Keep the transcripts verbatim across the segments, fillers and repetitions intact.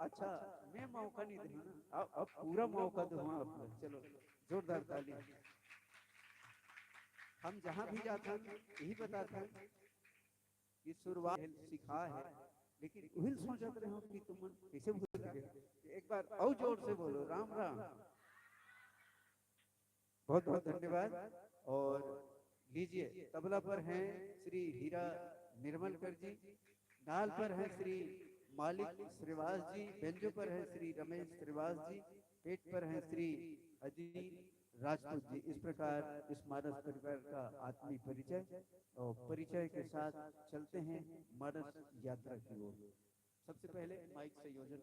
अच्छा, मैं मौका नहीं दूंगा ना, अब, अब पूरा मौका दूंगा आपको। चलो, जोरदार ताली। हम जहां भी जाथन, यही बताथन कि शुरुआत सिखा है, लेकिन वही सोचत रहे हो कि तुम कैसे भूल गए। एक बार और जोर से बोलो, राम राम। बहुत बहुत धन्यवाद। और लीजिए, तबला पर हैं श्री हीरा निर्मलकर जी, नाल पर हैं श्री मालिक श्रीवास जी, बेंजो पर हैं श्री रमेश श्रीवास जी, पेट पर हैं श्री अजीत राजपूत जी। इस प्रकार इस मानस परिवार का आत्मीय परिचय और परिचय के साथ चलते हैं मानस यात्रा की ओर। सबसे पहले माइक संयोजन।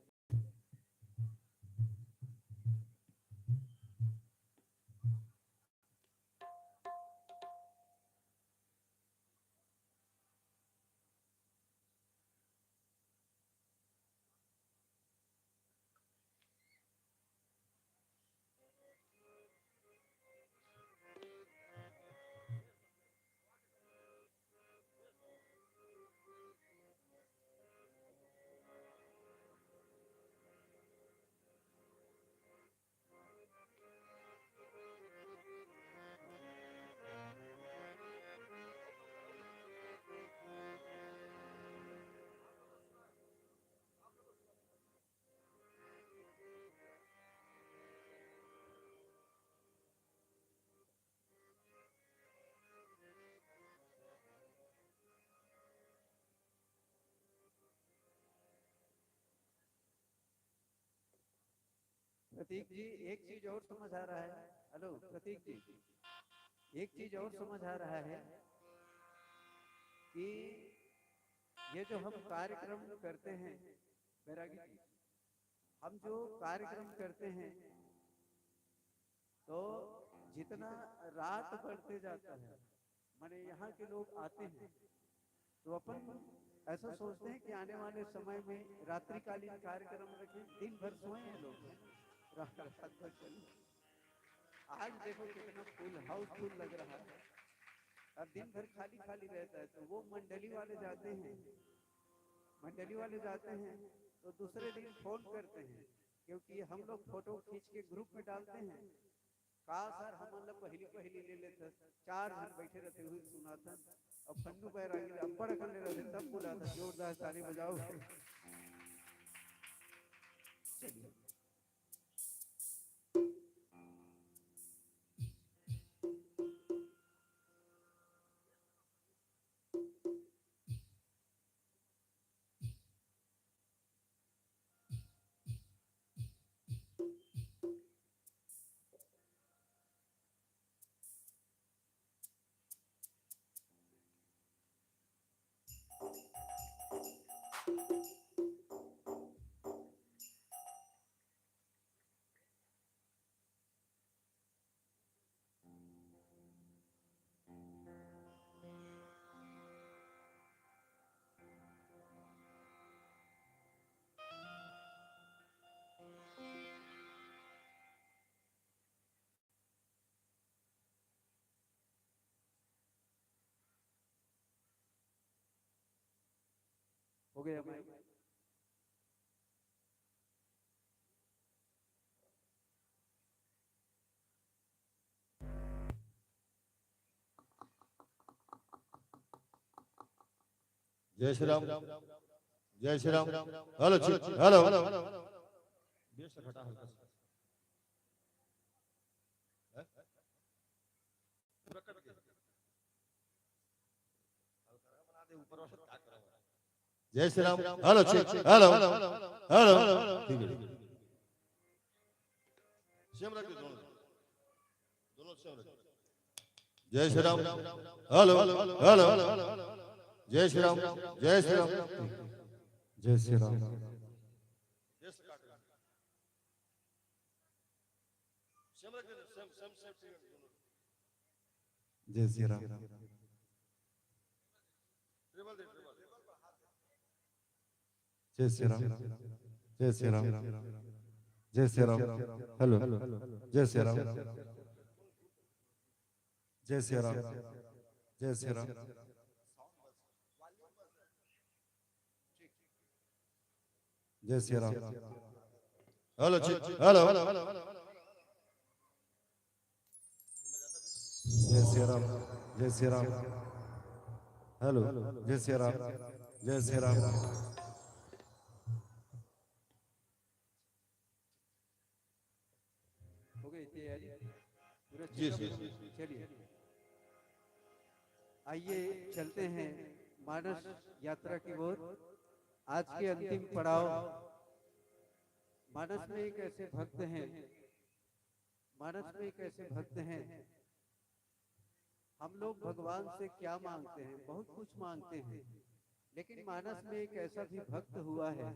प्रतीक जी, एक चीज और समझ आ रहा है। हेलो प्रतीक जी, एक चीज और समझ आ रहा है कि ये जो हम कार्यक्रम करते हैं, बैरागी जी, हम जो कार्यक्रम करते हैं, तो जितना रात बढ़ते जाता है, माने यहाँ के लोग आते हैं, तो अपन ऐसा सोचते हैं कि आने वाले समय में रात्रिकालीन कार्यक्रम रखें, दिन भर सोए हैं लोग, रात, रात भर चले। आज देखो कितना फुल, हाउसफुल लग रहा है, और दिन भर खाली खाली रहता है। तो वो मंडली वाले जाते हैं, मंडली वाले जाते हैं, तो दूसरे दिन फोन करते हैं, क्योंकि हम लोग फोटो खींच के ग्रुप में डालते हैं। का सर, हमन ला पहली पहली ले लेते, चार झन बैठे रहते हुए सुनाथन। अब फन्नू बैरागी ला अब्बड़ अकन ले रहते, तब बुलाता। जोरदार ताली बजाओ। चलिए। हो गया माइक। जय श्री राम, जय Shri Ram. Hello, hello. Bass घटा हल्का सा। हैं? जय Shri Ram. Hello, check, check. Hello, hello. ठीक है, ठीक है। सेम रख दे दोनों। दोनों सेम रख दे। जय श्री राम। Hello, hello. जय श्री राम। जय श्री राम। जय श्री राम। सेम रख दे, सेम, सेम, सेम, सेम रख दे दोनों। जय श्री राम। ट्रिपल दे, ट्रिपल। जय श्री राम, जय श्री राम, जय श्री राम। हेलो, जय श्री राम, जय श्री राम, जय श्री राम। जय सिया राम। हेलो जी, हेलो। जय सिया राम, जय सिया राम। हेलो, जय सिया राम, जय सिया राम। हो गई तैयारी? पूरा जी, setup? जी। चलिए, आइए चलते हैं मानस यात्रा की ओर। आज के अंतिम पड़ाव। मानस में एक ऐसे भक्त हैं, मानस में एक ऐसे भक्त हैं, हम लोग भगवान से क्या मांगते हैं? बहुत कुछ मांगते हैं, लेकिन मानस में एक ऐसा भी भक्त हुआ है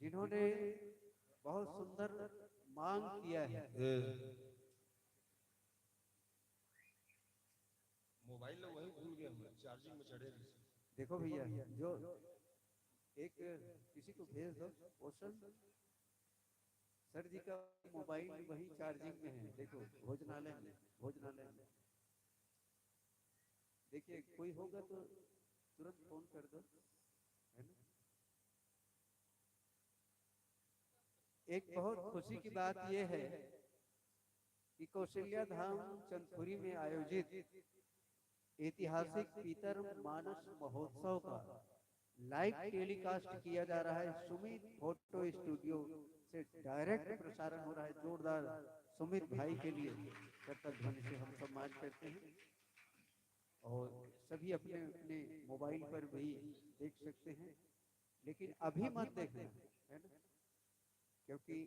जिन्होंने बहुत सुंदर मांग किया है। ए, मोबाइल ला वहीं भूल गए हम, चार्जिंग में चढ़े रही। देखो भैया, जो एक किसी को भेज दो, पोषण सर जी का मोबाइल वहीं चार्जिंग में है। देखो, भोजनालय में, भोजनालय में। देखिए, कोई होगा तो तुरंत फोन कर दो, है ना? एक बहुत खुशी की बात यह है कि कौशल्या धाम चंदखुरी में आयोजित ऐतिहासिक पीतरम मानस महोत्सव का लाइव टेलीकास्ट किया जा रहा है। सुमित फोटो स्टूडियो से डायरेक्ट प्रसारण हो रहा है। जोरदार सुमित भाई के लिए करतल ध्वनि से हम सम्मान करते हैं। और सभी अपने अपने मोबाइल पर भी देख सकते हैं, लेकिन अभी मत देखना, है ना, क्योंकि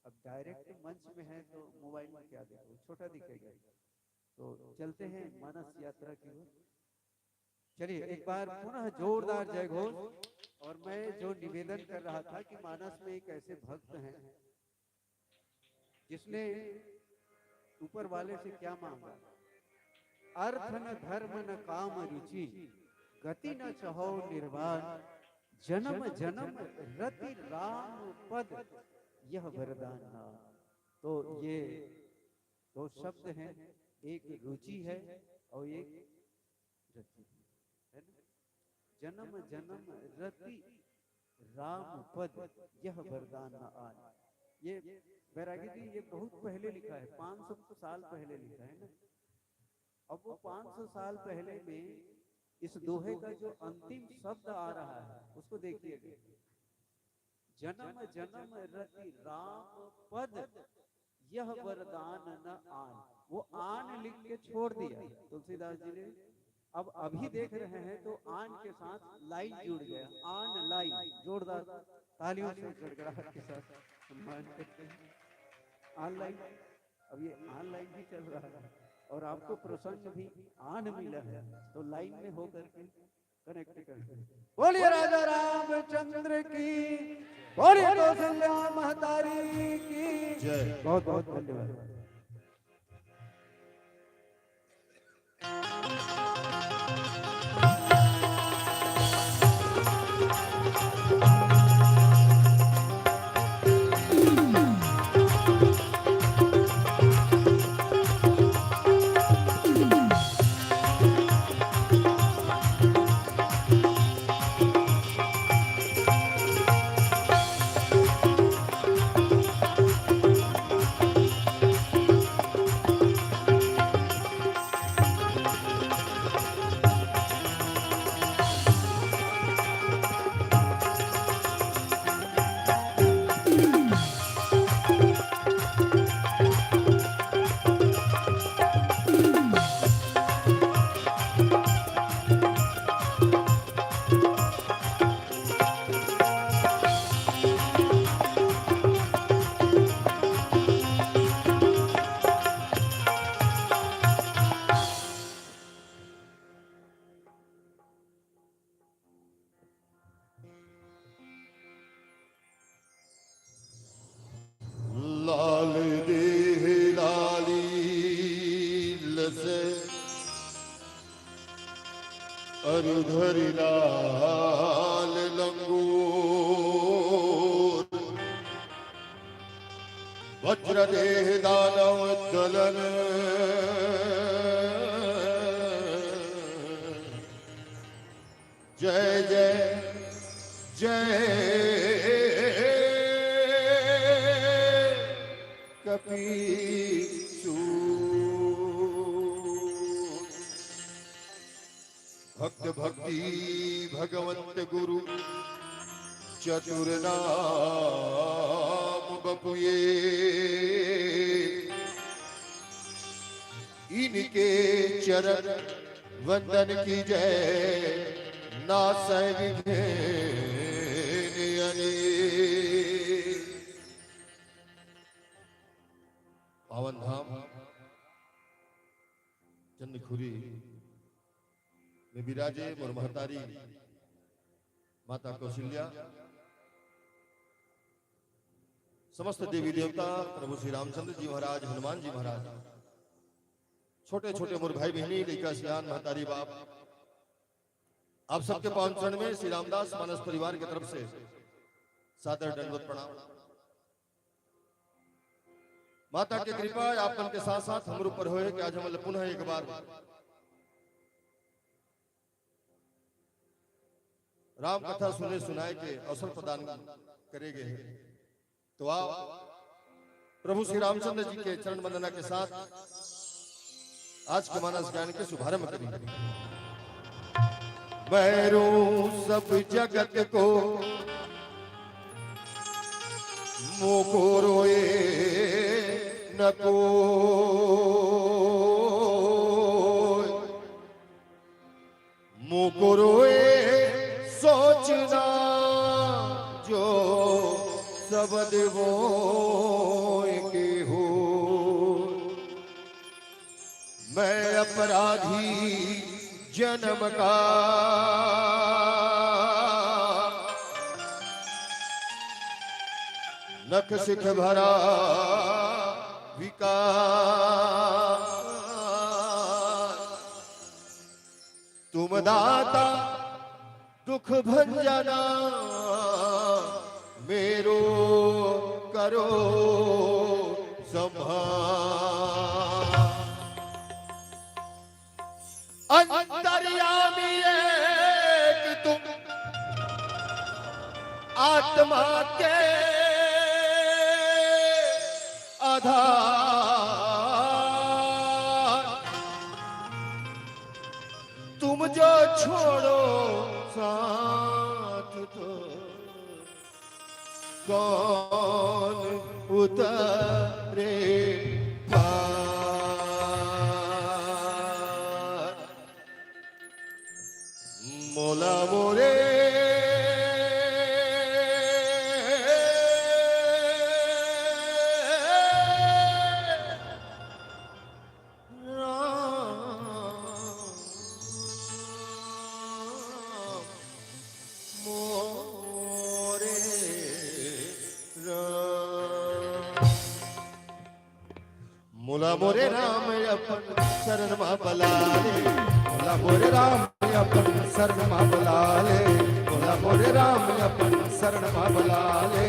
अब डायरेक्ट मंच में है तो मोबाइल में क्या देखो, छोटा दिखेगा। तो चलते हैं मानस यात्रा की ओर। चलिए, एक बार पुनः जोरदार जय घोष। और मैं जो निवेदन कर रहा था कि मानस में एक ऐसे भक्त हैं जिसने ऊपर वाले से क्या मांगा, अर्थ न धर्म न काम रुचि, गति न चहो निर्वाण, जन्म जन्म रति राम पद, यह वरदान ना। तो ये दो शब्द हैं, एक रुचि है और एक रति, है ना? जन्म जन्म रति राम पद, यह वरदान न आन। ये बैरागी जी, ये बहुत पहले लिखा है, पाँच सौ साल पहले लिखा है ना। अब वो पाँच सौ साल पहले में इस दोहे का जो अंतिम शब्द आ रहा है, उसको देखिएगा, जन्म जन्म रति राम पद, यह वरदान न आन। वो आन लिख के छोड़ दिया तुलसीदास जी ने। अब अभी देख रहे हैं तो आन के साथ लाइन जुड़ गया, आन लाइन। जोरदार तालियों से गड़गड़ाहट के साथ सम्मान करते हैं। ऑनलाइन, अब ये ऑनलाइन भी चल रहा है और आपको प्रसंग भी आन मिला है, तो लाइन में होकर के कनेक्ट करते हैं। बोलिए राजा रामचंद्र की, बोलिए कौशल्या महतारी की। जय। बहुत बहुत धन्यवाद। लाल देह लाली लस अरु धरि लाल लंगूर। वज्र देह दानव दलन। जय जय जय कपीसू। भक्त भक्ति भगवंत गुरु चतुर नाम बपुए। इनके चरण वंदन कीजय, नासै विघ्न अनेक। पावन धाम चंदखुरी में विराजे मोर महतारी माता कौशल्या, समस्त देवी देवता, प्रभु श्री रामचंद्र जी महाराज, हनुमान जी महाराज, छोटे छोटे मोर भाई बहिनी, लइका सियान, महतारी बाप, आप सबके पावन चरण में श्री रामदास मानस परिवार के तरफ से सादर दंडवत प्रणाम। माता के कृपा आप मन के साथ साथ हमर ऊपर होए कि आज हमन ल पुनः एक बार राम कथा सुने सुनाए के अवसर प्रदान करे गे हे। तो आओ, प्रभु श्री रामचंद्र जी के चरण वंदना के साथ आज के मानस गायन के शुभारंभ करी। मैं रोऊं सब जगत को, मोको रोए न कोई। मोको रोए सोचना जो सबद मोय के हो। मैं अपराधी जन्म का, नख सिख भरा विकार। तुम दाता दुख भंजना, मेरो करो संहार। अंतर्यामी एक तुम, आत्मा के आधार। तुम जो छोड़ो साथ तो कौन उतरे पार। मोला मोरे राम, मोरे राम। मोला मोरे राम अपन शरण मा बला ले, मोला मोरे राम अपन शरण मा बला ले, मोला मोरे राम अपन शरण मा बला ले,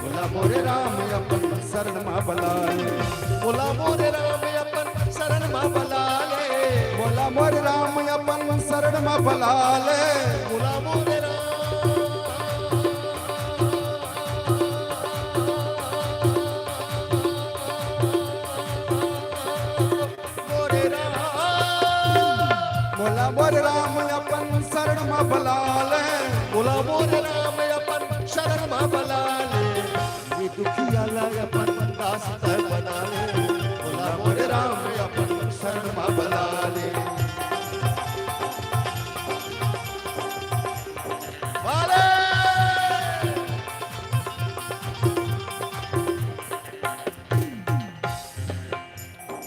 मोला मोरे राम अपन शरण मा बला ले, मोला मोरे राम अपन शरण मा बला ले, मोला मोरे राम अपन शरण मा बला ले, मोला मोरे राम, मोरे राम, मोला मोरे राम अपन शरण मा बला ले, मोला मोरे राम अपन शरण मा बला ले। ये दुखिया ला अपन दास तैं बना ले, मोला मोरे राम अपन शरण मा बला ले। वाले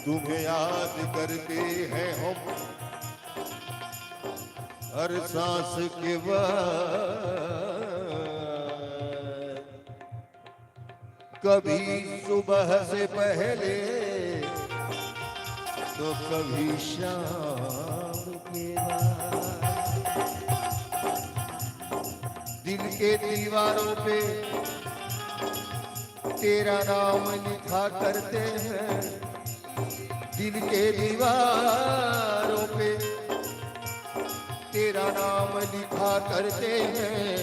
तुम्हें याद करते हैं हम हर सांस के बाद। कभी सुबह से पहले तो कभी शाम के बाद। दिल के दीवारों पे तेरा नाम लिखा करते हैं, दिल के दीवारों पे तेरा नाम लिखा करते हैं।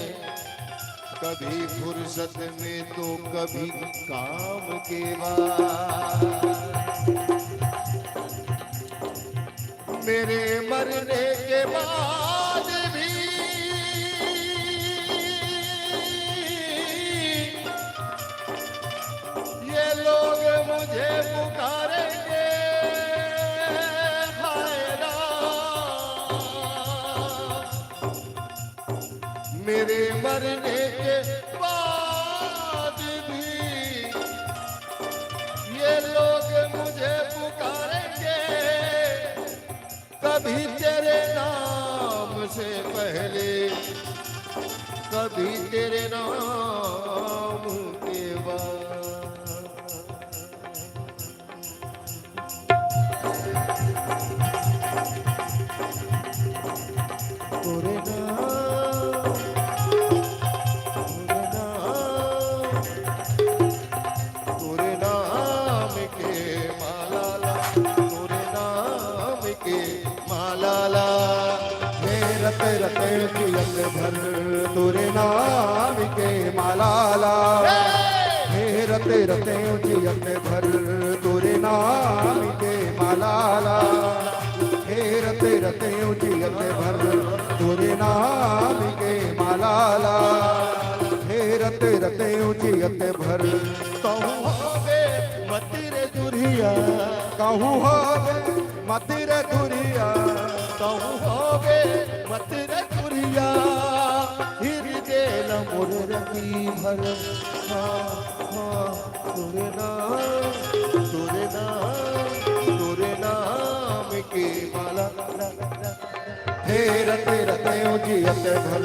कभी फुर्सत में तो कभी काम के बाद। मेरे मरने के बाद भी ये लोग मुझे पुकारेंगे, हाय राम। मेरे मरने के बाद भी ये लोग मुझे पुकारेंगे, कभी तेरे नाम से पहले, कभी तेरे नाम के बाद। तोरे नाम, तोरे नाम, तोरे नाम के माला ला, तोरे नाम के माला ला। हे रते रते जियत भर तोरे नाम के माला ला। हे रते रते जियत भर तोरे नाम के माला ला। हे रते रते जियत भर तोरे नाम के माला ला। हे रते रते जियत भर। कहूँ होवे मत रे दुरिया, कहूँ होवे मत रे दुरिया, कहूँ होवे मत रे दुरिया। हृदय ल मोर रति भर, हाँ, हाँ, तोरे नाम, तोरे नाम, तोरे नाम के माला। हे रते रते जियत भर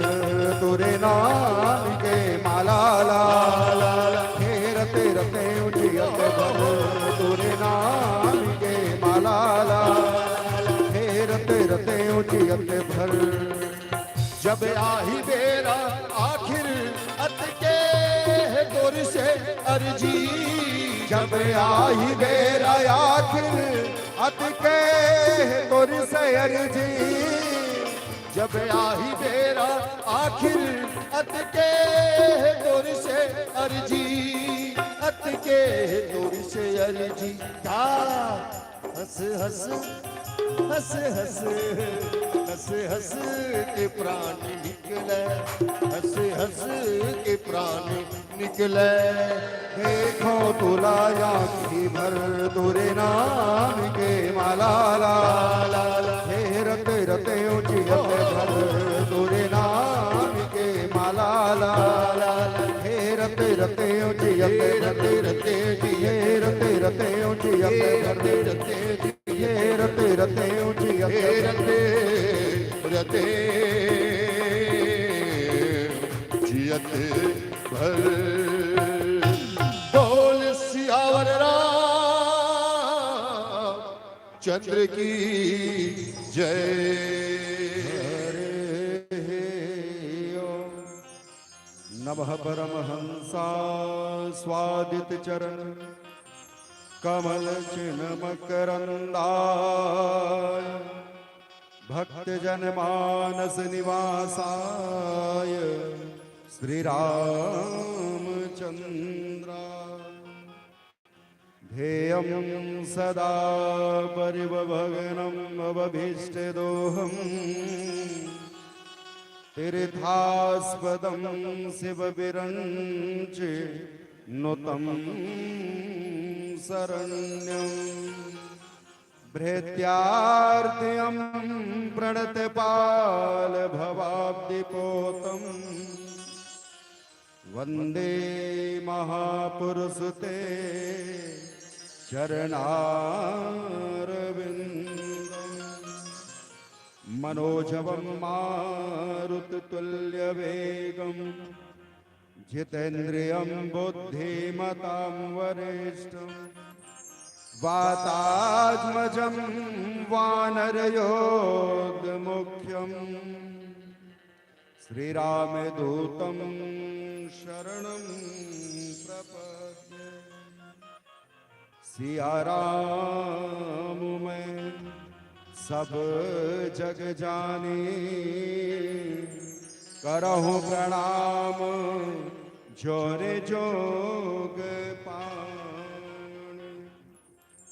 तोरे नाम के माला ला। हे रते रते जियत भर तोरे नाम के माला ला। हे रते रते जियत भर। जब आही बेरा आखिर अतके हे तोर से अर्जी। जब आही बेरा आखिर अतके हे तोर से अर्जी। जब आही बेरा आखिर अतके हे तोर से अर्जी, अतके हे तोर से अर्जी। का हंस हंस, हंस हंस, हंस हंस के प्राण निकले, हंस हंस के प्राण निकले। देखो तोला आँखी भर तोरे नाम के माला ला। हे रते रते जियत भर तोरे नाम के माला ला। हे रते रते जियत भर, रते रते जियत, हे रते रते जियत भर, रते रते जियत, हे रते रते जियत, हे रते रते जियत भर। बोल सियावर राम चंद्र की जय। नमः परमहंसा स्वादित चरण कमल चिन्ह मकरंदाय भक्त जन मानस निवासाय श्री रामचंद्राय। ध्येयं सदा परिवभगनमवभीष्टदोहम्। तीर्थास्पदं शिवविरञ्चि नुतं शरण्यम्। भृत्यार्तिं प्रणतपालभवाब्धिपोतम्। वन्दे महापुरुष ते चरणारविन्दम्। मनोजवं मारुततुल्यवेगं जितेन्द्रियं बुद्धिमतां वरिष्ठम्। वातात्मजं वानरयोधमुख्यम्। श्री रामदूतं शरणं प्रपद्ये। सिया राम मैं सब जग जानी। करहु प्रणाम जोरे जोग पाण।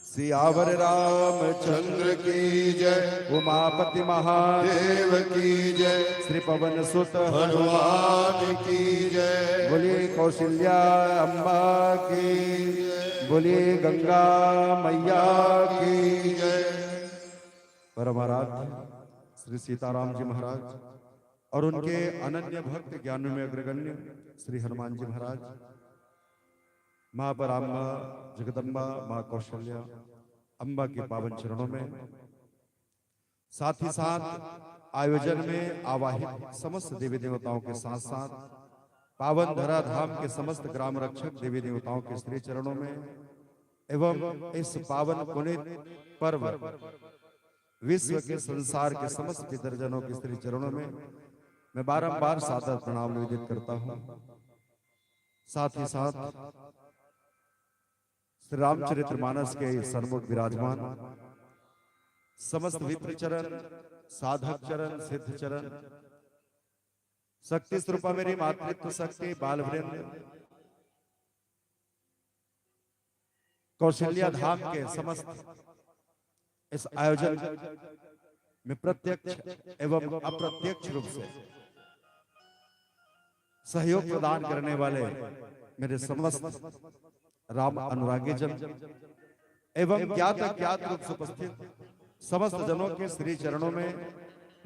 सियावर रामचंद्र की जय। उमापति महादेव की जय। श्री पवन सुत हनुमान की जय। बोलिए कौशल्या अम्बा की जय। बोलिए गंगा मैया की जय। परम आराध्य श्री सीताराम जी महाराज और उनके अनन्य भक्त ज्ञानों में अग्रगण्य श्री हनुमान जी महाराज, माँ पराम्बा, जगदम्बा, माँ कौशल्या अम्बा के पावन चरणों में, साथ ही साथ आयोजन में आवाहित समस्त देवी देवताओं के साथ साथ पावन धरा धाम के समस्त ग्राम रक्षक देवी देवताओं के श्री चरणों में एवं इस पावन पुनीत पर्व विश्व के संसार के समस्त पितरजनों के श्री चरणों में मैं बारंबार सादर प्रणाम निवेदित करता हूँ। साथ ही साथ श्री रामचरित्र मानस के सन्मुख विराजमान समस्त विप्र चरण, साधक चरण, सिद्ध चरण, शक्ति स्वरूपा मेरी मातृत्व शक्ति, बाल वृंद, कौशल्या धाम के समस्त इस आयोजन में प्रत्यक्ष एवं अप्रत्यक्ष रूप से सहयोग प्रदान करने वाले मेरे समस्त राम अनुरागी जन एवं ज्ञात अज्ञात रूप से उपस्थित समस्त जनों के श्री चरणों में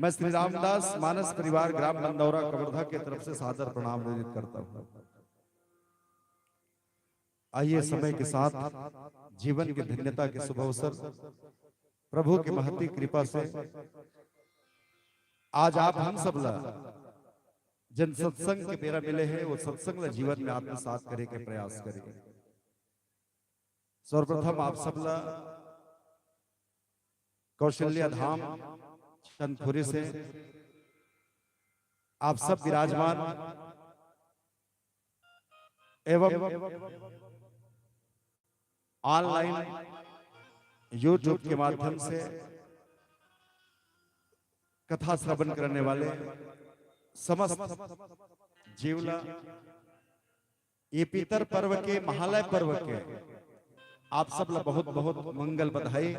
मैं श्री रामदास मानस परिवार ग्राम बंदौरा कवर्धा की तरफ से सादर प्रणाम निवेदित करता हूँ। आइए समय के साथ जीवन की धन्यता के शुभ अवसर प्रभु की महती कृपा से आज आप हम सब ला जन सत्संग के बेरा मिले हैं, वो सत्संग ला जीवन में आत्मसात करे के प्रयास करें। सर्वप्रथम आप सब ला कौशल्या धाम चंदखुरी से आप सब विराजमान एवं ऑनलाइन YouTube के माध्यम से कथा श्रवण करने वाले समस्त जीवला ये पितर पर्व के, महालय पर्व के आप सब ला बहुत बहुत मंगल बधाई।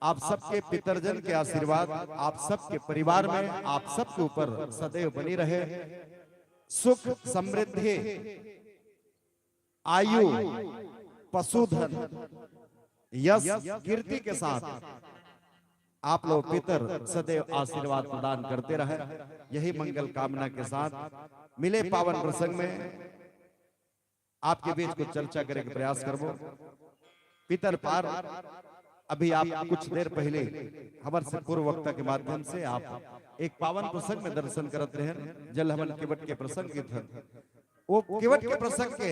आप सबके पितरजन के आशीर्वाद आप सबके परिवार में, आप सबके ऊपर सदैव बनी रहे। सुख, समृद्धि, आयु, पशुधन, यश, कीर्ति के साथ आप लोग पितर सदैव आशीर्वाद प्रदान करते रहे। यही मंगल कामना के साथ मिले पावन प्रसंग में आपके बीच कुछ चर्चा करे के प्रयास करबो। पितर पार, अभी आप कुछ देर पहले हमर से पूर्व वक्ता के माध्यम से आप एक पावन प्रसंग में दर्शन करत रहे, जल हमन केवट के प्रसंग के धन, वो केवट के प्रसंग के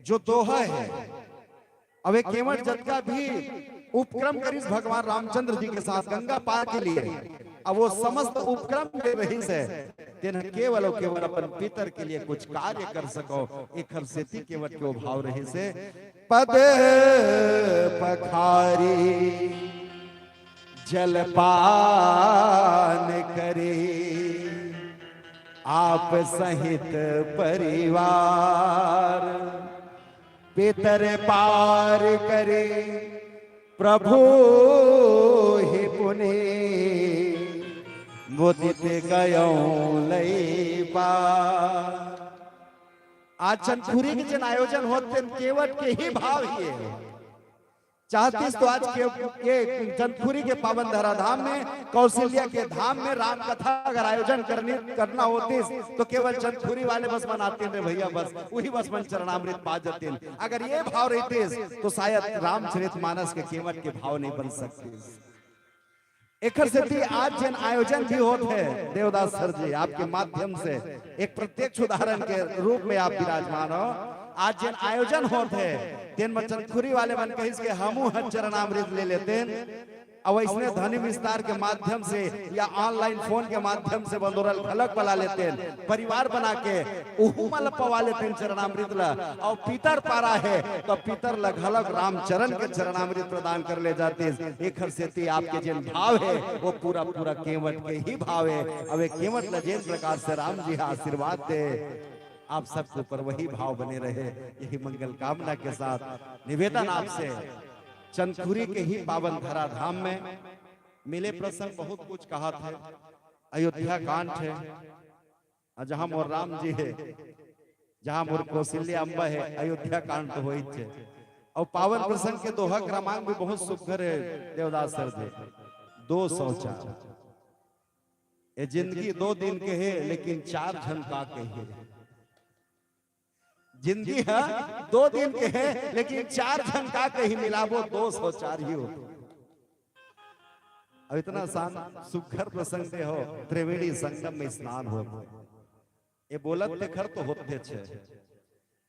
जो दोहा है, अब ये केवट जतका भी उपक्रम करिस भगवान रामचंद्र जी के साथ गंगा पार के लिए, अब वो समस्त उपक्रम के रहिस हे, तेन केवल अउ केवल अपन पितर के लिए कुछ कार्य कर सको, एखर सेती केवट के वो भाव रहिस हे। पद पखारी जलपान करे, आप सहित परिवार पितर पार करे, प्रभु ही पुनि मुदित गयौ लई पार। आज चंदखुरी के जन आयोजन होत तेन केवट के ही भाव ही हे। चाहतीस तो आज के, के चंदखुरी के पावन धराधाम में, कौशल्या के धाम में राम कथा अगर आयोजन करनी, करना होतीस तो केवल चंदखुरी वाले बस मन आतेन रे भैया, बस वही बस मन चरणामृत पा जतेन। अगर ये भाव रहितीस तो शायद रामचरित मानस के केवट के भाव नहीं बन सकतीस। एखर सेती आज जेन आयोजन भी होत हे देवदास सर जी, आपके माध्यम से एक प्रत्यक्ष उदाहरण के रूप में आप विराजमान हो। आज जेन आयोजन होत हे, तेन म चंदखुरी वाले मन कहिस के हमू ह चरणामृत ले लेतेन। अउ अइसने ध्वनि विस्तार के माध्यम से या online phone के माध्यम से बंदोरल घलक बला लेतेन, परिवार बना के उहू मन ल पवा लेतेन चरणामृत ल। अउ पितर पारा हे त पितर ल घलक रामचरण के चरणामृत प्रदान कर ले जातिस। एखर सेती आपके जेन भाव हे वो पूरा पूरा केंवट के ही भाव हे। अउ ए केंवट ल जेन प्रकार से राम जी ह आशीर्वाद दे, आप सबके ऊपर वही भाव बने रहे, यही मंगल कामना के साथ निवेदन आपसे, चंदखुरी के ही पावन धराधाम में मिले प्रसंग बहुत कुछ कहत हे। अयोध्या कांड हे, अउ जहाँ मोर राम जी हे, जहाँ मोर कौशल्या अम्बा हे, अयोध्या कांड तो होइच हे। अउ पावन प्रसंग के दोहा क्रमांक भी बहुत सुघर हे देवदास सर जी, दो सौ चार। ए जिंदगी दो दिन के हे, लेकिन चार झन का कहिही। जिंदगी ह दो दिन के हे, लेकिन चार झन का कहिही, मिलाबो दो सौ चार ही होथे। अउ इतना सान सुघर प्रसंग दे हो, त्रिवेणी संगम में स्नान होत हे। ए बोलत तेखर तो होथे छे।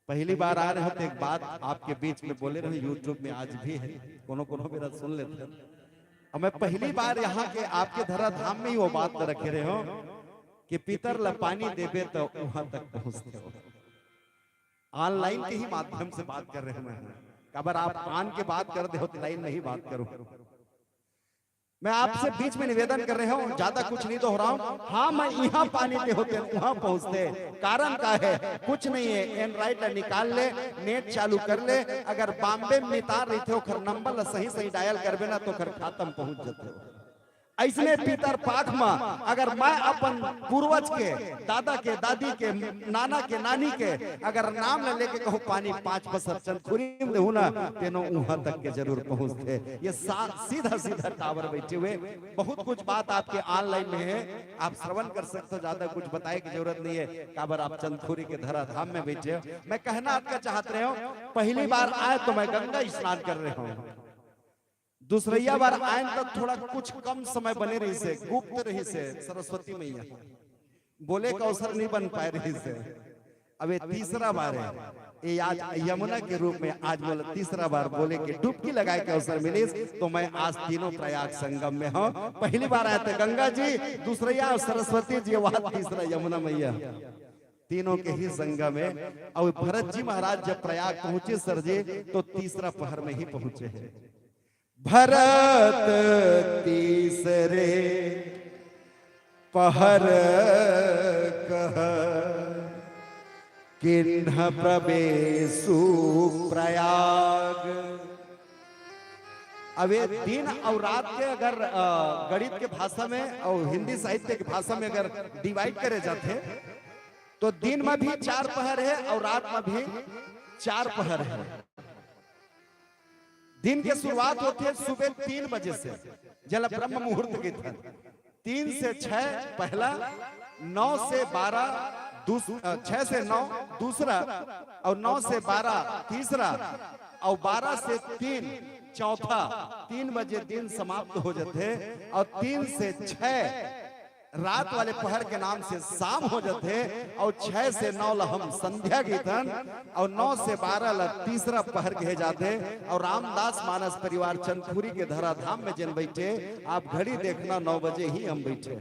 पहली बार आ रहे हो तो एक बात आपके बीच में बोले रहे, YouTube में आज भी हे, कोनो कोनो बेरा सुन लेते हैं। अउ मैं पहली बार यहाँ के आपके धराधाम में ही वो बात रखे रहे हो कि पितर ल पानी देबे तो वहां तक पहुंचते हो। Online के ही माध्यम से बात कर रहे हैं मैं, काबर आप आन के बात कर दे हो तो line नहीं बात करूं। मैं आपसे बीच में निवेदन कर रहे हूं, ज्यादा कुछ नहीं दोहराऊं। हाँ, मैं यहाँ पानी दे होते, वहां पहुंचते। कारण का हे? कुछ नहीं हे। Android ला निकाल ले, net चालू कर ले। अगर बॉम्बे में मितान रहिथे, ओखर number ला सही सही dial करबे ना, तो ओखर खाता में पहुंच जथे। अइसने पितर पाख म अगर मैं अपन पूर्वज के, दादा के, दादी के, नाना के, नानी के अगर नाम ल लेके कहूं, पानी पांच पसर चंदखुरी में देहूं ना, तेनो उहां तक के जरूर पहुंचथे। ये सा-, सीधा सीधा tower बैठे हुए। बहुत कुछ बात आपके online में हे, आप श्रवण कर सकते हो, ज्यादा कुछ बताए के जरूरत नहीं हे, काबर आप चंदखुरी के धराधाम में बैठे हो। मैं कहना आपका चाहत रहे हो, पहली बार आए तो मैं गंगा स्नान कर रहे हूं, दूसरइया बार आएन त थोड़ा कुछ कम समय बने रहिसे, गुप्त रहिसे, सरस्वती मैया बोले के अवसर नहीं बन पाए रहिसे। अब ये तीसरा बार हे, ये आज यमुना के रूप में आज मोला तीसरा बार बोले के, डुबकी लगाए के अवसर मिलिस, तो मैं आज तीनों प्रयाग संगम में हूं। पहली बार आए थे गंगा जी, दूसरइया सरस्वती जी, वहां तीसरा यमुना मैया, तीनों के ही संगम हे। अउ भरत जी महाराज जब प्रयाग पहुंचे सर जी, तो तीसरा पहर में ही पहुंचे हे। भरत तीसरे पहर कह, किन्ह प्रवेशु प्रयाग। अब ये दिन अउ रात के अगर, अ, गणित के भाषा में अउ हिंदी साहित्य के भाषा में अगर divide करे जाथे, तो दिन में भी चार पहर हे अउ रात में भी चार पहर हे। दिन के शुरुआत होथे सुबह तीन बजे से, जेला ब्रह्म मुहूर्त कहिथन। तीन से छह पहला, नौ से बारह दूस-, अ, छह से नौ दूसरा, अउ नौ से बारह तीसरा, अउ बारह से तीन चौथा। तीन बजे दिन समाप्त हो जाथे, अउ तीन से छह रात वाले पहर के नाम से शाम हो जाथे, अउ छह से नौ ला हम संध्या कहिथन, अउ नौ से बारह ला तीसरा पहर कहे जाथे। अउ रामदास मानस परिवार चंदखुरी के धराधाम में जेन बैठे, आप घड़ी देखना, नौ बजे ही हम बैठे।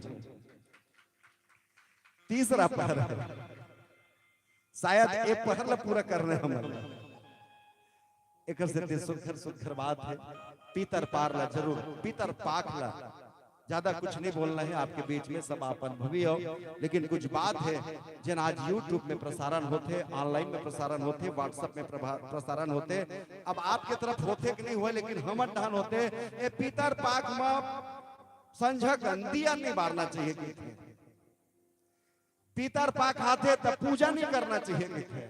तीसरा पहर हे। शायद ए पहर ला पूरा करना हे हमन। एकर सेती सुघर सुघर बात हे, पितर पार ला जरूर, पितर पाख ला। ज्यादा कुछ नहीं बोलना हे आपके बीच में, सब आप अनुभवी हो, लेकिन कुछ बात हे जेन आज YouTube में प्रसारण होथे, online में प्रसारण होथे, WhatsApp में प्रभा-, प्रसारण होथे। अब आपके तरफ होथे कि नहीं होय, लेकिन हमर डहन होथे। ए पितर पाख म संझा कन दिया नहीं बारना चाहिए कहिथे। पितर पाख आथे त पूजा नहीं करना चाहिए कहिथे।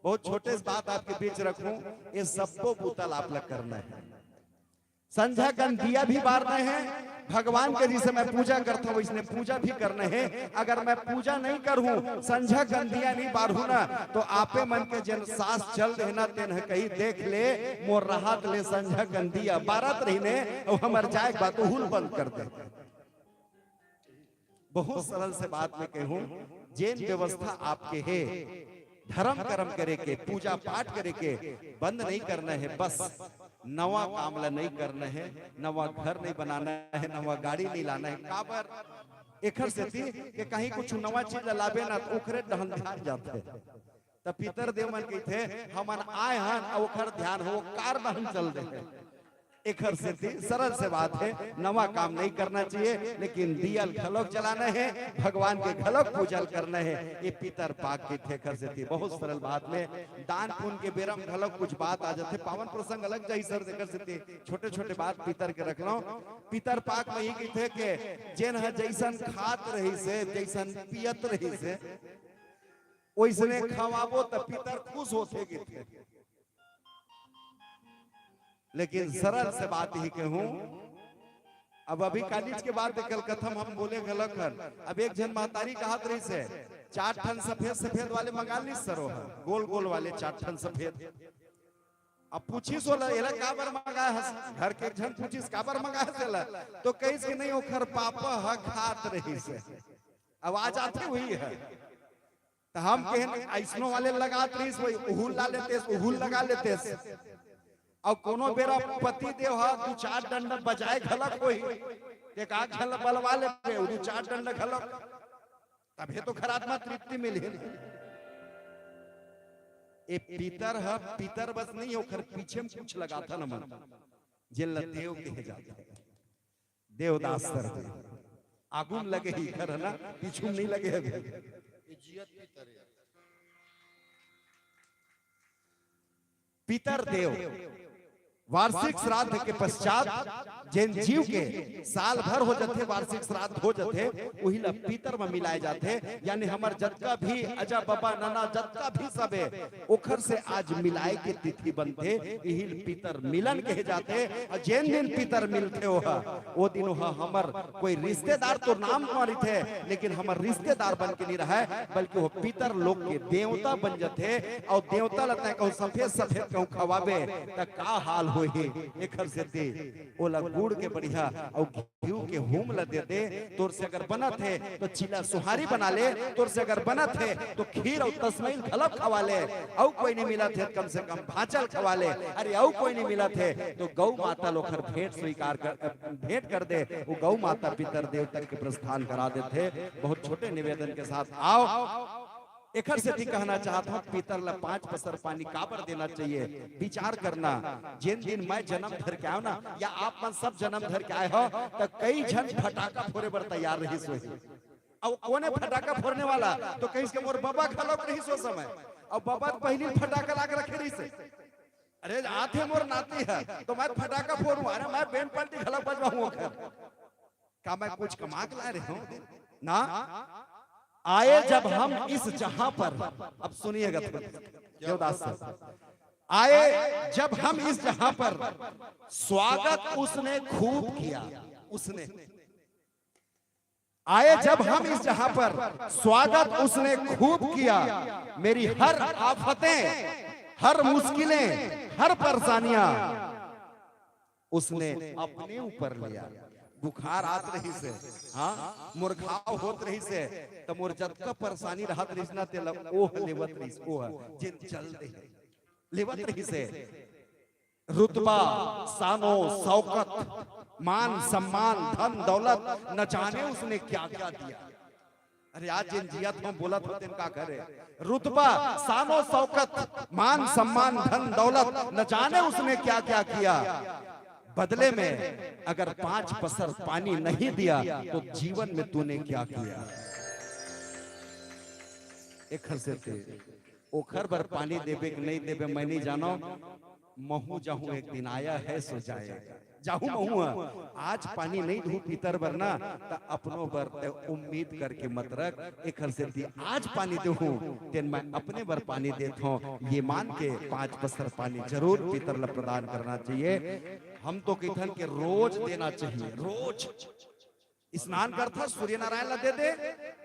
बहुत छोटे से बात आपके बीच रखूं, ये सब्बो बूता ला आप ला करना हे। संझा कन दिया भी बारना हे, भगवान के जैसे मैं पूजा करता हूं वैसने पूजा भी करना हे। अगर मैं पूजा नहीं करूं, संझा कन दिया नहीं बारहूं ना, तो आपे मन के जेन सास चल रहे ना, तेन ह कही देख ले, मोर राहत ले संझा कन दिया बारत रहिने, अउ हमर जाए के बात हुल बंद कर दे। बहुत सरल से बात मैं कहूं, जेन व्यवस्था आपके हे, धर्म कर्म करे के, पूजा पाठ करे के, बंद नहीं करना हे। बस नवा काम ला नहीं करना है, नवा घर नहीं बनाना है, नवा गाड़ी नहीं लाना है। काबर? एखर सेती के कहीं कुछ नवा चीज ला लाबे ना, तो ओखरे डहन ध्यान जाथे। त पितर देव मन कहिथे, "हमन आए हन," अउ ओखर ध्यान हो कार डहन चल दे। एखर सेती सरल से बात है, नवा काम नहीं करना चाहिए, लेकिन दियल घलोक जलाना है, भगवान के घलोक पूजल करना है। ये पितर पाक कहिथे। एखर सेती बहुत सरल बात में दान पुण्य के बेरा में घलोक कुछ बात आ जाथे। पावन प्रसंग अलग जाही सर, एखर सेती छोटे-छोटे बात पितर के रख लो। पितर पाक में ही कहिथे के जेन ह जैसन खात रहिस हे, जैसन पियत रहिस हे, ओइसने खवाबो त पितर खुश होथे कहिथे। लेकिन सरल से बात ही कहूं, अब अभी कालीज के बात कलकत्था म हम बोले घलक हन। अब एक झन महतारी कहत रहिस हे, "चार ठन सफेद सफेद वाले मंगा लीस सरो ह, गोल गोल वाले चार ठन सफेद।" अब पूछिस ओला, "एला काबर मंगाए हस?" घर के एक झन पूछिस, "काबर मंगाए हस एला?" तो कहिस कि, "नहीं, ओखर पापा ह खात रहिस हे।" अब आ जाथे वही है। त हम कहेन, "अइसनो वाले लगात रहिस, वही उहुल ला लेतेस, उहुल लगा लेतेस।" अउ कोनो बेरा पति देव ह दू चार डंडा बजाए घलक होही, ते का घल बलवा लेबे, दू चार डंडा घलक, तभे तो घर आत्मा तृप्ति मिलही। ए पितर ह, पितर बस नहीं, ओखर पीछे में कुछ लगाथन हमन, जेन ल देव कहे जाथे। देवदास सर जी। आगू में लगे ही घर है ना, पीछू में नहीं लगे अभी। ये जियत पितर है। पितर देव, वार्षिक श्राद्ध के पश्चात जेन जीव के साल भर हो जथे, वार्षिक श्राद्ध हो जथे, उही ला पितर म मिलाए जाथे। यानी हमर जतका भी अजा बबा नना जतका भी सबे, ओखर से आज मिलाए के तिथि बनथे, इही ल पितर मिलन कहे जाथे। अउ जेन दिन पितर मिलथे ओहा, ओ दिन ओहा हमर कोई रिश्तेदार तो नाम म रहिथे, लेकिन हमर रिश्तेदार बन के नहीं रहय, बल्कि वो पितर लोग के देवता बन जथे। अउ देवता ल तैं कहूं सफेद सफेद कहूं खवाबे, त का हाल होही? एखर सेती ओला गुड़ के बढ़िया अउ घीव के होम ल देते। तोर से अगर बनत हे तो चीला सुहारी बना ले, तोर से अगर बनत हे तो खीर अउ तसमैल घलक खवा ले, अउ कोई नहीं मिलत हे त कम से कम भांचल खवा ले। अरे अउ कोई नहीं मिलत हे तो गौ माता ल ओखर भेंट स्वीकार कर, भेंट कर दे। वो गौ माता पितर देव तक के प्रस्थान करा देथे। बहुत छोटे निवेदन के साथ आओ। एखर सेती कहना चाहत हूं, पितर ल पांच पसर पानी काबर देना चाहिए, विचार करना। जेन दिन मैं जन्म धर के आयो ना, या आप मन सब जन्म धर के आए हो, त कई झन फटाका फोरे बर तैयार रहिस होही। अउ कोने फटाका फोरने वाला, तो कहिस के मोर बबा घलोक रहिस ओ समय, अउ बबा त पहिली फटाका लाके रखे रहिस हे। अरे आथे मोर नाती ह, तो मैं फटाका फोरूं, अरे मैं बैंड पार्टी घलोक बजवाहूं ओखर। का मैं कुछ कमा के लाए रहे हूं? ना। आए जब हम इस जहां पर, अब सुनिएगा थोड़ा, देवदास सर, आए जब हम इस जहां पर, स्वागत उसने खूब किया, उसने। आए जब हम इस जहां पर, स्वागत उसने खूब किया। मेरी हर आफतें, हर मुश्किलें, हर परेशानियां उसने अपने ऊपर लिया। बुखार आत रहिस हे, हाँ, मोर घाव होत रहिस हे, त मोर जतका परेशानी रहत रहिस ना, तेला ओह लेवत रहिस, ओह जेन चल दे हे, लेवत रहिस हे। रुतबा, सानो, शौकत, मान, सम्मान, धन, दौलत, न जाने उसने क्या-क्या दिया। अरे, आज जेन जियत हों, बोलत हों, तेन का करे? रुतबा, सानो, शौकत, मान, सम्मान, धन, दौलत, न जाने उसने क्या-क्या किया। बदले में अगर पांच पसर पानी नहीं दिया, तो जीवन में तूने क्या किया? एखर सेती ओखर बर पानी देबे कि नहीं देबे, मैं नहीं जानव। महूं जाहूं, एक दिन आया है सो जाएगा। जाहूं महूं ह। आज पानी नहीं दूं पितर बर ना, त अपनो बर ते उम्मीद करके मत रख। एखर सेती आज पानी देहूं, तेन मैं अपने बर पानी देत हों, ये मान के पांच पसर पानी जरूर पितर ल प्रदान करना चाहिए। हम तो कहिथन के रोज देना चाहिए, रोज। स्नान करथा, सूर्य नारायण ला दे दे,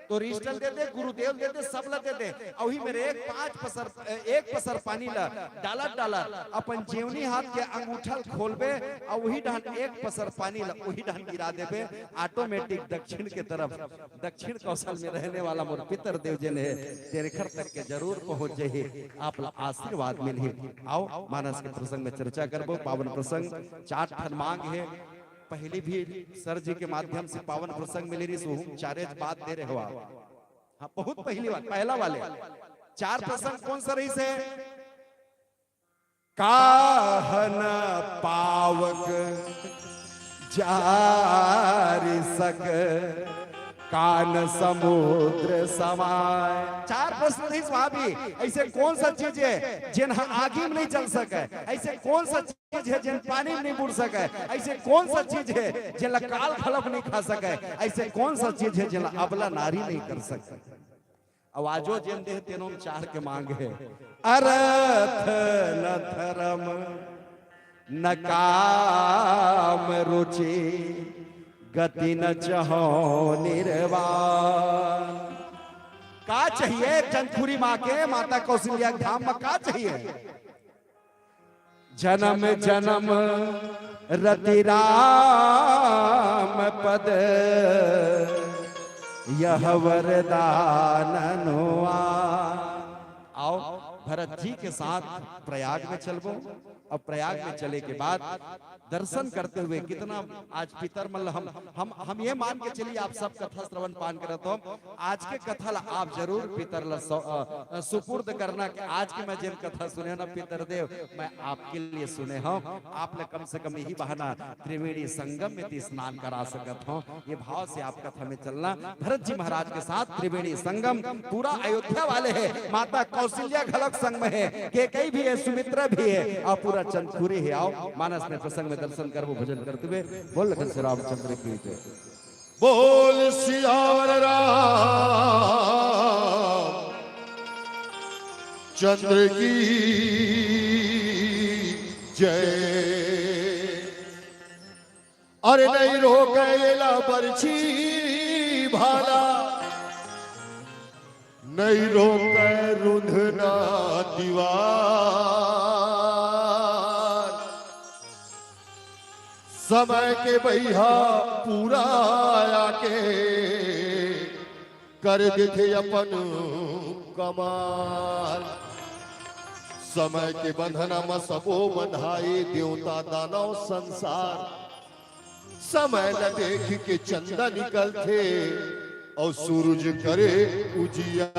तोर इष्ट ला दे दे, गुरुदेव दे दे, सब ला दे दे। अउ उही मेर एक पाँच पसर, एक पसर पानी ला डालत डालत अपन जेवनी हाथ के अंगूठा ल खोलबे, अउ उही डहन एक पसर पानी ला उही डहन गिरा देबे, automatic दक्षिण के तरफ, दक्षिण कौशल में रहने वाला मोर पितर देव जेन हे, तेरखर तक के जरूर पहुंच जाही, आप ला आशीर्वाद मिलही। आओ, मानस के प्रसंग में चर्चा करबो। पावन प्रसंग, चार ठन मांग हे, पहली भी सर जी के माध्यम से पावन प्रसंग मिले रहिस, ओहू चारे बात दे रहे हो आप। हाँ, बहुत पहली बात, पहला वाले चार प्रसंग कौन सा रहिस हे? काहन पावक जारि सक, कान समुद्र समाय। चार प्रश्न रहिस वहां भी, ऐसे कौन सा चीज है जेन ह आगी में नहीं जल सके? ऐसे कौन सा चीज है जेन पानी में नहीं बुड़ सके? ऐसे कौन सा चीज है जेन ला काल घलो नहीं खा सके? ऐसे कौन सा चीज है जेन ला अबला नारी नहीं कर सके? अउ आजो जेन देह तेनो म चार के मांग हे, अर्थ न धर्म न काम रुचि, गति न चहो निर्वाण। का चाहिए चंदखुरी माँ के, माता कौशल्या के धाम में का चाहिए? जनम जनम रति राम पद, यह वरदान अनुआ। आओ, भरत जी के साथ प्रयाग में चलबो। अब प्रयाग में चले के बाद दर्शन करते हुए कितना आज पितर मन ल हम, हम, हम ये मान के चलिए, आप सब कथा श्रवण पान करत हो, आज के कथा ला आप जरूर पितर ला सौ-, अ, अ, सुपुर्द करना कि आज के मैं जेन कथा सुने ना पितर देव, मैं आपके लिए सुने हूँ। आप ला कम से कम यही बहाना त्रिवेणी संगम में ती स्नान करा सकत हूँ। ये भाव से आप कथा में चलना। भरत जी महाराज के साथ त्रिवेणी संगम, पूरा अयोध्या वाले है, माता कौशल्या घलक संग में है, केकई भी है, सुमित्रा भी है और पूरा चंदखुरी है। आओ, मानस में प्रसंग में दर्शन करबो, भजन करते हुए। बोल लखन से रामचंद्र की जय। बोल सियावर राम चंद्र की जय। अरे नहीं रोके एला बरछी भाला, नहीं रोके रुंधना दीवार। समय के बइहा पूरा आके कर देथे अपन कमाल। समय के बंधना म सबो बंधाए, देवता दानव संसार। समय ल देख के चंदा निकलथे अउ सूरज करे उजियार।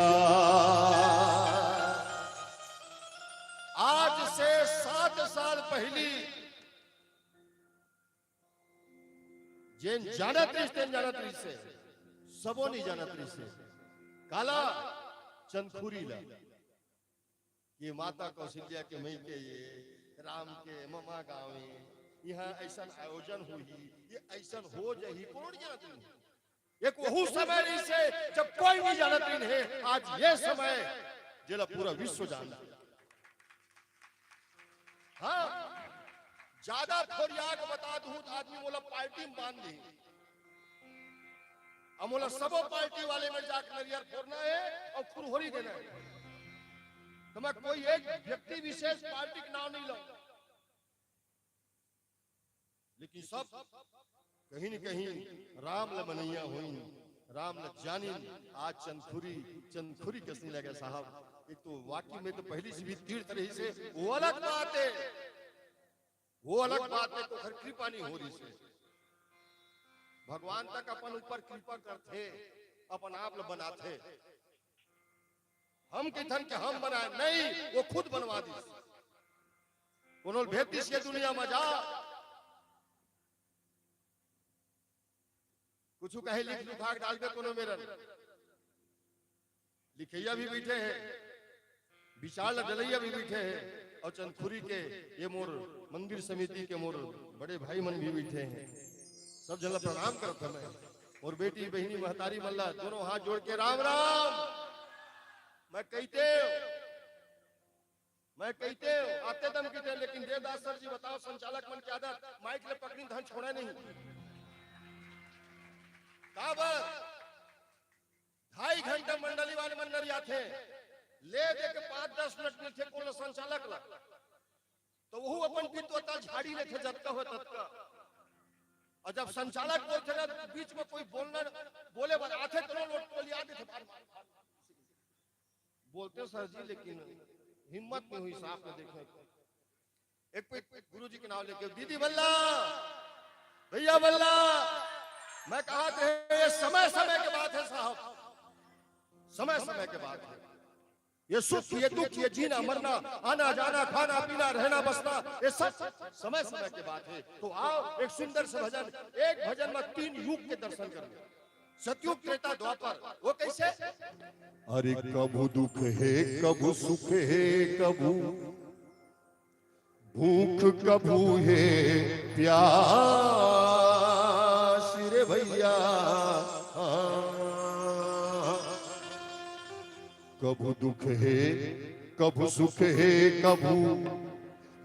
आज से सात साल पहिली जेन जानत रहिस, तेन जानत रहिस हे, सबो नइ जानत रहिस हे। काला? चंदखुरी ला। ये माता कौशल्या के मइके, ये राम के ममा गाँव हे, इहाँ अइसन आयोजन होही, ये अइसन हो जाही, कोनो नइ जानत रहिस। एक वहू समय रहिस हे, जब कोई नइ जानत रहिस हे। आज ये समय, जेला पूरा विश्व जानथे। हाँ, जादा फोरिया के बता दूँ त आदमी मोला पार्टी में बांध दे। अब मोला सबो पार्टी वाले में जाके नरियर फोरना हे अउ खुरहोरी देना हे। त मैं कोई एक व्यक्ति विशेष पार्टी के नाम नइ लूँ, लेकिन सब कहीं न कहीं राम ल मनइया होइन, राम ल जानिन। आज चंदखुरी, चंदखुरी कइसने लगे साहब। एक तो वाकई में तो पहिली से भी तीर्थ रहिस हे, वो अलग बात हे, वो अलग बात हे, त ओखर कृपा नइ हो रहिस हे। भगवान तक अपन ऊपर कृपा करथे, अपन आप ल बनाथे। हम कहिथन कि हम बनाए, नहीं, वो खुद बनवा दिस। कोनो ल भेज दिस ये दुनिया म जा। कुछु कहे लिख लुखा के डालबे कोनो मेरन। लिखइया भी बइठे हे, विचार ल डलइया भी बइठे हे, अउ चंदखुरी के ये मोर मंदिर समिति के मोर बड़े भाई मन भी बइठे हे। सब झन ल प्रणाम करत हँव मैं। मोर बेटी, बहिनी, महतारी मन ल दोनों हाथ जोड़ के राम राम। मैं कहितेंव, मैं कहितेंव, आते दम कहितेंव, लेकिन देवदास सर जी बताओ, संचालक मन के आदत, माइक ल पकड़िन धन छोड़ा नहीं। काबर? ढाई घंटा मंडली वाले मन नरियाथे, ले दे के पाँच दस मिनट मिलथे कोनो संचालक ला, तो वहू अपन पित्तोता झाड़ी लेथे जतका हो ततका। और जब संचालक बोलथे ना, बीच में कोई बोलना, बोले वाला आथे तो लोट को लिया देथे बार बार। बोलते सर जी, लेकिन हिम्मत नहीं हुई साफ में देखे। एक पे गुरु जी के नाम लेके, दीदी बल्ला, भैया बल्ला, मैं कहा थे, ये समय समय के बात है साहब, समय समय के बात है। ये सुख, ये दुख, ये जीना मरना, आना जाना, खाना पीना, रहना बसना, ये सब समय समय के बात है। तो आओ, एक सुंदर से भजन, एक भजन में तीन युग के दर्शन करेंगे। सतयुग, त्रेता, द्वापर। वो कैसे? अरे कभू दुख हे, कभू सुख हे, कभू भूख, कभू हे प्यास रे भैया। हाँ। कभू दुख हे, कभू सुख हे, कभू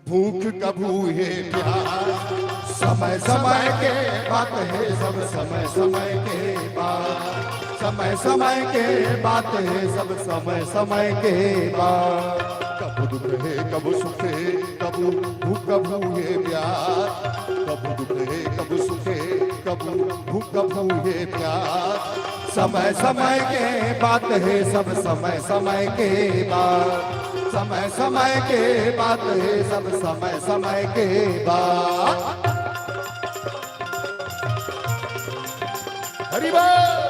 भूख, कभू हे प्यास। समय समय के बात हे, सब समय समय के बात। समय समय के बात हे, सब समय समय के बात। कभू दुख हे, कभू सुख हे, कभू भूख, कभू हे प्यास। कभू दुख हे, कभू सुख हे, कभू भूख, कभू हे प्यास। समय समय के बात हे, सब समय समय के बात। समय समय के बात हे, सब समय समय के बात। हरि बोल।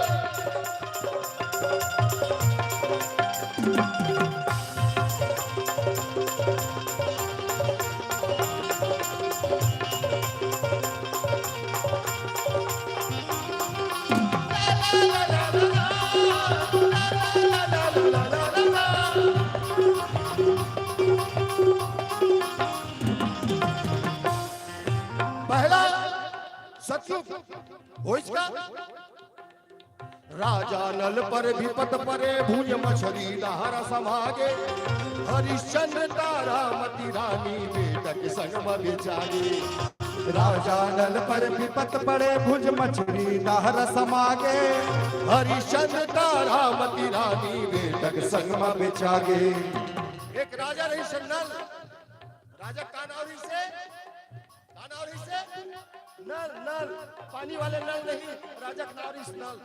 पहला सतयुग होइस का? राजा नल पर बिपत परे, भुंज मछरी दहर समागे। हरिश्चंद्र तारामती रानी बेटक संग म बिचागे। राजा नल पर बिपत परे, भुंज मछरी दहर समागे। हरिश्चंद्र तारामती रानी बेटक संग म बिचागे। एक राजा रहिस नल। राजा का नाव रहिस हे? का नाव रहिस हे? नल, नल, पानी वाले नल नहीं, राजा का नाव रहिस नल।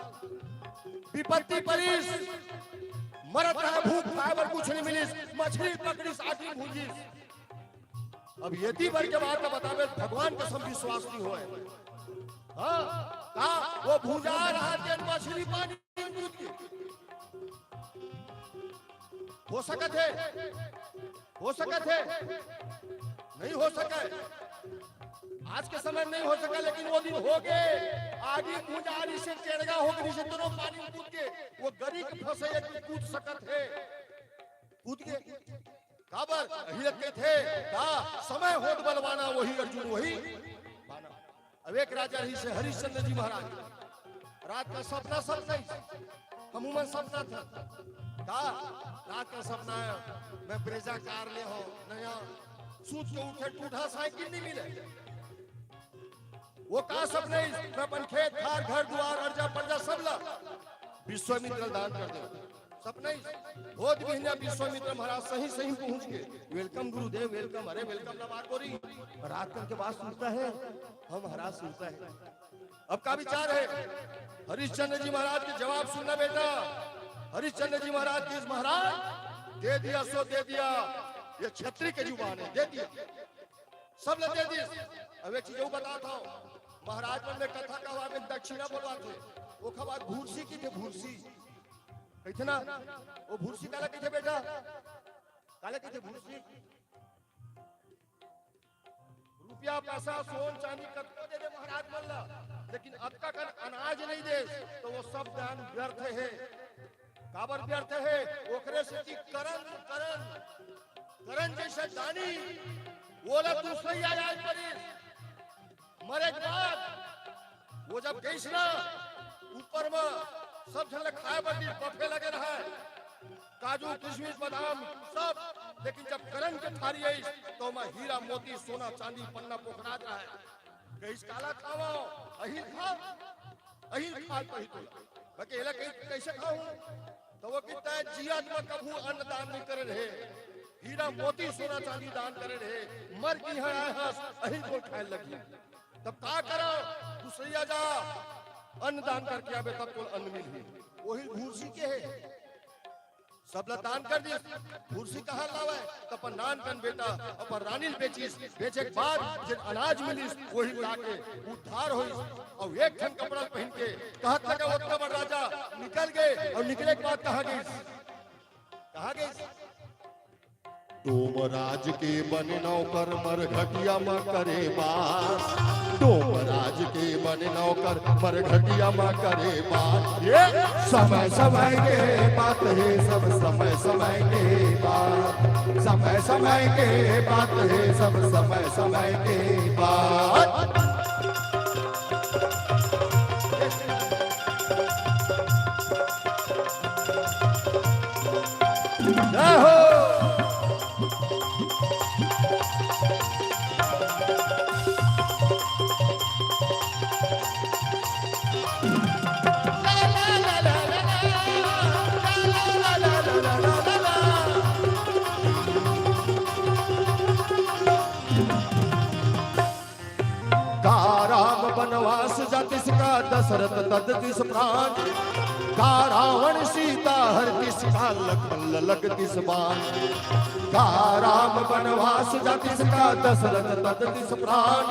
बिपत्ति परिस, मरत रहे भूख, खाए बर कुछ नहीं मिलिस, मछरी पकड़िस, आगी भूंजिस। अब यदि बर के बात बताबे, भगवान कसम विश्वास नहीं होय। हाँ, का वो भूंजा रहा तेन मछरी पानी में कूद के। हो सकत हे, हो सकत हे, नहीं हो सके। आज के समय नहीं हो सके, लेकिन वो दिन होगे। आगी भूंजा रहिस हे, टेड़गा होगे, निसे दोनों पानी में कूद के, वो गरी के फंसे एक दिन कूद सकत हे, कूद के। काबर? अही ल कहिथे, का समय होत बलवाना, वही अर्जुन वही बाना। अब एक राजा रहिस हे हरिश्चंद्र जी महाराज, रात का सपना सपनाइस, हमू मन सपनाथन। का? रात का सपना हे, मैं ब्रेजा कार ले हंव, नया, सूत के उठे, टूटा साइकिल नहीं मिले। वो का सपनाइस? मैं अपन खेत खार, घर दुआर, अर्जा पर्जा सब ला विश्वामित्र ल दान कर देंव। सपनाइस, होत बिहनिया विश्वामित्र महाराज सही सही पहुंच के, "Welcome गुरुदेव, welcome।" अरे welcome ना बात बोली, रात कन के बात सुनता है, हम महाराज सुनता है। अब का विचार हे? हरिश्चंद्र जी महाराज के जवाब सुनना बेटा। हरिश्चंद्र जी महाराज कहिस, "महाराज, दे दिया सो दे दिया, ये छत्री के जुबान हे, दे दिया।" सब ल दे दिस। अब एक चीज अउ बतात हंव, महाराज मन में कथा कहवा में दक्षिणा बोलवाथे, ओखर बाद भूरसी कहिथे, भूरसी। कहिथे ना, वो भूरसी काला कहिथे बेटा? काला कहिथे भूरसी? रुपया, पैसा, सोन, चांदी कतको दे दे महाराज मन ला, लेकिन अतका कन अनाज नहीं दे, तो वो सब दान व्यर्थ हे। काबर व्यर्थ हे? ओकरे सेती करन, करन, करन जइसे दानी, ओला दूसर आए पड़िस। मरे के बाद वो जब गइस ना, ऊपर म सब झन ल खाए बर दिस, buffet लगे रहय, काजू, किशमिश, बादाम, सब। लेकिन जब करन के थारी आइस, तो ओमा हीरा, मोती, सोना, चांदी, पन्ना पोखरात रहय। कहिस, "काला खावंव?" "अही खाव।" अही खाए ल परही तोला। बके एला कहि-, कइसे खाहूं? त ओ कहिथे, जियत म कभू अन्न दान नइ करे रहे, हीरा मोती सोना चांदी दान करे रहे, मर के इहां आए हस, अही ल तोला खाए ल लगही। तब का करंव? दूसरइया जा, अन्न दान करके आबे, तब तोला अन्न मिलही। ओही भूरसी के हे। सबला दान कर दिस, भूरसी कहां लावय? त अपन नानकन बेटा, अपन रानी ल बेचिस, बेचे के बाद जेन अनाज मिलिस, ओही लाके उद्धार होइस। अउ एक ठन कपड़ा पहिन के कहत लगा, ओतना बड़ राजा निकल गे, अउ निकले के बाद कहां गिस? कहां गिस? डोमराज के बने नौकर, मरघटिया म करे बास। डोमराज के बने नौकर, मरघटिया म करे बास। ये समय समय के बात हे, सब समय समय के बात। समय समय के बात हे, सब समय समय के बात। जय हो। का राम बनवास जातिस का दशरथ तदतिस प्राण। का रावण सीता हरतिस का लखन ल लगतिस बान। का राम बनवास जातिस का दशरथ तदतिस प्राण।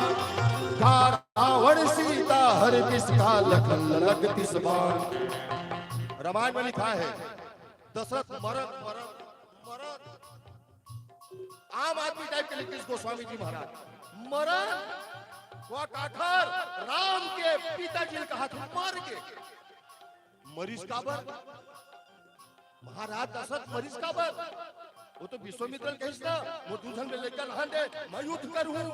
का रावण सीता हरतिस का लखन ल लगतिस बान। रामायण में लिखा है, दशरथ मरत मरत मरत आम आदमी टाइप के लिखिस गोस्वामी जी महाराज। मरन, वो काठर राम के पिताजी ल कहाथे, मर गे। मरिस काबर? महाराज दशरथ मरिस काबर? वो तो विश्वामित्र ल कहिस ना, "मोर दू झन ले लइका रहन दे, मैं युद्ध करहूं।"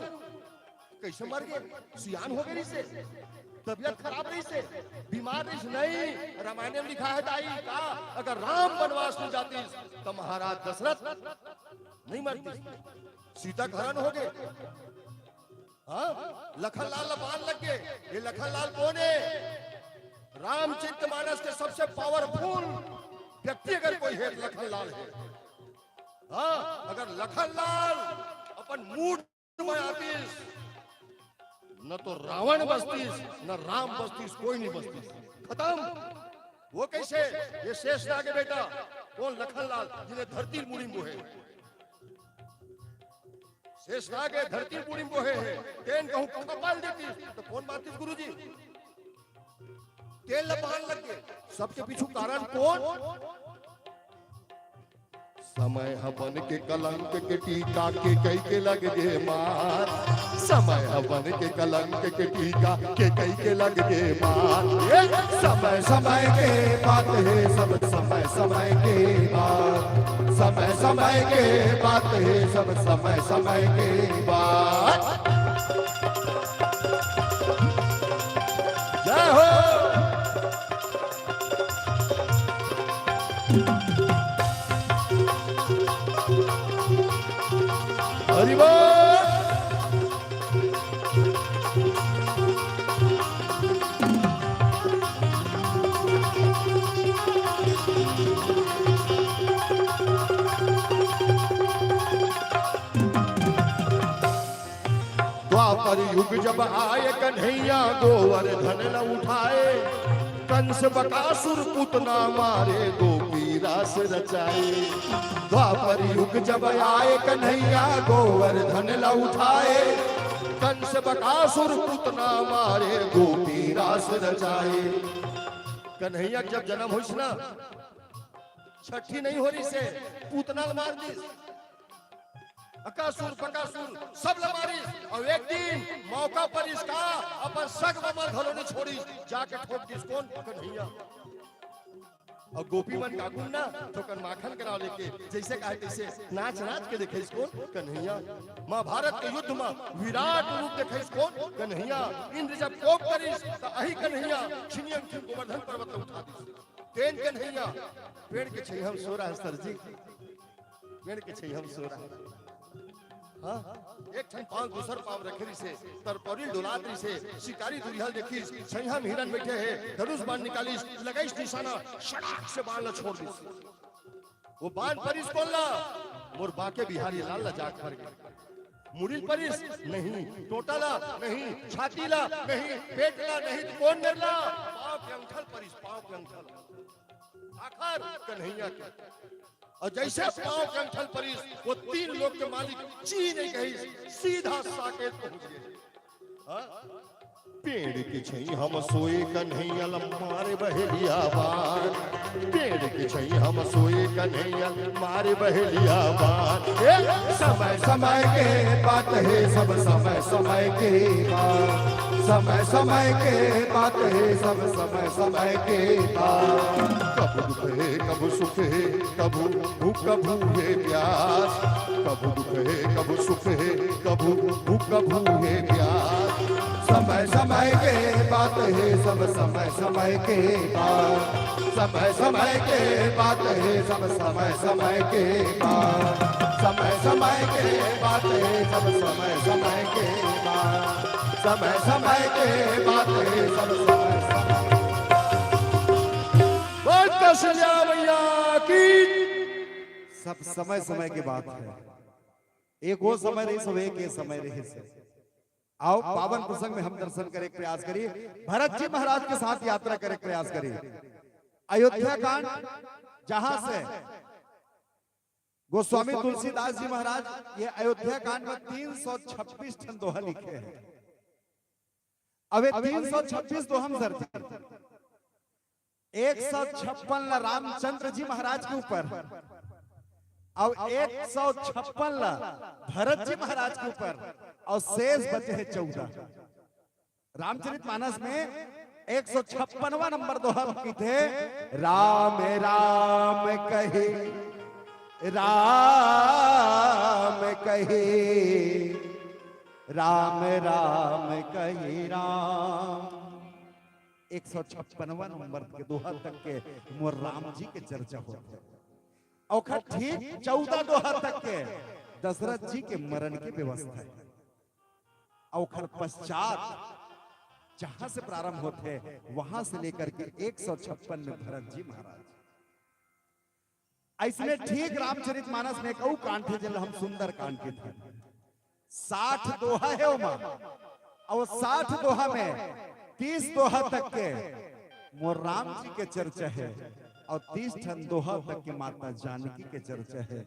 कइसे मर गे? सियान हो गे रहिसे, तबीयत खराब रहिसे, बीमार रहिसे। नहीं, रामायण में लिखा है दाई का, अगर राम बनवास नइ जातिस त महाराज दशरथ नइ मरतिस। सीता के हरण हो गे। हां, लखन लाल ला बान लग गे। ये लखन लाल कोन हे? रामचरित मानस के सबसे पावरफुल व्यक्ति अगर कोई हे त लखन लाल हे। हां, अगर लखन लाल अपन मूड में आतिस, न तो रावण बचतिस, न राम बचतिस, कोई नइ बचतिस, खतम। वो कइसे? ये शेषनाग के बेटा, कोन? लखन लाल, जिने धरती ल मुड़ी म बोहे। शेषनाग हे, धरती ल मुड़ी म बोहे हे, तेन कहूं खपा ल देतिस त कोन बांचतिस गुरुजी? तेन ल बान लग गे। सबके पीछू कारण कोन? समय ह बन के कलंक के टीका, केकई के लग गे मार। समय ह बन के कलंक के टीका, केकई के लग गे मार। ये समय समय के बात हे, सब समय समय के बात। समय समय के बात हे, सब समय समय के बात। जय हो। हरि बोल। द्वापर युग जब आए कन्हैया गोवर्धन ल उठाए, कंस बकासुर पुतना मारे गोपी रास रचाए। द्वापर युग जब आए कन्हैया गोवर्धन ल उठाए, कंस बकासुर पुतना मारे गोपी रास रचाए। कन्हैया के जब जनम होइस ना, छट्ठी नइ हो रहिसे, पुतना ल मार दिस। अकासुर, बकासुर, सब ल मारिस। अउ एक दिन मौका परिस का, अपन सग ममल घलो नइ छोड़िस, जाके ठोक दिस कोन? कन्हैया। अउ गोपी मन का गुण ना, थोकन माखन के नाव लेके, जइसे कहे तइसे नाच नाच के देखे इसको कन्हैया। महाभारत के युद्ध में विराट रूप देखे इसको कन्हैया। इंद्र जब कोप करिस, त अही कन्हैया छिनियन छिन गोवर्धन पर्वत ल उठा दिस। तेन कन्हैया पेड़ के छइहा म सो रहा है सर जी, पेड़ के छइहा म सो रहा है। हाँ? एक ठन पाँव दूसर पाँव रखे रिसे, तरपौरी डोलात रिसे, शिकारी दुरिहा ल देखिस, छइहा म हिरन बइठे हे, धनुष बाण निकालिस, लगाइस निशाना, सड़ाक से बाण ल छोड़ दिस। वो बाण परिस कोन ला? मोर बांके बिहारी लाल ला जाके पर गे। मुड़ी ल परिस? नहीं। टोटा ला? नहीं। छाती ला? नहीं। पेट ला? नहीं। त कोन मेर ला? पाँव के अंगठा ल परिस, पाँव के अंगठा ल। आखर कन्हैया के। अउ जइसे पाँव के अंगठा ल परिस, वो तीन लोक के मालिक जी नइ कहिस, सीधा साकेत पहुंच गे। हाँ? पेड़ के छइहां म सोए कन्हैया ल मारे बहेलिया बाण। पेड़ के छइहां म सोए कन्हैया ल मारे बहेलिया बाण। ए, समय समय के बात हे, सब समय समय के बात। समय समय के बात हे, सब समय समय के बात। कभू दुख हे, कभू सुख हे, कभू भूख, कभू हे प्यास। कभू दुख हे, कभू सुख हे, कभू भूख, कभू हे प्यास। समय समय के बात हे, सब समय समय के बात। समय समय के बात हे, सब समय समय के बात। समय समय के बात हे, सब समय समय के बात। समय समय के बात हे, सब समय समय। बोल कौशल्या मैया की। सब समय समय के बात हे। एक वो समय रहिस, सब एक ये समय रहिस। आओ, पावन प्रसंग में हम दर्शन करे के प्रयास करी, भरत जी महाराज के साथ यात्रा करे के प्रयास करी। अयोध्या कांड, जहां से गोस्वामी तुलसीदास जी महाराज ये अयोध्या कांड में तीन सौ छब्बीस ठन दोहा लिखे हे। अब ये तीन सौ छब्बीस दोहा म सर जी, एक सौ छप्पन ला रामचंद्र जी महाराज के ऊपर, अउ एक सौ छप्पन ला भरत जी महाराज के ऊपर, अउ शेष बचे हे चौदह। रामचरित मानस में एक सौ छप्पनवा नंबर दोहा म कहिथे, राम राम कहे, राम कहे, राम राम कहे राम। एक सौ छप्पनवा नंबर के दोहा तक के मोर राम जी के चर्चा होत हे। ओखर ठीक चौदह दोहा तक के दशरथ जी के मरण के व्यवस्था हे। ओखर पश्चात जहां से प्रारंभ होत हे, वहां से लेकर के एक सौ छप्पन में भरत जी महाराज। अइसने ठीक रामचरित मानस में एक अउ कांड हे, जेला हम सुंदर कांड कहिथन। साठ दोहा हे ओमा, अउ साठ दोहा में तीस दोहा तक के मोर राम जी के चर्चा हे, अउ तीस ठन दोहा तक के माता जानकी के चर्चा हे।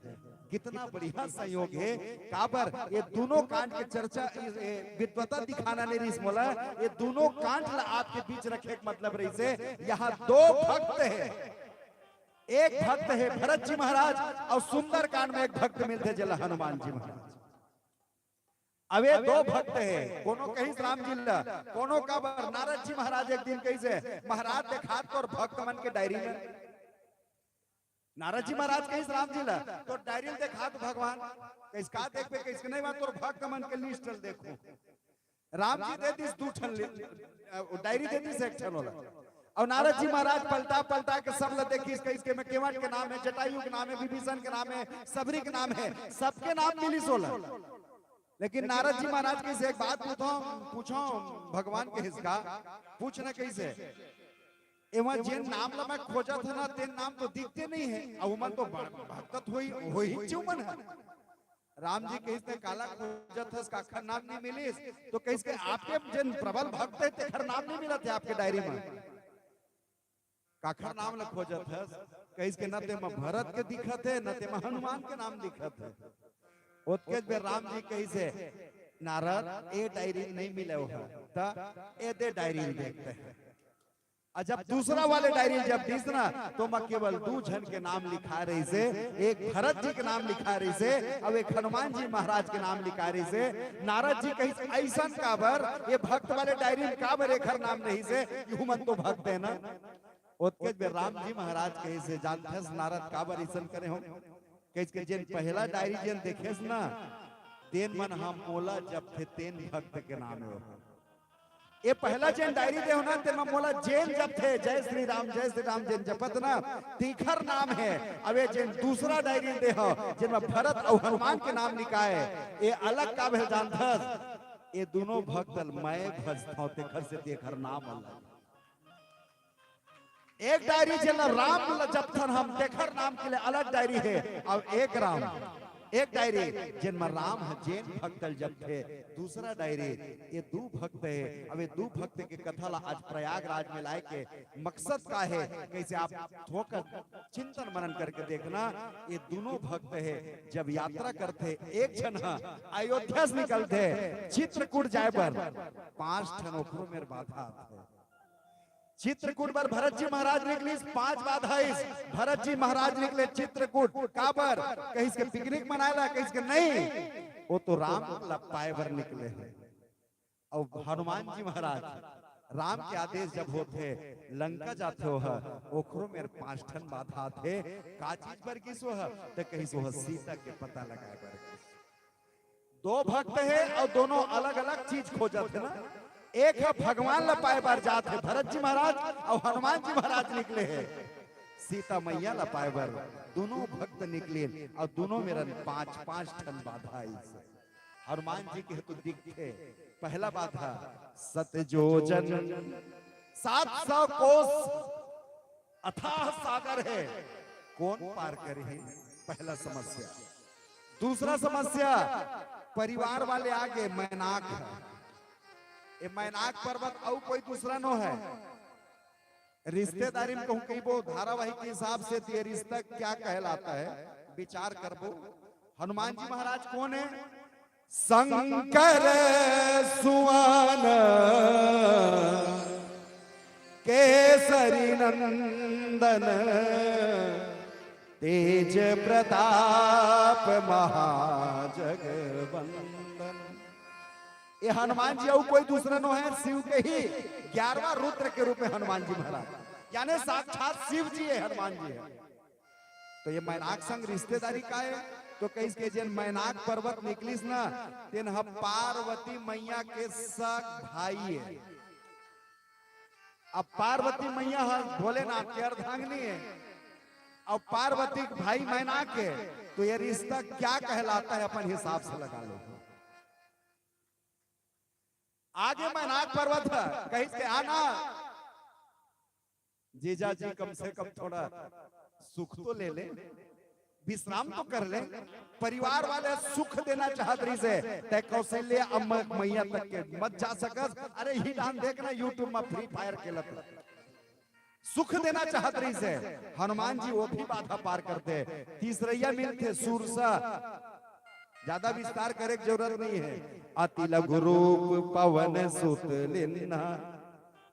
कितना बढ़िया संयोग हे, काबर ये दूनों कांड के चर्चा, ए, ए, विद्वता दिखाना नइ रहिस मोला, ये दूनों कांड ला आपके बीच रखे के मतलब रहिस हे, यहाँ दो भक्त हे, एक भक्त हे भरत जी महाराज अउ सुंदरकांड में एक भक्त मिलथे जेला हनुमान जी महाराज। अब ये दो भक्त हे, कोनो कहिस राम जी ला, कोनो काबर नारद जी महाराज एक दिन कहिस हे, "महाराज देखा तोर भक्त मन के डायरी ला।" नारद जी महाराज कहिस राम जी ला, "तोर डायरी ला देखा तो भगवान।" कहिस, "का देखबे?" कहिस के, "नहीं, मैं तोर भक्त मन के लिस्ट ला देखूं।" राम जी दे दिस दू ठन लि-, अ, डायरी दे दिस एक ठन ओला। अउ नारद जी महाराज पलटा पलटा के सब ला देखिस, कहिस के, "मैं केवट के नाम हे, जटायु के नाम हे, विभीषण के नाम हे, सबरी के नाम हे, सबके नाम मिलिस ओला।" लेकिन नारद जी महाराज कहिस, "एक बात पूछो, पूछो भगवान," कहिस, "का?" "पूछ ना," कहिस, "एमा जेन नाम ला मैं खोजत हंव ना, तेन नाम तो दिखते नहीं हे, अउ ओमन तो ब-, भक्त होही, होही च ओमन ह।" राम जी कहिस, "ते काला खोजत हस, काखर नाम नहीं मिलिस?" तो कहिस के, "आपके जेन प्रबल भक्त हे, तेखर नाम नहीं मिलत हे आपके डायरी में।" "काखर नाम ला खोजत हस?" कहिस के, "न तेमा भरत के दिखत हे, न तेमा हनुमान के नाम दिखत हे।" ओतकेच बेर राम जी कहिस हे, "नारद, ए डायरी नहीं मिले ओहा, त ए दे डायरी देखते हैं।" अउ जब दूसरा वाले डायरी जब दिस ना, तो ओमा केवल दू झन के नाम लिखा रहिस हे, एक भरत जी के नाम लिखा रहिस हे, अउ एक हनुमान जी महाराज के नाम लिखा रहिस हे। नारद जी कहिस, "अइसन काबर? ये भक्त वाले डायरी में काबर एखर नाम रहिस हे? ये ओमन तो भक्त हे ना।" ओतकेच बेर राम जी महाराज कहिस हे, "जानथस नारद काबर अइसन करे हों?" कहिस के, "जेन पहला डायरी जेन देखेस ना, तेन मन ह मोला जपथे, तेन भक्त के नाम हे ओहा।" ये पहला जेन डायरी दे हो ना, तेमा मोला जेन जपथे, "जय श्री राम, जय श्री राम" जेन जपत ना, तीखर नाम हे। अब ये जेन दूसरा डायरी दे हो, जेन में भरत अउ हनुमान के नाम लिखाए, ये अलग का भेल जानथस? ये दोनों भक्त ल मैं भजथौं, तेखर से तेखर नाम अलग। एक डायरी जेन राम ल जपथन हम, तेखर नाम के लिए अलग डायरी हे। अब एक राम, एक डायरी जेन म राम ह जेन भक्त ल जपथे, दूसरा डायरी ये दू भक्त हे। अब ये दू भक्त के कथा ला आज प्रयागराज में लाए के मकसद का हे, कइसे आप थोक चिंतन मनन करके देखना। ये दोनों भक्त हे, जब यात्रा करथे, एक झन ह अयोध्या से निकलथे चित्रकूट जाए बर, पांच ठन ओखरो मेर बाधा आथे। चित्रकूट बर भरत जी महाराज निकलिस, पांच बाधा आइस। भरत जी महाराज निकले चित्रकूट, काबर? कहिस के पिकनिक मनाए ला, कहिस के नहीं, वो तो राम ला पाए बर निकले हे। अउ हनुमान जी महाराज, राम के आदेश जब होथे, लंका जाथे ओह, ओखरो मेर पांच ठन बाधा आथे। का चीज बर गिस ओह? त कहिस ओह सीता के पता लगाए बर गिस। दो भक्त हे अउ दोनों अलग-अलग चीज खोजत हे ना। एक ह भगवान ल पाए बर जात हे भरत जी महाराज, अउ हनुमान जी महाराज निकले हे सीता मैया ल पाए बर। दोनों भक्त निकलिन अउ दोनों मेरन पांच, पांच ठन बाधा आइस। हनुमान जी के तो दिखथे, पहला बाधा सत योजन, सात सौ कोस अथाह सागर हे, कोन पार करही? पहला समस्या। दूसरा समस्या, परिवार वाले आगे मैनाक हे। ये मैनाक पर्वत अउ कोई दूसरा नो हे। रिश्तेदारी में कहूं कहिबो, धारावाहिक के हिसाब से तो ये रिश्ता क्या कहलाता है, विचार करबो। हनुमान जी महाराज कोन हे? शंकर सुवन केसरी नंदन तेज प्रताप महाजगवंदन। ये हनुमान जी अउ कोई दूसरा नो हे, शिव के ही ग्यारहवाँ रुद्र के रूप में हनुमान जी महाराज, यानी साक्षात शिव जी हे, हनुमान जी हे। तो ये मैनाक संग रिश्तेदारी का हे? तो कहिस के जेन मैनाक पर्वत निकलिस ना, तेन ह पार्वती मैया के सग भाई हे। अब पार्वती मैया ह भोलेनाथ के अर्धांगिनी हे, अब पार्वती के भाई मैनाक हे, तो ये रिश्ता क्या कहलाता है, अपन हिसाब से लगा लो। आगे मैनाक पर्वत हे, कहिस के आना जीजा जी, कम से कम थोड़ा सुख तो ले ले, विश्राम तो कर ले। परिवार वाले सुख देना चाहत रहिस हे, तैं कौशल्या अम्मा मैया तक के मत जा सकस। अरे, इही डाहन देखना, YouTube में Free Fire खेलत हे। सुख देना चाहत रहिस हे, हनुमान जी वो भी बाधा पार करथे। तीसरइया मिलथे सुरसा, ज्यादा विस्तार करे के जरूरत नहीं हे। अति लघु रूप पवन सुत लीन्हा,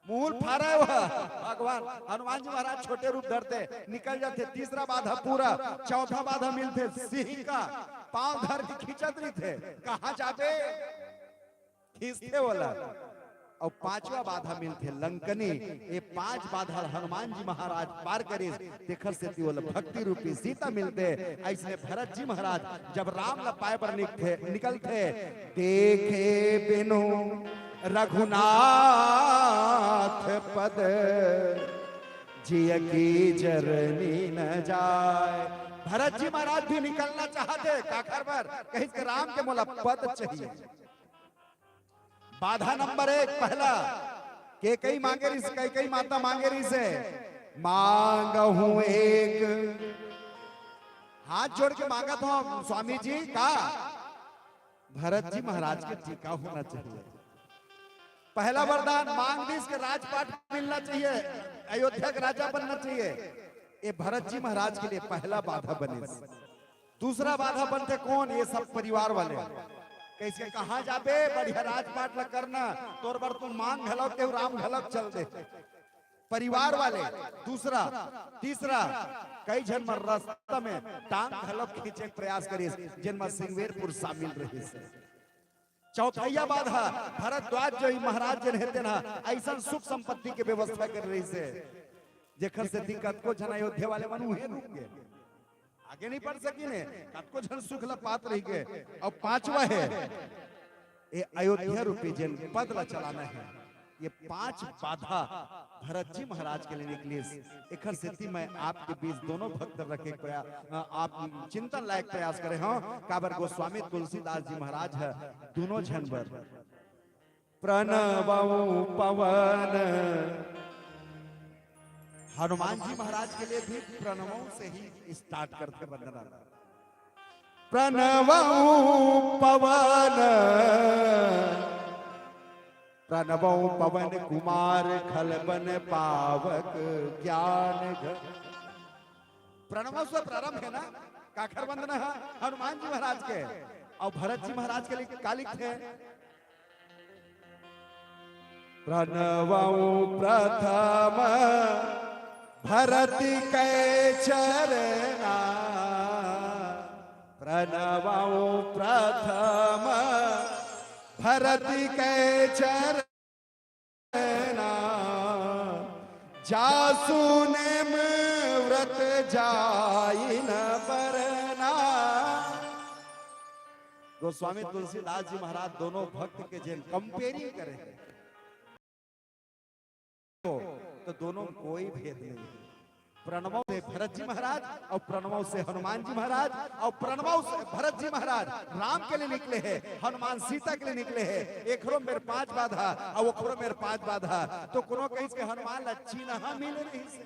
मूल फारा हे वह। भगवान हनुमान जी महाराज छोटे रूप धरथे, निकल जाथे। तीसरा बाधा पूरा, चौथा बाधा मिलथे सिंह का, पांव धर के खींचत रहिथे, कहां जाबे? खींचथे ओला। अउ पांचवा बाधा मिलथे लंकनी। ये पांच बाधा ल हनुमान जी महाराज पार करिस, तेखर सेती ओला भक्ति रूपी सीता मिलथे। अइसने भरत जी महाराज जब राम ला पाए बर निकथे, निकलथे, देखे बिनु रघुनाथ पद जिय की जरनी न जाय। भरत जी महाराज भी निकलना चाहथे, काखर बर? कहिस के राम के मोला पद चाहिए। बाधा नंबर एक, पहला, कैकई मांगे रहिस, कैकई माता मांगे रहिस हे, मांगहूं एक, हाथ जोड़ के मांगत हंव स्वामी जी, का भरत जी महाराज के टीका होना चाहिए। पहला वरदान मांग दिस के राजपाट मिलना चाहिए, अयोध्या के राजा बनना चाहिए। ये भरत जी महाराज के लिए पहला बाधा बनिस। दूसरा बाधा बनथे कोन? ये सब परिवार वाले। कहिस के कहां जाबे, बढ़िया राजपाट ला करना, तोर बर तो मांग घलव, तेहू राम घलव चल दे। परिवार वाले। दूसरा, तीसरा, कई झन मन रस्ता में टांग घलव खींचे के प्रयास करिस, जेन म सिंगवेरपुर शामिल रहिस। चौथइया बाधा, भरद्वाज जो ही महाराज जेन हे तेन ह अइसन सुख संपत्ति के व्यवस्था करे रहिस हे, जेखर सेती कतको झन अयोध्या वाले मन उहें रुक गे, आगे नहीं बढ़ सकिन हे, कतको झन सुख ल पात रहि गे। अउ पांचवा हे, ये अयोध्या रूपी जेन पद ल चलाना हे, ये पांच बाधा भरत जी महाराज के लिए निकलिस। एखर सेती मैं आपके बीच दोनों भक्त रखे प्रया-, अ, आप चिंतन लायक प्रयास करे हंव, काबर गोस्वामी तुलसीदास जी महाराज ह दोनों झन बर प्रणवं पवन। हनुमान जी महाराज के लिए भी प्रणवों से ही स्टार्ट करते वंदना। प्रणवं पवन, प्रणवं पवन कुमार खल बन पावक ज्ञान घन। प्रणव से प्रारंभ है ना, काखर वंदना है हनुमान जी महाराज के। अउ भरत जी महाराज के लिए का लिखथे? प्रणवं प्रथम भरत कै चरना, प्रणवं प्रथम भरत कै चरना, जासु नेम व्रत जाई न बरना। गोस्वामी तुलसीदास जी महाराज दोनों भक्त के जेन कंपेयरिंग करे हे, तो, तो दोनों में कोई भेद नहीं है। प्रणवों से भरत जी महाराज अउ प्रणवों से हनुमान जी महाराज अउ प्रणवों से भरत जी महाराज राम के लिए निकले हे, हनुमान सीता के लिए निकले हे। एकरो मेर पांच बाधा अउ ओकरो मेर पांच बाधा। तो कोनो कहिस के हनुमान ला चिन्हा मिले रहिस हे,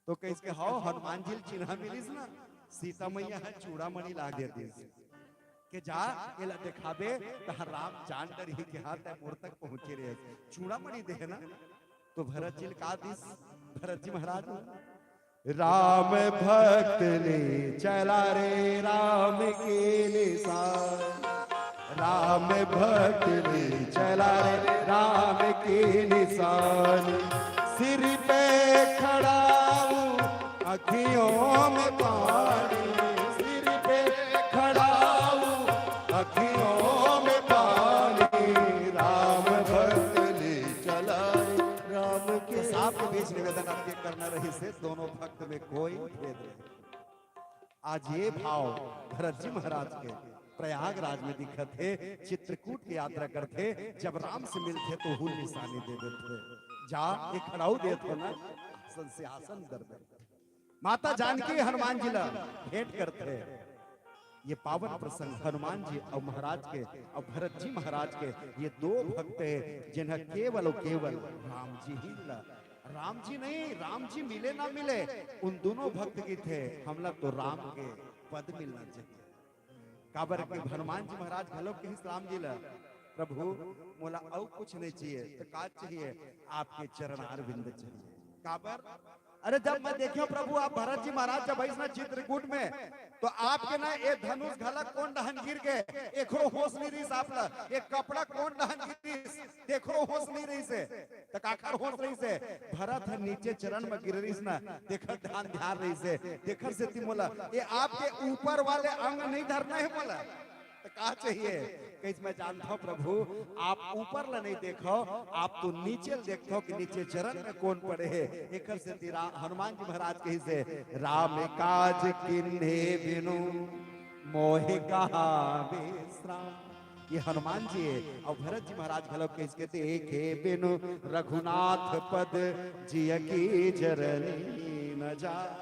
तो कहिस के हव हनुमान जी ल चिन्हा मिलिस ना, सीता मैया ह चूड़ामणि ला दे दिस के जा एला देखाबे, तहां राम जान डरही के हां तैं मोर तक पहुंचे रहे, चूड़ामणि दे ना। तो भरत जी ल का दिस भरत जी महाराज? राम भक्त ले चला रे राम के निशान, राम भक्त ले चला रे राम के निशान। सिर पे खड़ा हूँ, अखियों में पानी, सिर पे खड़ा हूँ, अखियों में पानी। राम भक्त ले चला रे राम के। तो साहब के बीच निवेदन आपके करना रहिस हे, दोनों भक्त में कोई भेद नहीं। आज ये भाव भरत जी महाराज के प्रयागराज में दिखत हे, चित्रकूट की यात्रा करथे, जब राम से मिलथे तो हूल निशानी दे देथे। जा, ये खड़ाऊ देत हो ना, आसन से आसन दर दे। माता जानकी हनुमान जी ला भेंट करथे। ये पावन प्रसंग हनुमान जी अउ महाराज के अउ भरत जी महाराज के, ये दो भक्त हे, जिन्हें केवल अउ केवल राम जी ही मिला। राम जी नहीं, राम जी मिले ना मिले, उन दोनों भक्त की थे, हमला तो राम के पद मिलना चाहिए। काबर के हनुमान जी महाराज घलो कहिस राम जी ला, "प्रभु, मोला अउ कुछ नहीं चाहिए।" तो का चाहिए? "आपके चरणार बिंद चाहिए।" काबर? अरे, जब मैं देखेंव प्रभु, आप भरत जी महाराज जब अइस ना चित्रकूट में, तो आपके ना ये धनुष घला कोन डहन गिर गे, एकरो होश नहीं रहिस आप ला, ये कपड़ा कोन डहन गिरिस, तेखरो होश नहीं रहिस हे। त काखर होश रहिस हे? भरत ह नीचे चरण में गिर रहिस ना, तेखर ध्यान ध्यान रहिस हे, तेखर सेती मोला ये आपके ऊपर वाले अंग नहीं धरना हे मोला। त का चाहिए? कहिस, "मैं जानथंव प्रभु, आप ऊपर ला नहीं देखव, आप तो नीचे ल देखथव कि नीचे चरण में कोन पड़े हे।" एखर सेती रा-, हनुमान जी महाराज कहिस हे, "राम काज किन्हे बिनु मोहि कहा विश्राम।" ये हनुमान जी हे अउ भरत जी महाराज घलो कहिस के, "देखे बिनु रघुनाथ पद जिय की जरनी न जाय।"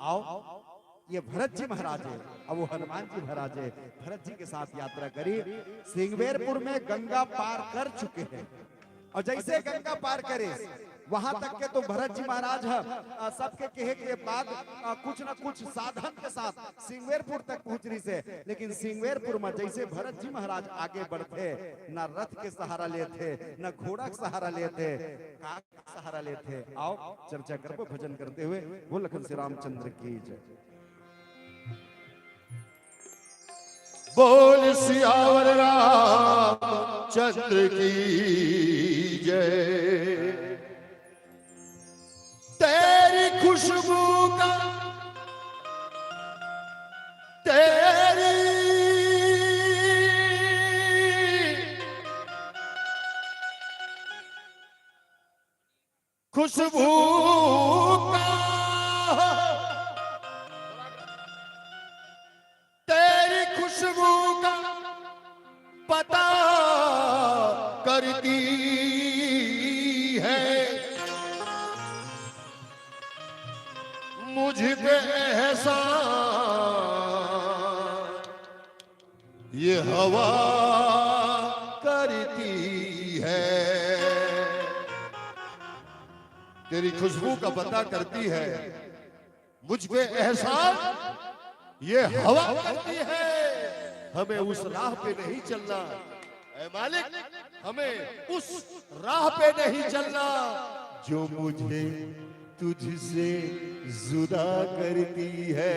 अउ ये भरत जी महाराज हे, अब वो हनुमान जी महाराज हे, भरत जी के साथ यात्रा करी। सिंगवेरपुर में गंगा पार कर चुके हे अउ जइसे गंगा पार करे, वहां तक के तो भरत जी महाराज ह, अ, सबके कहे के बाद, अ, कुछ न कुछ साधन के साथ सिंगवेरपुर तक पहुंच रहिस हे। लेकिन सिंगवेरपुर में जइसे भरत जी महाराज आगे बढ़थे, न रथ के सहारा लेथे, न घोड़ा के सहारा लेथे, का सहारा लेथे। आओ चर्चा करबो भजन करते हुए। बोल लखन श्री रामचंद्र की जय। बोल सियावर रामचंद्र की जय। तेरी खुशबू का, तेरी खुशबू का, तेरी खुशबू का पता करती मुझ पे एहसान ये हवा करती है। तेरी खुशबू का पता करती है। मुझ पे एहसान ये हवा करती है। हमें उस राह पे नहीं चलना। ऐ मालिक, हमें उस राह पे नहीं चलना जो मुझे तुझसे जुदा करती है।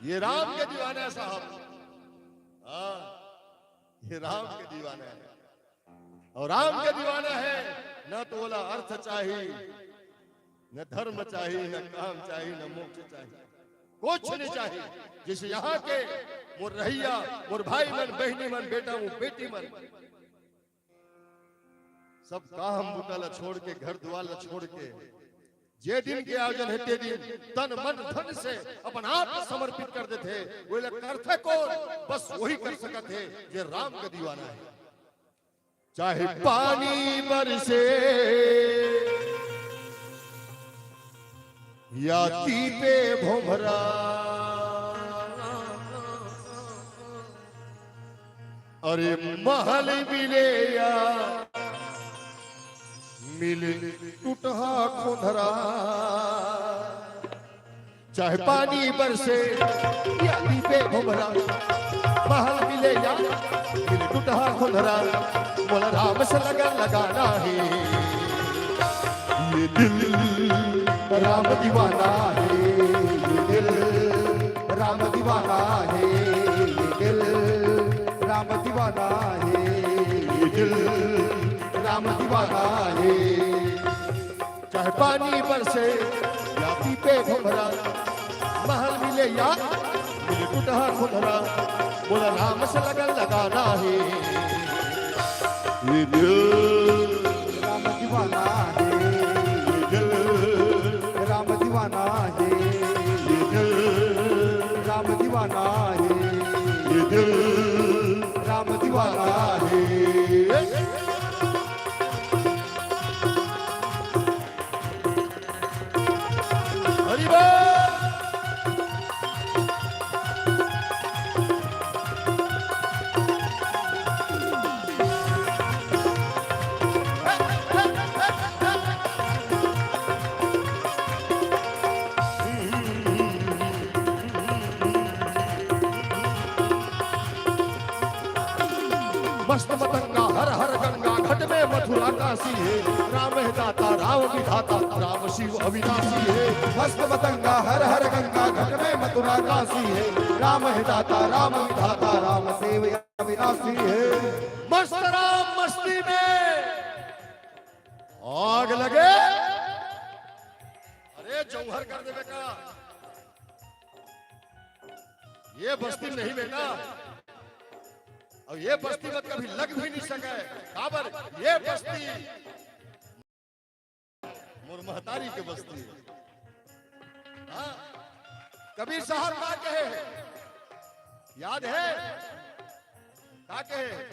ये राम के दीवाना है साहब। हाँ, ये राम के दीवाना है। और राम के दीवाना है, ना तो ओला अर्थ चाही, न धर्म चाही, न काम चाही, न मोक्ष चाही, कुछ नहीं चाही। जिस यहाँ के मोर रहैया, मोर भाई मन, बहिनी मन, बेटा मन, बेटी मन, सब काम बुता ला छोड़ के, घर दुआर ला छोड़ के, जे दिन के आयोजन हे ते दिन तन मन धन से अपन आप ला समर्पित कर देथे। ओला करथे कोन? बस वही कर सकत हे जे राम के दीवाना हे। चाहे पानी बरसे या तीपे भोंभरा, अरे महल मिले या मिले टूटहा खोंधरा। चाहे पानी बरसे या तीपे भोंभरा, महल मिले या मिले टूटहा खोंधरा, मोला राम से लगन लगाना हे। ये दिल राम दीवाना हे, ये दिल राम दीवाना हे, ये दिल राम दीवाना हे, ये दिल राम दीवाना हे। चाहे पानी बरसे या तीपे भोंभरा, महल मिले या मिले टूटहा खोंधरा, मोला राम से लगन लगाना हे। ये दिल राम दीवाना हे, ये दिल राम दीवाना हे, ये दिल राम दीवाना हे, ये दिल राम दीवाना हे। हरि बोल। मस्त मतंगा हर हर गंगा, घट में मथुरा काशी हे। राम हे दाता राम विधाता, राम शिव अविनाशी हे। मस्त मतंगा हर हर गंगा, घट में मथुरा काशी हे। राम हे दाता राम विधाता, राम शिव अविनाशी हे। मस्त राम मस्ती में आग लगे। अरे जौहर कर देबे का? ये बस्ती नहीं बेटा, अउ ये बस्ती मत कभी लग भी नहीं सके। काबर ये बस्ती मोर महतारी के बस्ती हे। हाँ, कबीर साहब का कहे हे, याद हे? का कहे हे?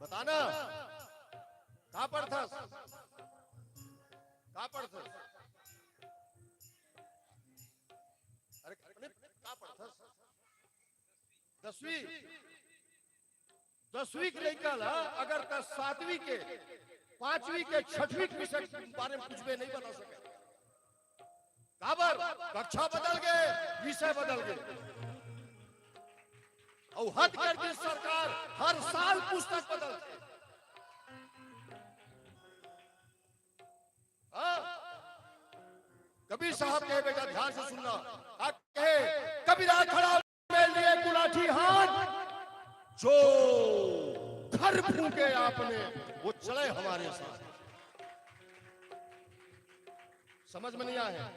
बताना, का पढ़थस? का पढ़थस? अरे, अरे, का पढ़थस? दसवीं, दसवीं के लइका ला अगर त सातवीं के, पांचवीं के, छठवीं के विषय के बारे में कुछ भी नहीं बता सके। काबर? कक्षा बदल गे, विषय बदल गे। अउ हद कर दी सरकार, हर साल पुस्तक बदल। हाँ? कबीर साहब कहे, बेटा ध्यान से सुनना, का कहे? कबीरा खड़ा में लिए गुलाठी हाथ, जो घर फूके आपने, वो चले हमारे साथ। समझ में नहीं आया?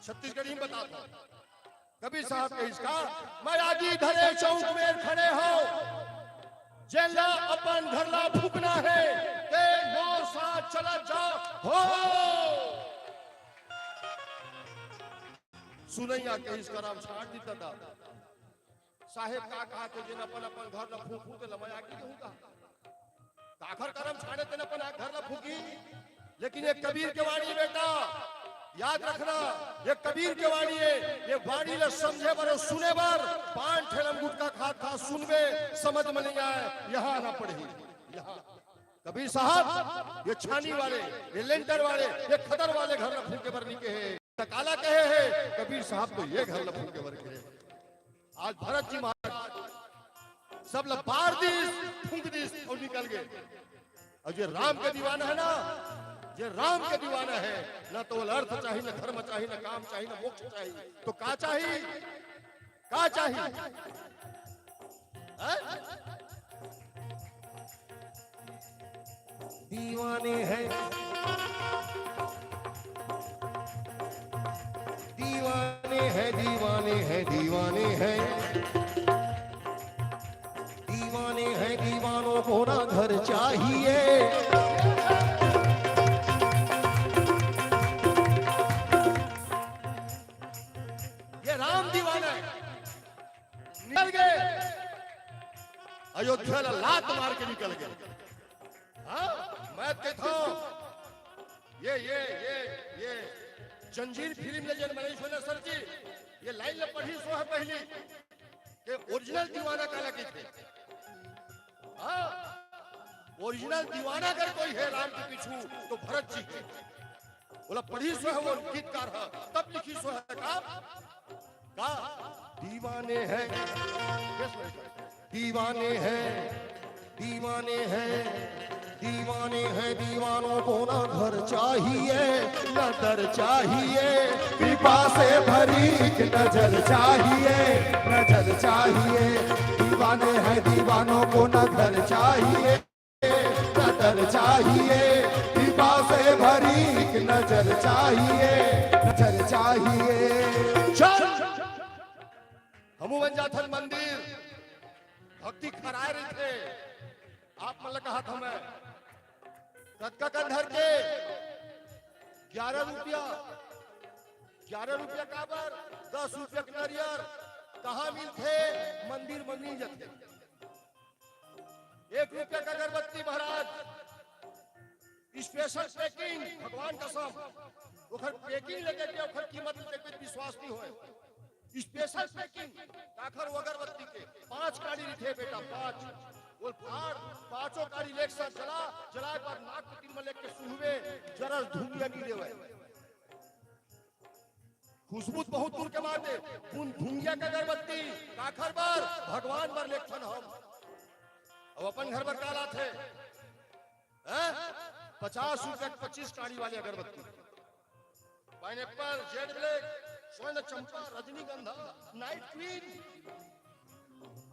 छत्तीसगढ़ी में बताता हूं। कबीर साहब के इसका, मैं आगी धरे चौक में खड़े हो, जेला अपन घर ला फूकना हे, ते मोर साथ चला जा हो। सुनैया के इसका राम छाड़ दी दादा। साहेब का कहा थे, जेन अपन अपन घर ला फूक फूक ला मैं आगी दूंगा। काखर करम छाड़े तेन अपन घर फूकी। लेकिन ये कबीर के वाणी बेटा, याद रखना, ये कबीर के वाणी है। ये वाणी ला समझे बर अउ सुने बर पान ठेलम गुटखा खात खात सुनबे, समझ में नहीं आए, यहाँ आना पड़ही। यहाँ कबीर साहब ये छानी वाले, ये लेंटर वाले, ये खदर वाले घर ला फूके बर नइ कहे हे। त काला कहे हे? कबीर साहब तो ये घर ला फूके बर कहे। आज भरत जी महाराज सब ला बार दिस, फूंक दिस अउ निकल गे। अउ जे राम के दीवाना हे ना, जे राम के दीवाना हे ना, त ओला अर्थ चाही, ना धर्म चाही, ना काम चाही, ना मोक्ष चाही। त का चाही? का चाही? हैं? दीवाने हैं, दीवाने हैं, दीवाने हैं, दीवाने हैं। दीवाने हैं, दीवानों को ना घर चाहिए। ये राम दीवाना हे। निकल गे। अयोध्या ला लात मार के निकल गे। हाँ, मैं कहता हूँ, ये, ये, ये, ये जंजीर फिल्म ले जेन बने सोना सर जी, ये लाइन ला पढ़िस होहू पहली, के ओरिजिनल दीवाना काला कहिथे। हाँ, ओरिजिनल दीवाना अगर कोई हे राम के पीछू, त भरत जी हे। ओला पढ़िस होहू वो गीतकार हे, तब लिखिस होहू का, का दीवाने हैं, दीवाने हैं, दीवाने हैं, दीवाने हैं, दीवानों को ना घर चाहिए, ना दर चाहिए। कृपा से भरी एक नजर चाहिए, नजर चाहिए। दीवाने हैं, दीवानों को ना घर चाहिए, ना दर चाहिए। कृपा से भरी एक नजर चाहिए, नजर चाहिए। चल, हमू मन जाथन मंदिर, भक्ति खराय रहिथे। आप मन ला कहत हंव मैं, कतका कन धर के? ग्यारह रुपया। ग्यारह रुपया काबर? दस रुपया के नरियर। कहाँ मिलथे? मंदिर म मिल जाथे। एक रुपया के अगरबत्ती महाराज, special packing, भगवान कसम, ओकर packing लेके के ओकर कीमत देखे विश्वास नहीं होय। Special packing, काखर वो अगरबत्ती के पांच काड़ी रहिथे बेटा, पांच। वो फाड़, पांचों काड़ी लेके साथ जला, जलाए के बाद नाक के तीर में लेके सुहवे, जरा धुंधिया नहीं देवे। खुशबू बहुत दूर के बात हे। पुन धुंधिया के अगरबत्ती, काखर बर? भगवान बर लेथन हम। अब अपन घर बर का लाथे? हैं? पचास रुपया के पच्चीस काड़ी वाली अगरबत्ती, Pineapple, Jet Black, स्वर्ण चंपा, रजनीगंधा, Night Queen।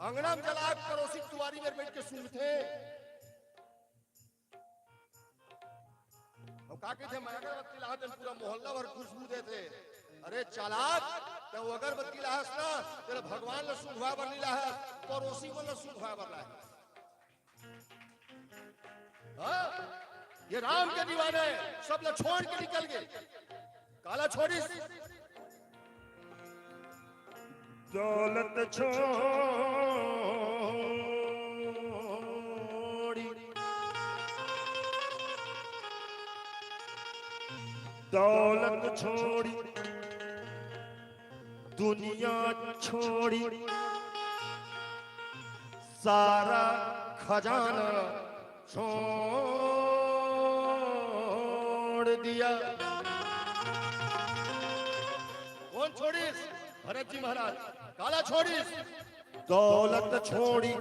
अंगना में जला के परोसी दुवारी में बैठ के सूंघथे। अब का कहिथे, मैं अगरबत्ती लाहत हंव, पूरा मोहल्ला भर खुशबू देथे। अरे चालाक, तैं वो अगरबत्ती लाहस ना, तेला भगवान ला सूंघवाय बर नइ लाहस, परोसी मन ला सूंघवाय बर लाहस। हाँ, ये राम के दीवाना हे, सब ला छोड़ के निकल गे। काला छोड़िस? दौलत छोड़ी, दौलत छोड़ी, दुनिया छोड़ी, सारा खजाना छोड़ दिया। कोन छोड़िस? भरत जी महाराज। काला छोड़िस? दौलत छोड़ी,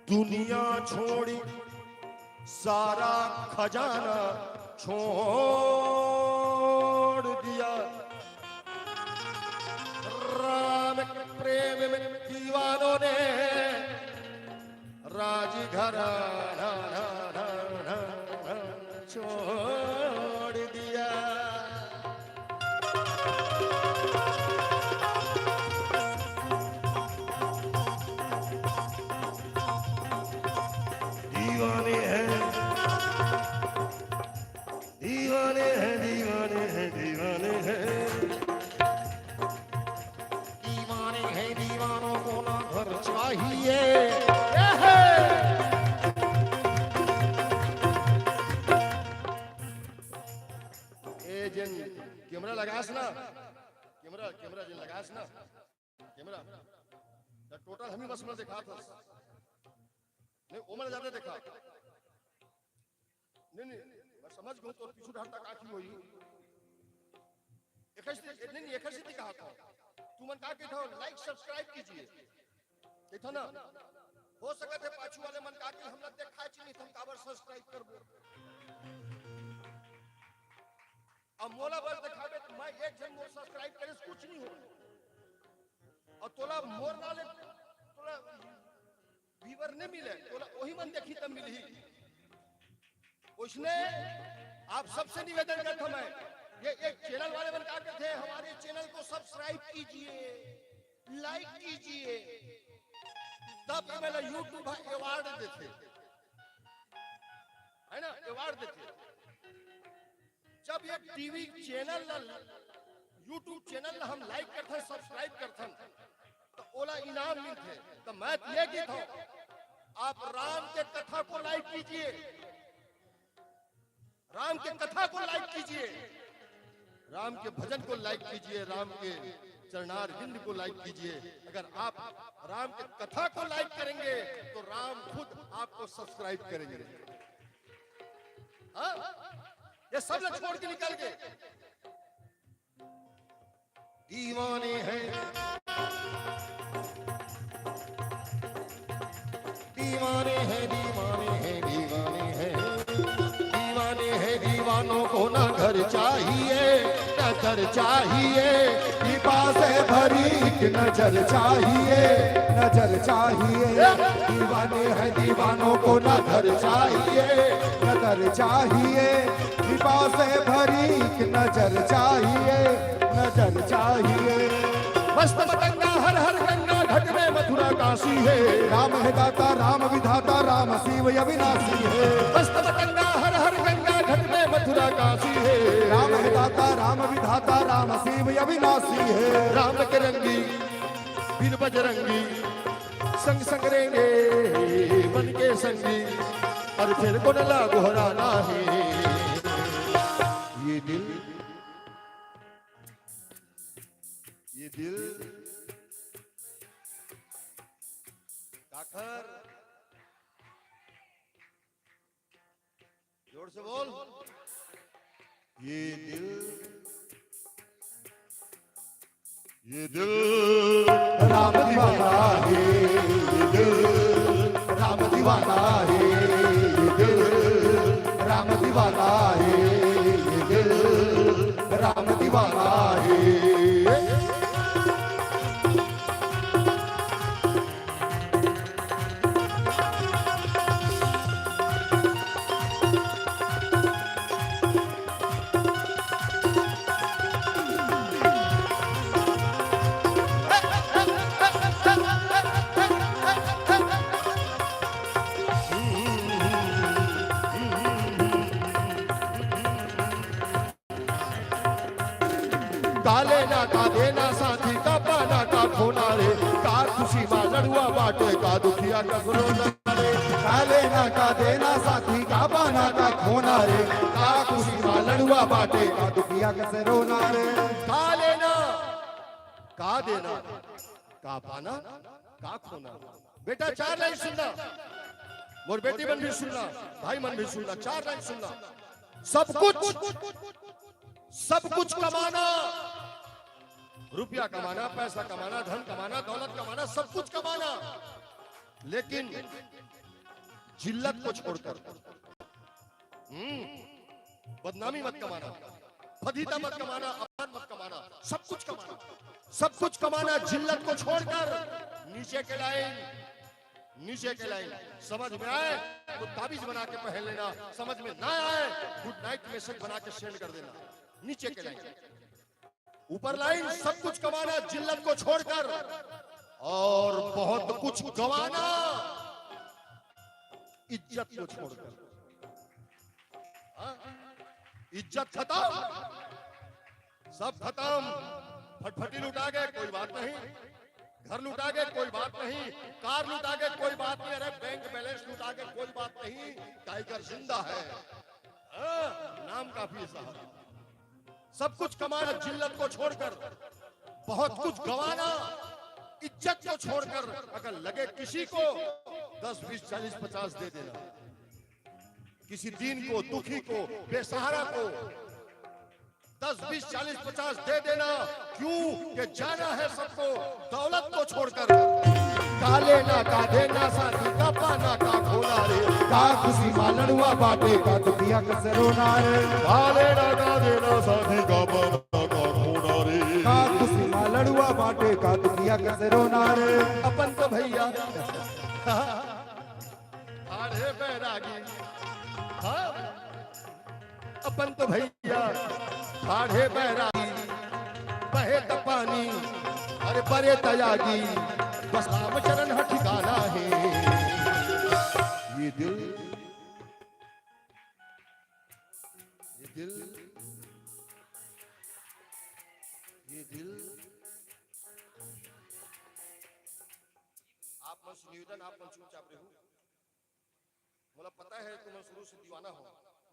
दुनिया छोड़ी, सारा खजाना छोड़ दिया। राम के प्रेम में दीवानों ने राजघराना छोड़ दिया। दीवाने हैं, दीवाने हैं, दीवाने हैं, दीवाने हैं। दीवाने हैं, दीवानों को ना घर चाहिए। ए हे! कैमरा लगास ना, कैमरा, कैमरा जे लगास ना, कैमरा, त टोटल हमी बस में देखात हस। नहीं, ओमन ज्यादा देखा। नहीं, नहीं, मैं समझ गयो तोर पीछू ढांढा का की होई। एखर सेती, नहीं, नहीं, एखर सेती कहा था। तुमन का कहत हो, like subscribe कीजिए। कहत हो ना, हो सकत हे पाछू वाले मन का कि हमला देखाच नहीं, त हम काबर subscribe करबो। अब मोला बस देखाबे त मैं एक झन मोर subscribe करे से कुछ नहीं हो। अउ तोला मोर नाले, तोला viewer नहीं मिले, तोला ओही मन देखही तब मिलही। उसने आप सबसे निवेदन करता मैं, ये एक channel वाले मन का कहते हैं, हमारे channel को subscribe कीजिए, like कीजिए, तब ये मेला YouTube ह award देथे, है ना, award देथे। जब ये टीवी channel ला, YouTube channel ला हम like करथन, subscribe करथन, त ओला इनाम मिलथे। त मैं ये कहत हूँ, आप राम के कथा को like कीजिए, राम के कथा को like कीजिए, राम के भजन को like कीजिए, राम के चरणार विंद को like कीजिए। अगर आप राम के कथा को like करेंगे तो राम खुद आपको subscribe करेंगे। हाँ? ये सब लोग छोड़ के निकल गए। दीवाने हैं, दीवाने हैं, दीवाने हैं, दीवाने हैं, दीवाने हैं। दीवानों को ना घर चाहिए, ना घर चाहिए, लिबास भरी एक नजर चाहिए, नजर चाहिए। दीवाने हैं, दीवानों को ना घर चाहिए, नजर चाहिए, लिबास भरी एक नजर चाहिए, नजर चाहिए। मस्त मतंगा हर हर गंगा घट में मथुरा काशी है। राम है दाता, राम विधाता, राम शिव अविनाशी है। मस्त मतंगा हर हर गंगा घट में मथुरा काशी है। राम है दाता, राम विधाता, राम शिव अविनाशी है। राम के रंगी वीर बजरंगी, संग संग रेंगे मन के संगी, अउ फेर कोन ला गोहराना हे। ये दिल, ये दिल काखर, जोर से बोल। ये दिल, ये दिल राम दीवाना है, ये दिल राम दीवाना है, ये दिल राम दीवाना है, ये दिल राम दीवाना है। का लेना का देना साथी, का पाना का खोना रे, का खुशी मा लड़ुआ बाटे, का दुखिया का रोना रे। का लेना का देना साथी, का पाना का खोना रे, का खुशी मा लड़ुआ बाटे, का दुखिया का रोना रे। का लेना, का देना, का पाना, का खोना। बेटा, चार लाइन सुनना, मोर बेटी मन भी सुनना, भाई मन भी सुनना, चार लाइन सुनना। सब कुछ, सब कुछ कमाना, रुपया कमाना, पैसा कमाना, धन कमाना, दौलत कमाना, सब कुछ कमाना, लेकिन जिल्लत को छोड़कर, हम्म, बदनामी मत कमाना, फजीहत मत कमाना, अपमान मत कमाना, सब कुछ कमाना, सब कुछ कमाना, जिल्लत को छोड़कर। नीचे के लाइन, नीचे के लाइन समझ में आए तो ताबीज बना के पहन लेना, समझ में ना आए good night message बना के send कर देना। नीचे के लाइन, ऊपर लाइन, सब कुछ कमाना जिल्लत को छोड़कर, और बहुत कुछ गंवाना इज्जत को छोड़कर। हाँ? इज्जत खतम, सब खतम। फटफटी लुटा गए, कोई बात नहीं, घर लुटा गए, कोई बात नहीं, कार लुटा गए, कोई बात नहीं, अरे, बैंक बैलेंस लुटा गए, कोई बात नहीं, टाइगर जिंदा है। हाँ? नाम काफी है साहब। सब कुछ कमाना, जिल्लत को छोड़कर, बहुत कुछ गंवाना, इज्जत को छोड़कर, अगर लगे किसी को, दस, बीस, चालीस, पचास दे देना। किसी दीन को, दुखी को, बेसहारा को दस, बीस, चालीस, पचास दे देना। क्यों? कि जाना है सबको दौलत को छोड़कर। काले ना का देना साथी का पाना का खोना रे। का खुशी मा लड़ुआ बाटे का दुखिया कस रोना रे। काले ना का देना साथी का पाना का खोना रे। का खुशी मा लड़ुआ बाटे का दुखिया कस रोना रे। अपन तो भैया, अरे बैरागी, हाँ, अपन तो भैया ठाढ़े बैरागी, बहे त पानी, अरे बरे तयागी, बस रामचरण ह ठिकाना है। ये दिल, ये दिल, ये दिल। आप मन से निवेदन, आप मन चुपचाप रहू। मोला पता है तुमन शुरू से दीवाना हो।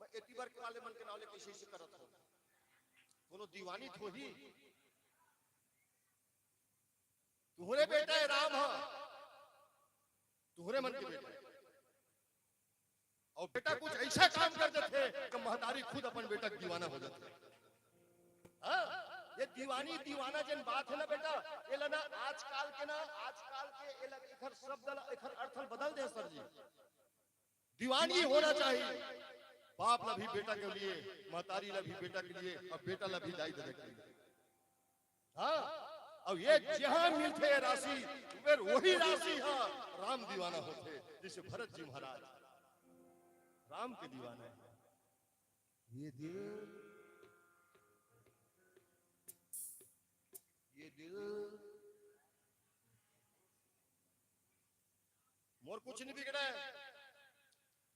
मैं एती बर के वाले मन के नाव ले कइसे, कइसे करत हो। कोनो दीवानी थोही। तुहरे बेटा है राम ह, तुहरे मन के बेटा है। अउ बेटा कुछ अइसा काम कर देथे कि महतारी खुद अपन बेटा के दीवाना हो जाथे। हाँ, ये दीवानी दीवाना जेन बात है ना बेटा, एला ना आजकाल के ना, आजकाल के एला, एखर शब्द ला, एखर अर्थ ला बदल दे सर जी। दीवानी होना चाहिए, बाप ला भी बेटा के लिए, महतारी ला भी बेटा के लिए, अउ बेटा ला भी दाई ददा के लिए। हाँ, अउ ये जहाँ मिलथे ये राशि, फेर वही राशि ह राम दीवाना होथे, जइसे भरत जी महाराज राम के दीवाना है। ये दिल, ये दिल, मोर कुछ नहीं बिगड़ा है।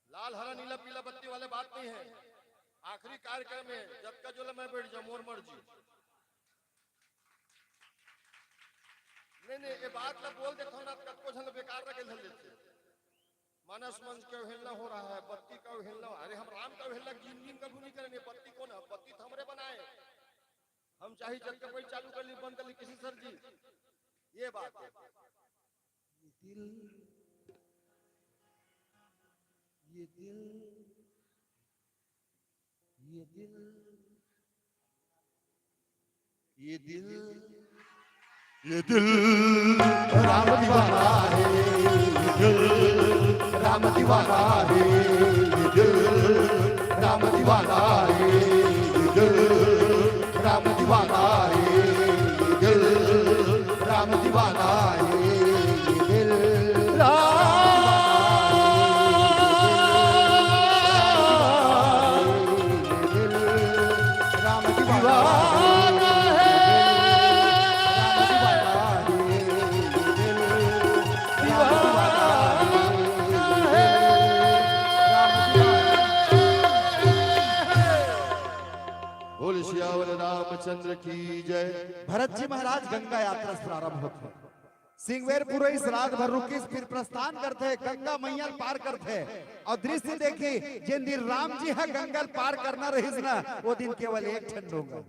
लाल, हरा, नीला, पीला बत्ती वाले बात नहीं है। आखिरी कार्यक्रम है, जतका जोला मैं बैठ जाऊं, मोर मर्जी। नहीं, नहीं, ये बात ला बोल देथव ना, कतको झन बेकार रखे धर लेथे। मानस मंच के अवहेलना हो रहा है, बत्ती का अवहेलना। अरे, हम राम का अवहेलना जिंदगी में कभी नहीं करेंगे। बत्ती कौन है? बत्ती तो हमरे बनाए। हम चाहे जब तक कोई चालू कर ली, बंद कर ली, किसी सर जी। ये बात है। ये दिल, ये दिल, ये दिल, ये दिल, ये दिल राम दीवाना है, ये दिल राम दीवाना है, ये दिल राम दीवाना है, ये दिल राम दीवाना है, ये दिल राम दीवाना है, ये दिल राम दीवाना है, ये दिल राम दीवाना है, ये दिल राम दीवाना है, ये दिल राम दीवाना है, ये दिल राम दीवाना है। बोल सियावर रामचंद्र की जय। भरत जी महाराज गंगा यात्रा से प्रारंभ होथे। सिंगवेर पुरइस, रात भर रुकिस, फिर प्रस्थान करथे, गंगा मैया ल पार करथे। अउ दृश्य देखी, जेन दिन राम जी ह गंगा ल पार करना रहिस ना, ओ दिन केवल एक ठन डोंगा,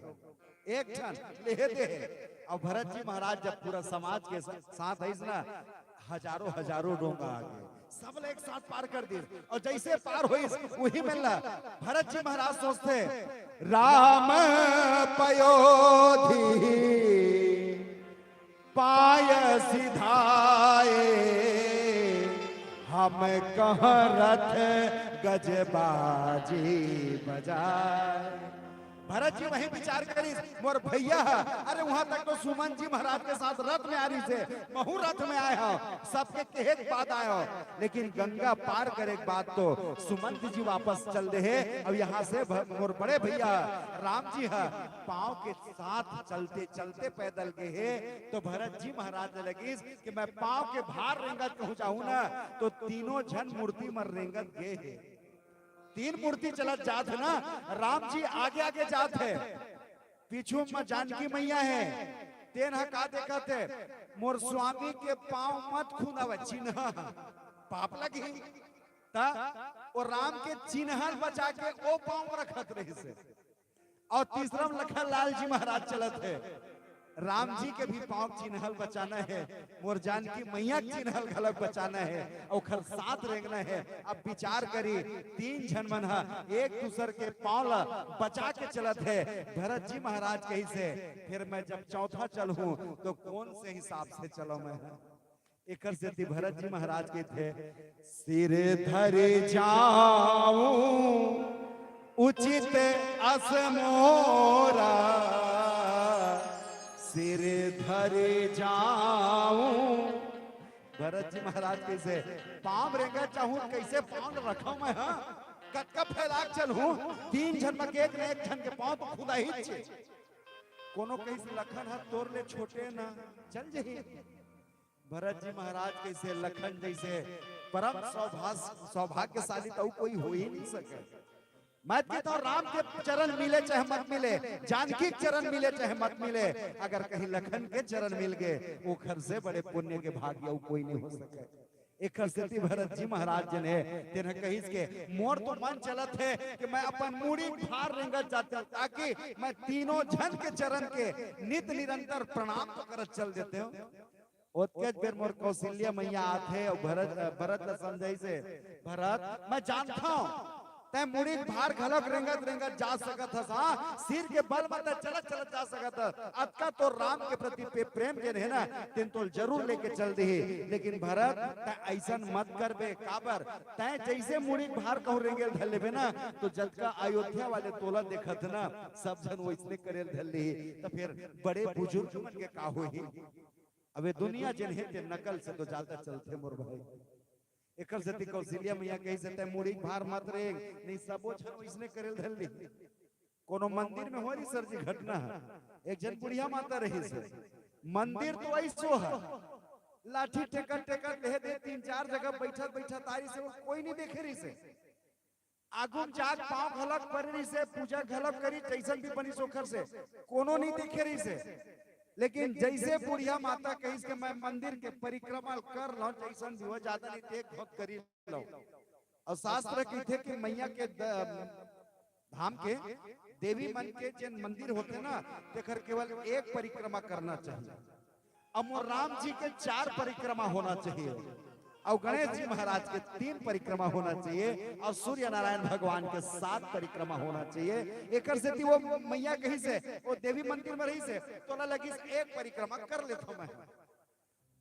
एक ठन लेहे दे हे। अउ भरत जी महाराज जब पूरा समाज के सा-, साथ आइस ना, हजारों हजारों डोंगा आ गे, सब ला एक साथ पार कर दिस। अउ जइसे पार होइस, उही मेर ला भरत जी महाराज सोचथे, राम पयोधि पाय सिधाए, हम कह रथ गज बाजी बजाए। भरत जी वही विचार करिस, मोर भैया ह, अरे उहाँ तक तो सुमन जी महाराज के साथ रथ में आ रहिस हे, महूँ रथ में आए हँव, सबके कहे के बाद आए हँव, लेकिन गंगा पार करे के बाद तो सुमंत जी वापस चल दे हे। अब यहाँ से भ-, मोर बड़े भैया राम जी ह पाँव के साथ चलते चलते पैदल गे हे, तो भरत जी महाराज ल लगिस कि मैं पाँव के भार रेंगत कहूँ जाहूँ ना, तो तीनों झन मूर्ति म रेंगत गे हे। तीन मूर्ति चलत जात हे ना, राम जी आगे आगे जात हे, पीछू म जानकी मैया हे, तेन ह का देखत हे, मोर स्वामी के पाँव मत खुंदावय, चिन्हा पाप लगही। त ओ राम के चिन्हा ल बचा के ओ पाँव रखत रहिस हे। अउ तीसरा म लखन लाल जी महाराज चलत हे। राम जी के भी पाँव के चिन्ह ल बचाना हे, मोर जानकी मैया के चिन्ह ल घलक बचाना हे, अउ ओखर साथ रेंगना हे। अब विचार करी, तीन झन मन ह एक दूसर के पाँव ल बचा के चलत हे। भरत जी महाराज कहिस हे, "फिर मैं जब चौथा चलहूं तो कौन से हिसाब से चलंव मैं?" एकर सेती भरत जी महाराज कहिथे, "सिर धरि जाऊं उचित अस मोरा, सिर धरि जाऊं।" भरत जी महाराज कहिसे, "पाँव रेंगत जाहूं, कइसे पाँव ल रखंव मैं, हां? कतका फैला के चलहूं? तीन झन म के एक न एक झन के पाँव तो खुदाही चे।" कोनो कहिस, "लखन ह तोर ले छोटे न, चल जही।" भरत जी महाराज कहिसे, "लखन जइसे परम सौभास-, सौभाग्यशाली त अउ कोई हो ही नहीं सके। मैं त कहिथंव, राम के चरण मिले चाहे मत मिले, जानकी के चरण मिले चाहे मत मिले, अगर कहीं लखन के चरण मिल गे, ओखर से बड़े पुण्य के भागी अउ कोई नहीं हो सके।" एकर सेती भरत जी महाराज जेन हे, तेन ह कहिस के, "मोर तो मन चलत हे कि मैं अपन मुड़ी भार रेंगत जातेंव, ताकि मैं तीनों झन के चरण के नित निरंतर प्रणाम तो करत चल देतेंव।" ओतकेच बेर मोर कौशल्या मैया आथे अउ भरत, भरत ल समझाइसे, "भरत, मैं जानथंव, तैं मुड़ी भार घलक रेंगत रेंगत जा सकत हस, हां, सिर के बल म तैं चलत चलत जा सकत हस। अतका तोर राम के प्रति पे-, प्रेम जेन हे ना, तेन तोल जरूर लेके चल दिही। लेकिन भरत, तैं अइसन मत करबे, काबर? तैं जइसे मुड़ी भार कहूं रेंगे ल धर लेबे ना, तो जतका अयोध्या वाले तोला देखत ना, सब झन वइसने करे ल धर लिही। त फेर बड़े बुजुर्ग मन के का होही?" अब ए दुनिया जेन हे, ते नकल से तो जादा चलथे मोर भाई। एकर सेती कौशल्या मैया कहिसे, "तैं मुड़ी भार मत रेंग, नहीं सबो झन वइसने करे ल धर लिही।" कोनो मंदिर में होय रहिस सर जी घटना, एक झन बुढ़िया माता रहिस हे, मंदिर तो अइसो हे, लाठी टेकत टेकत ले दे, तीन चार जगह बइठत बइठत आ रहिस हे, कोई नहीं देखे रहिस हे। आगू म जाके पाँव घलक परे रहिस हे, पूजा घलक करिस, जइसन भी बनिस ओखर से, कोनो नहीं देखे रहिस हे। लेकिन जइसे बुढ़िया माता कहिस के मैं मंदिर के परिक्रमा कर लंव, जइसन भी हो, जादा नहीं देख भक्त करी लंव। अउ शास्त्र कहिथे कि मैया के द-, धाम के देवी मन के जेन मंदिर होथे ना, तेखर केवल एक परिक्रमा करना चाहिए। अउ मोर राम जी के चार परिक्रमा होना चाहिए, अउ गणेश जी महाराज के तीन परिक्रमा होना चाहिए, अउ सूर्य नारायण भगवान के सात परिक्रमा होना चाहिए। एकर सेती वो मैया कहिस हे, वो देवी मंदिर में रहिस हे, तोला लगिस एक परिक्रमा कर लेथंव मैं।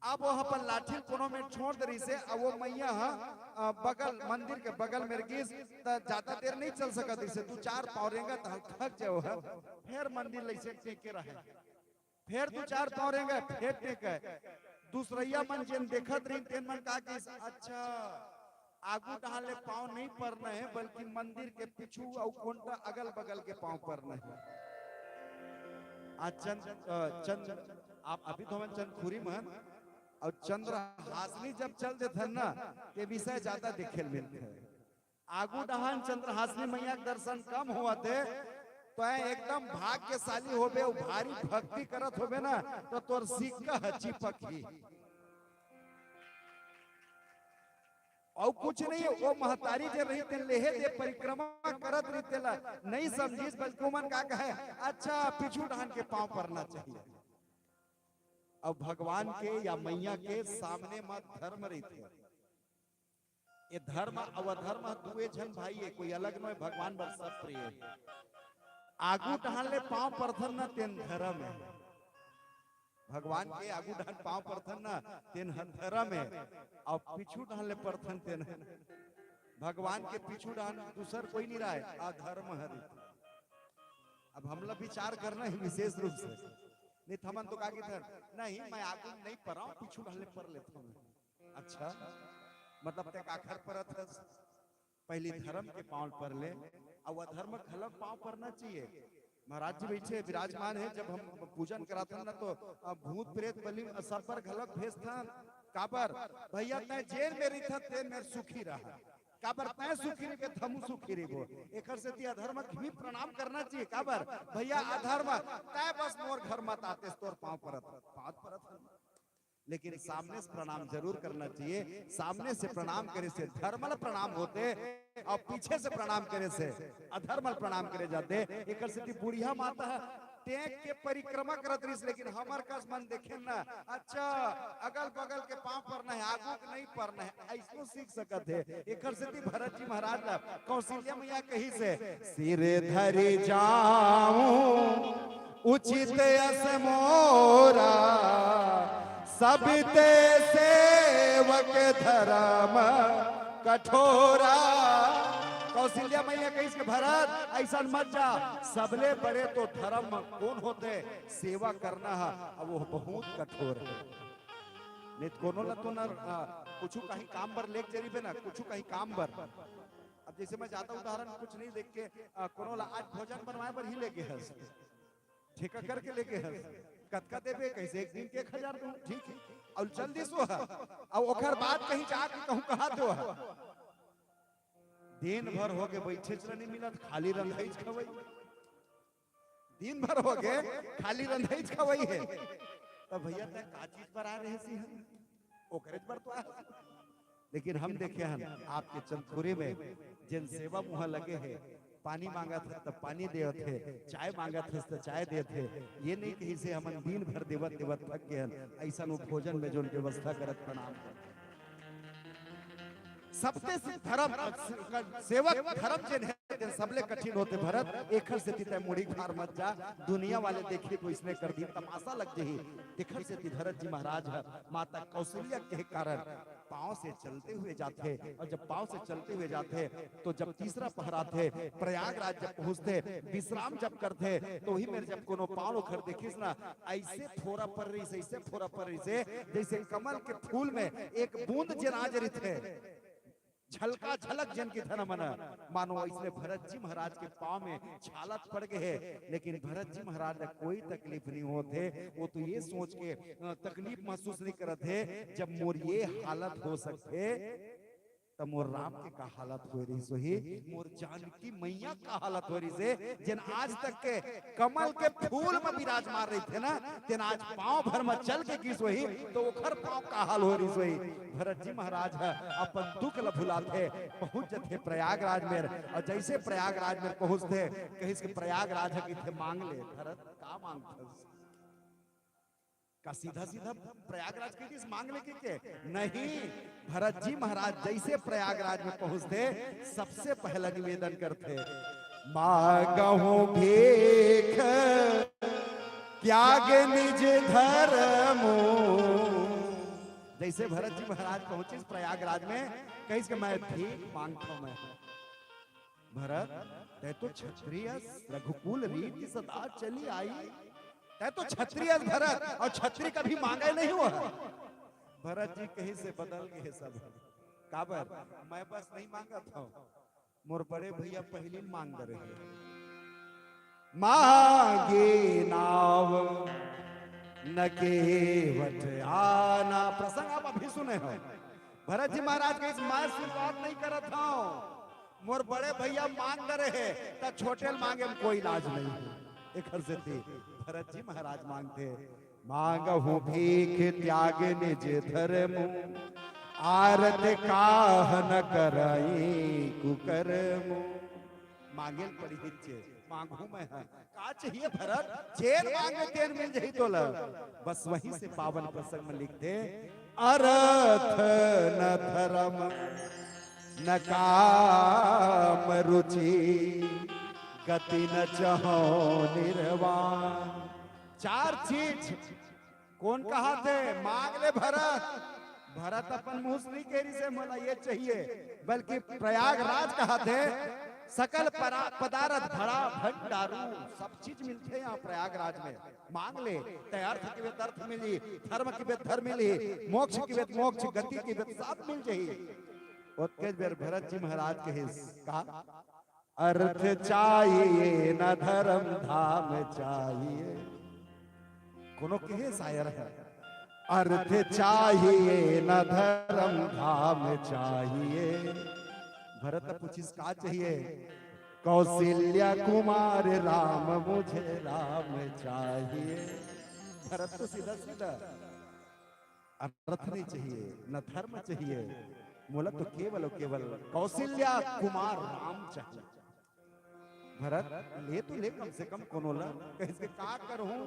अब वो अपन लाठी ल कोनो में छोड़ दे रहिस हे, अउ वो मैया ह, अ, बगल, मंदिर के बगल में गिस, त जादा देर नहीं चल सकत रहिस हे, दू चार पाँव रेंगत ह, थक जाय ह, फेर मंदिर ल अइसे टेके रहे। फेर दू चार पाँव रेंगे, फेर टेके। दूसरइया मन जेन देखत रहिन, तेन मन का कहिस, "अच्छा, आगू डहान ले पाँव नहीं परना हे, बल्कि मंदिर के पीछू अउ कोंटा अगल बगल के पाँव परना हे।" आज चंद, अ, चंद, आप अभी तो हमन चंदखुरी मन, अउ चंद्रहासिनी जब चल देथन ना, ते विषय जादा देखे ल मिलथे। आगू डहान चंद्रहासिनी मैया के दर्शन कम होवत हे, तो तैं एकदम भाग्यशाली होबे, अउ भारी भक्ति करत होबे ना, तो तोर सिक्का ह चिपकही। अउ कुछ नहीं, वो महतारी जे रही, तेन लेहे दे परिक्रमा करत रही, तेला नहीं समझिस, बल्कि ओमन का कहे, "अच्छा, पीछू डहान के पाँव परना चाहिए।" अब भगवान के या मैया के सामने म धर्म रहिथे। ये धर्म अउ अधर्म दुए झन भाई हे, कोई अलग नोहे, भगवान बर सब प्रिय हे। आगू डहान ले पाँव परथन ना, तेन धर्म हे। भगवान के आगू डहान पाँव परथन ना, तेन ह धर्म हे। अउ पीछू डहान ले परथन, तेन ह, भगवान के पीछू डहान दूसर कोई नहीं रहय, अधर्म हरे। अब हमला विचार करना हे विशेष रूप से। नहीं त हमन तो का कहिथन, "नहीं, मैं आगू नहीं परंव, पीछू डहान ले पर लेथंव मैं।" अच्छा, मतलब तैं काखर परत हस? पहली धर्म के पाँव पर ले, अउ अधर्म घलक पाँव परना चाहिए। महाराज जी बइठे विराजमान हे, जब हम पूजन कराथन ना तो, अ, भूत प्रेत बलि सब पर घलक भेजथन। काबर? भैया तैं जेन में रहिथस तेन में सुखी रह। काबर तैं सुखी रहिबे त हमू सुखी रहिबो। एकर सेती अधर्म के भी प्रणाम करना चाहिए। काबर? भैया अधर्म, तैं बस मोर घर मत आतेस, तोर पाँव परत, पाँव परत हन। लेकिन सामने से प्रणाम जरूर करना चाहिए। सामने से प्रणाम करे से धर्म ल प्रणाम होथे, अउ पीछे से प्रणाम करे से अधर्म ल प्रणाम करे जाथे। एकर सेती बुढ़िया माता ह टेक के परिक्रमा करत रहिस, लेकिन हमर कस मन देखे न, अच्छा, अगल बगल के पांव परना हे, आगू के नहीं परना हे, अइसनो सीख सकत हे। एकर सेती भरत जी महाराज ला कौशल्या मैया कहिस हे, "सिर धरि जाऊं उचित अस मोरा, सब ते सेवक धर्म कठोरा।" कौशल्या मैया कहिस के, "भरत, अइसन मत जा, सबले बड़े तो धर्म कोन होथे, सेवा करना हे, अउ वो बहुत कठोर हे।" नहीं तो कोनो ला तो न, आ, कुछु कहीं काम बर लेके चलिबे ना, कुछु कहीं काम बर। अब जैसे मैं ज्यादा उदाहरण कुछ नहीं देके, आ, कोनो ला आज भोजन बनवाए बर ही लेगे हस, ठेका करके लेगे हस, कतका देबे, कहिस एक दिन के एक हजार दूं, ठीक हे, अउ चल दिस वो ह, अउ ओकर बाद कहीं जाके कहूं कहा दो ह, दिन भर होगे बइठेच ल नहीं मिलत, खाली रंधईच खवई, दिन भर होगे खाली रंधईच खवई हे। त भइया, तैं का चीज बर आए रहे सिंह? ओकरेच बर तो आए। लेकिन हम देखे हन, आपके चंदखुरी में जेन सेवा मुहा लगे हे, पानी मांगत हस त पानी देवत हे, चाय मांगत हस त चाय देत हे। ये नहीं कहिस हे हमन दिन भर देवत देवत थक गे हन, अइसन वो भोजन में जोन व्यवस्था करत, प्रणाम करत। सबते से धर्म, सेवक धर्म जेन हे, तेन सबले कठिन होथे भरत। एखर सेती तैं मुड़ी खार मत जा, दुनिया वाले देखही तो इसने कर दी, तमाशा लग जही। तेखर सेती भरत जी महाराज ह माता कौशल्या के कारण पांव से चलते हुए जाथे, अउ जब पांव से चलते हुए जाथे, तो जब तीसरा पहर आथे, प्रयागराज जब पहुंचथे, विश्राम जब करथे, तो उही मेर जब कोनो पांव ओखर देखिस ना, अइसे फोरा पर रहिस, अइसे फोरा पर रहिस, जइसे कमल के फूल में एक बूंद जेन आ जरिथे, झलका झलक जेन कहिथन हमन, मानो अइसने भरत जी महाराज के पांव में छालत पड़ गे हे। लेकिन भरत जी महाराज ला कोई तकलीफ नहीं होत हे, वो तो ये सोच के, अ, तकलीफ महसूस नहीं करत हे, जब मोर ये हालत हो सकथे, त मोर राम के का हालत होय रहिस होही, मोर जानकी मैया का हालत होय रहिस हे, जेन आज तक के कमल के फूल म विराजमान रहिथे ना, तेन आज पांव भर म चल के गिस होही, तो ओखर पांव का हाल होय रहिस होही। भरत जी महाराज ह अपन दुख ल भुलाथे, पहुंच जथे प्रयागराज मेर, अउ जइसे प्रयागराज मेर पहुंचथे, कहिस के प्रयागराज ह कहिथे, "मांग ले भरत, का मांगथस?" का सीधा सीधा प्रयागराज कहि दिस, "मांग ले" कहिके? नहीं, भरत जी महाराज जइसे प्रयागराज में पहुंचथे, सबसे पहला निवेदन करथे, "मांगहु भीख त्याग निज धर्म।" जइसे भरत जी महाराज पहुंचिस प्रयागराज में, कहिस के, "मैं भीख मांगथंव मैं।" भरत, तैं तो क्षत्रिय अस, रघुकुल रीति सदा चली आई। तैं तो क्षत्रिय अस भरत, अउ क्षत्रिय कभी मांगे नहीं होय। भरत जी कहिस हे बदल गे हे सब। काबर? मैं बस नहीं मांगत हंव, मोर बड़े भइया पहिली मांग डरे हे। मांगे नाव न केवट आना। प्रसंग आप अभी सुने हव। भरत जी महाराज कहिस, "मैं शुरुआत नहीं करत हंव, मोर बड़े भइया मांग डरे हे, त छोटे ल मांगे म कोई लाज नहीं हे।" एखर सेती भरत जी महाराज मांगथे, "मांगहु भीख त्याग निज धर्म, आरत काह न करई कुकर्म।" मांगे ल पड़ही चे, मांगहूं मैं ह। का चाहिए भरत? जेन मांगे तेन मिल जही तोला। बस वहीं से पावन प्रसंग में लिखथे, "अरथ न धरम न काम रुचि, गति न चहौ निर्वाण।" चार चीज कोन कहाथे? मांग ले भरत। भरत अपन मुंह से नहीं कहे रिहिसे, "मोला ये चाहिए," बल्कि प्रयागराज कहाथे, "सकल परा-, पदारथ भरा भंडारू।" सब चीज मिलथे यहां प्रयागराज में। मांग ले, तैं अर्थ किबे त अर्थ मिलही, धर्म किबे त धर्म मिलही, मोक्ष किबे त मोक्ष, गति किबे त सब मिल जही। ओतकेच बेर भरत जी महाराज कहिस, का? अर्थ चाहिए न धर्म धाम चाहिए। कोनो कहे शायर हे, अर्थ चाहिए न धर्म धाम चाहिए। भरत पूछिस का चाहिए? कौशल्या कुमार राम, मुझे राम चाहिए। भरत तो सीधा सीधा अर्थ नहीं चाहिए, न धर्म चाहिए, मोला तो केवल और केवल कौशल्या कुमार राम चाहिए। भरत, ले तो ले कम से कम कोनो ला। कहिस के, "का करहूं?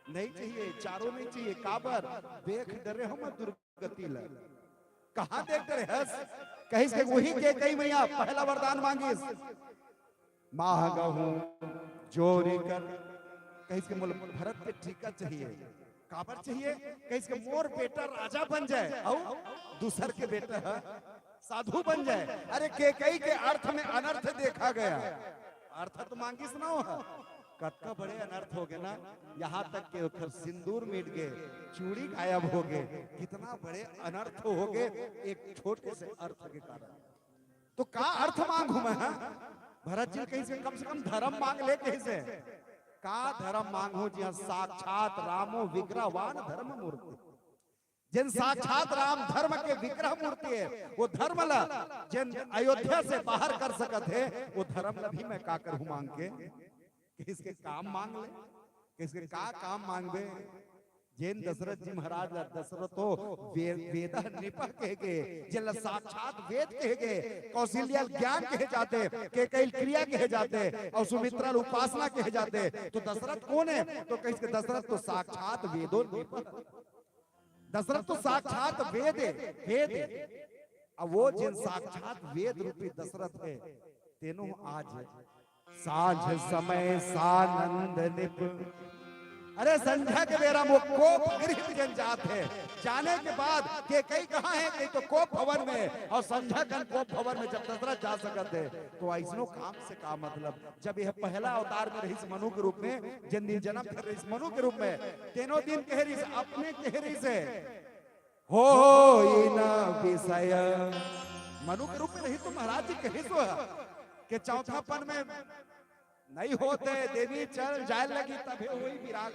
नहीं चाहिए, चारों नहीं चाहिए।" "काबर?" "देख डरे हों मैं दुर्गति ला।" "कहां देख डरे हस?" कहिस के, "वही केकई मैया पहला वरदान मांगिस।" "मांगहूं जोरी कर।" कहिस के, "मोला भरत के टीका चाहिए।" "काबर चाहिए?" कहिस के, "मोर बेटा राजा बन जाए अउ दूसर के बेटा ह साधु बन जाए।" अरे, केकई के अर्थ में अनर्थ देखा गया, अर्थ तो मांगिस ना हो। कतका बड़े अनर्थ हो गए ना, यहां तक के ओकर सिंदूर मिट गए, चूड़ी गायब हो गए, कितना बड़े अनर्थ हो गए एक छोटे से अर्थ के कारण। तो का अर्थ मांगहूं मैं, हां? भरत जी कहिस के, "कम से कम धर्म मांग ले," कहिस के। "का धर्म मांगहूं, जिहां साक्षात रामो विग्रहवान धर्म मूर्ति।" जेन साक्षात राम धर्म के विग्रह मूर्ति हे, वो धर्म ला जेन अयोध्या से बाहर कर सकत हे, वो धर्म ला भी मैं का करहूं मांग के? कहिस के, "काम मांग ले।" कहिस के, "का काम मांगबे?" जेन दशरथ जी महाराज ला दशरथो वे-, वेदः नृपः कहे गे, जेन ला साक्षात वेद कहे गे, कौशल्या ल ज्ञान कहे जाथे, केकई ल क्रिया कहे जाथे अउ सुमित्रा ल उपासना कहे जाथे, तो दशरथ कोन हे? तो कहिस के, "दशरथ तो साक्षात वेदो नृपः।" दशरथ तो साक्षात वेद हे, वेद हे। अब वो जेन साक्षात वेद रूपी दशरथ हे, तेनो आज सांझ समय सानंद निप। अरे, संझा के बेरा म वो कोप गृहित जेन जात हे, जाने के बाद केकई कहां हे? कहिस तो कोप भवन में, अउ संझा कन कोप भवन में जब दशरथ जा सकत हे, तो अइसनो काम से का मतलब? जब यह पहला अवतार में रहिस मनु के रूप में, जेन दिन जन्म धरे रहिस मनु के रूप में, तेनो दिन कहे रहिस, अपने कहे रहिस हे, "होई न विषय।" मनु के रूप में रहिस तो महाराज जी कहिस हो के चौथापन में नहीं होत हे, देवी चल जाए लगी तभे होई विराग।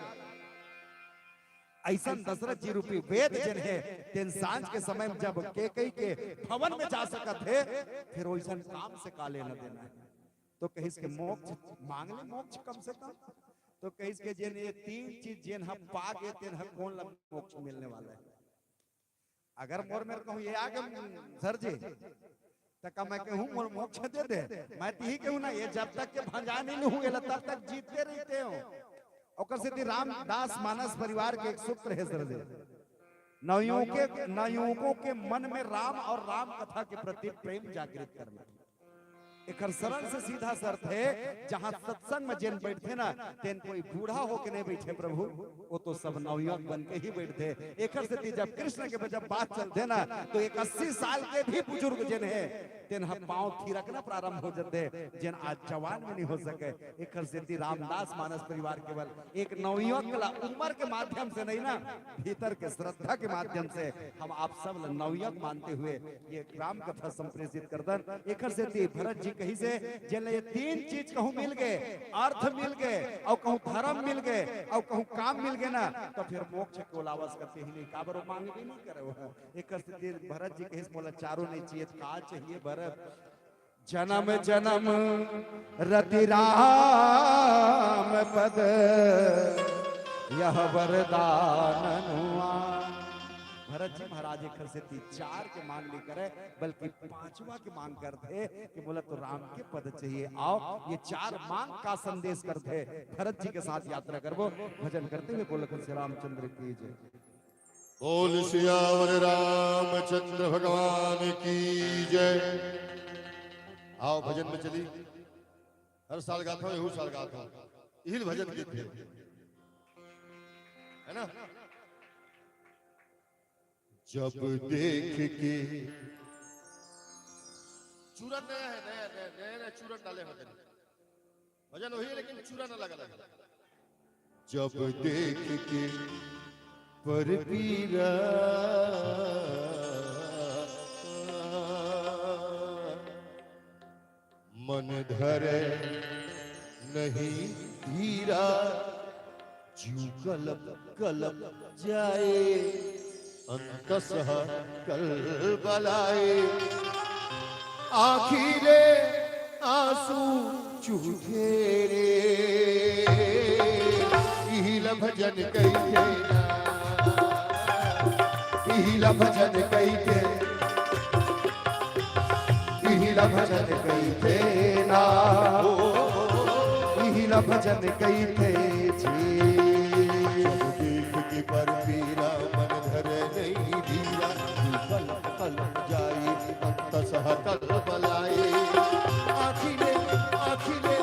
अइसन दशरथ जी रूपी वेद जेन हे, तेन सांझ के समय में जब केकई के भवन में जा सकत हे, फिर ओइसन काम से का लेना देना हे? तो कहिस के, "मोक्ष मांग ले, मोक्ष कम से कम।" तो कहिस के, "जेन ये तीन चीज जेन ह पा गे, तेन ह कोन ला मोक्ष मिलने वाला हे?" अगर मोर मेर कहूं ये आगे सर जी, त का मैं कहूं मोर मोक्ष दे दे? मैं तिही कहूं ना, ये जब तक के भंजा नहीं लूं, ये ला तब तक जीतते रहिते हो। ओकर सेती रामदास मानस परिवार के एक सूत्र हे सर जी, नवयुवके, नवयुवकों के मन में राम और राम कथा के प्रति प्रेम जागृत करना। एकर सरल से सीधा सा अर्थ हे, जहां सत्संग में जेन बैठथे ना, तेन कोई बूढ़ा होके नहीं बैठे प्रभु, वो तो सब नवयुवक बन के ही बैठथे। एकर सेती जब कृष्ण के जब बात चलथे ना, तो एक अस्सी साल के भी बुजुर्ग जेन हे, तेन ह पांव थिरकना प्रारंभ हो जाथे, जेन आज जवान में नहीं हो सके। एकर सेती रामदास मानस परिवार केवल एक नवयुवक ला उम्र के माध्यम से नहीं ना, भीतर के श्रद्धा के माध्यम से हम आप सब ला नवयुवक मानते हुए ये राम कथा संप्रेषित करदन। एकर सेती भरत जी कहिस हे, जेन ला ये तीन चीज कहूं मिल गे, अर्थ मिल गे, अउ कहूं धर्म मिल गे, अउ कहूं काम मिल गे ना, तो फिर मोक्ष के ओला आवश्यकता ही नहीं। काबर वो मांगबे नहीं करे वो। एकर सेती भरत जी कहिस, "मोला चारों नहीं चाहिए, त का चाहिए भरत?" "जन्म जन्म रति राम पद, यह वरदान अनुमान।" भरत जी महाराज एकर सेती चार के मांग नहीं करे, बल्कि पांचवा के मांग करथे कि मोला तो राम के पद चाहिए। आओ, ये चार मांग का संदेश करथे। भरत जी के साथ यात्रा करबो, भजन करते हुए बोलो, "श्री रामचंद्र की जय।" बोल सियावर रामचंद्र भगवान की जय। आओ भजन में चली। हर साल गाता हूं, एहू साल गाता हूं। इही भजन गीत हे, है ना? जब देख के चूरन नया हे, नया, नया, नया, नया चूरन डाले होते हैं। भजन वही है, लेकिन चूरन अलग अलग है। जब देख के पर पीरा, मन धरे नहीं धीरा, जीव कलप कलप जाए, अंतस कलबलाए। आँखी ले आंसू चूहे रे, इही ल भजन कहिथे ना। भजन कहिथे, इही ला भजन कहिथे ना, इही ला भजन कहिथे जी। जब देख के पर पीरा मन धरे नहीं धीरा, पल पल जाई अंत सहतल बलाई। आँखी ले, आँखी ले,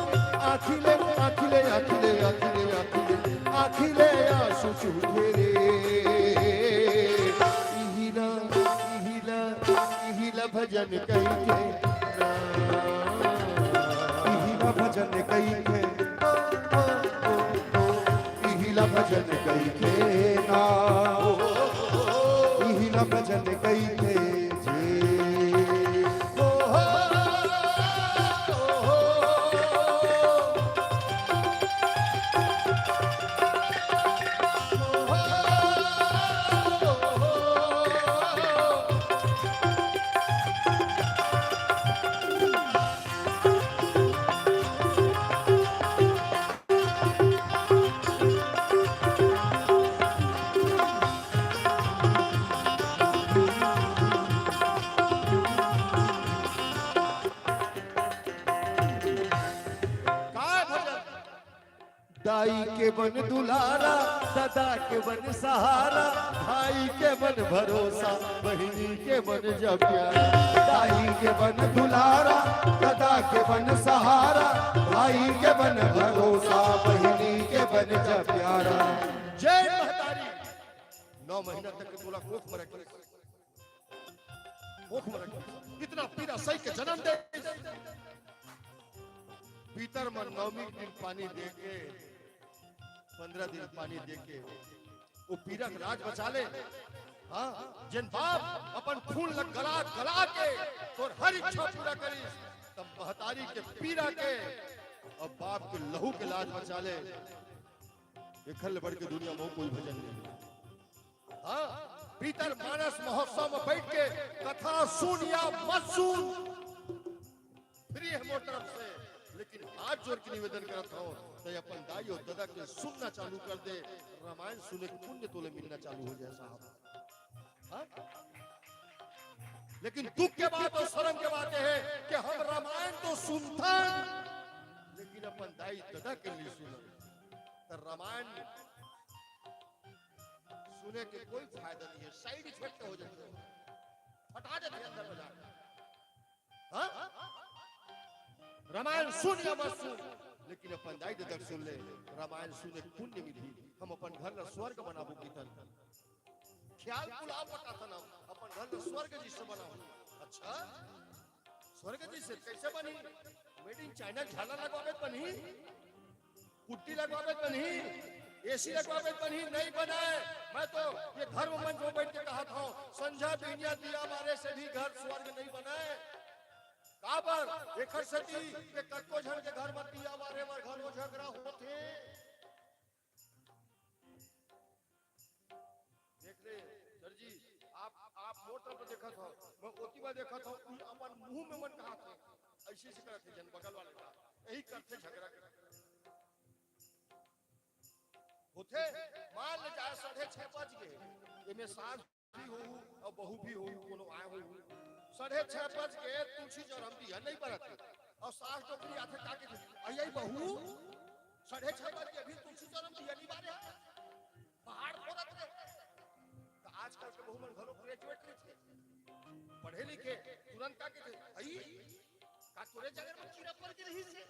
आँखी ले, आँखी ले, आँखी ले, आँखी ले, आँखी ले आँसू चूहे रे। इही ला, इही ला, इही ला भजन कहिथे ना। इही ला भजन कहिथे। इही ला भजन कहिथे ना। इही ला भजन कहिथे जी। काय भजन? दाई के बन दुलारा, ददा के बन सहारा, भाई के बन भरोसा, बहिनी के बन जा प्यारा। दाई के बन दुलारा, ददा के बन सहारा, भाई के बन भरोसा, बहिनी के बन जा प्यारा। जय महतारी। नौ महीना तक के तोला कोख में रखे, कोख में रखे, इतना पीरा सही के जन्म दे। पीतर मन नवमी के दिन पानी दे के, पंद्रह दिन पानी दे के, वो पीरा के लाज बचा ले। हाँ, जेन बाप अपन खून ल गला गला के तोर हर इच्छा पूरा करिस, तब महतारी के पीरा के और बाप के लहू के लाज बचा ले। एखर ले बढ़ के दुनिया में कोई भजन नहीं। हाँ, पीतर मानस महोत्सव में बैठ के कथा सुन या मत सुन, फ्री है मोर तरफ से, लेकिन हाथ जोड़ के निवेदन करत हूँ, तो अपन दाई और ददा के सुनना चालू कर दे, रामायण सुने के पुण्य तोले मिलना चालू हो जाए साहब। हाँ? लेकिन दुख के बात और शर्म के बात यह है कि हम रामायण तो सुनथन, लेकिन अपन दाई ददा के नहीं सुनन। तो रामायण सुने के कोई फायदा नहीं है, साइड इफेक्ट हो जाते हैं, फटा जाते हैं अंदर में जाके। हाँ? रामायण सुन या मत सुन, लेकिन अपन दाई ददा के सुन ले, रामायण सुने के पुण्य मिलही। हम अपन घर ला स्वर्ग बनाबो किथन। ख्याल पुलाव पटाथन हम, अपन घर ला स्वर्ग जैसे बनाओ। अच्छा, स्वर्ग जैसे कैसे बनी? मेड इन चाइना झालर लगवाबे त बनही, पुट्टी लगवाबे त बनही, एसी लगवाबे त बनही, नहीं बनाए। मैं तो ये धर्म मंच में बैठ के कहत हूँ, संझा बिहनिया दिया बारे से भी घर स्वर्ग नहीं बनाए। काबर? एखर सेती के कतको झन के घर में दिया बारे बर घरो झगड़ा होथे। देख ले सर जी, आप, आप मोर तरफ देखत हो, मैं ओती बार देखत हूँ, ई अपन मुंह में मन कहा थे, ऐसे से करत हे जन बगल वाले का, यही करथे झगड़ा करथे। होथे, मान ले जाए साढ़े छह बज गए, एमे सास भी हो और बहू भी हो, कोनो आए हो, साढ़े छह बज के तुलसी चौर हम दिया नहीं बरत और सास डोकरी आथे का के, "अयई बहू, साढ़े छह बज के अभी तुलसी चौर हम दिया नहीं बारे हैं।" पहाड़ फोड़त रहे। तो आजकल के बहू मन घलो ग्रेजुएट नहीं थे, पढ़े लिखे, तुरंत का के थे, "अई, का तोरे जगह में कीड़ा पड़ के रही से?"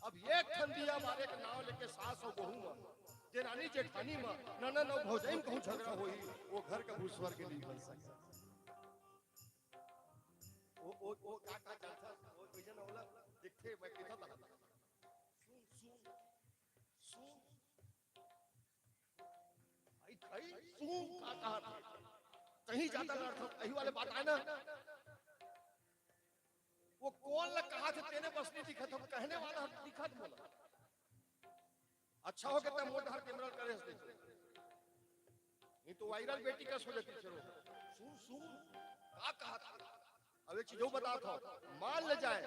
अब एक ठन दिया बारे के नाव लेके सास और बहू में, देरानी जेठानी में, ननद और भौजाई में कहूँ झगड़ा होई, वो घर कभू स्वर्ग नहीं बन सके। वो, वो, वो का, का चलता, वो भैया ना होला, दिखते, मैं कहता था, सुन, सुन, सुन, आई, आई, सुन, का कहा था? कहीं ज्यादा लड़ता, यही वाले बात आए ना। वो कौन ला कहा थे, तेने बस नहीं दिखा था, कहने वाला हम दिखा था बोला। अच्छा हो गया, तब मोटा हर कैमरा करे हंसते थे। नहीं तो वायरल बेटी का सो जाती। चलो, सुन, सुन, का कहा था? अब एक चीज और बता था, मान ले जाए,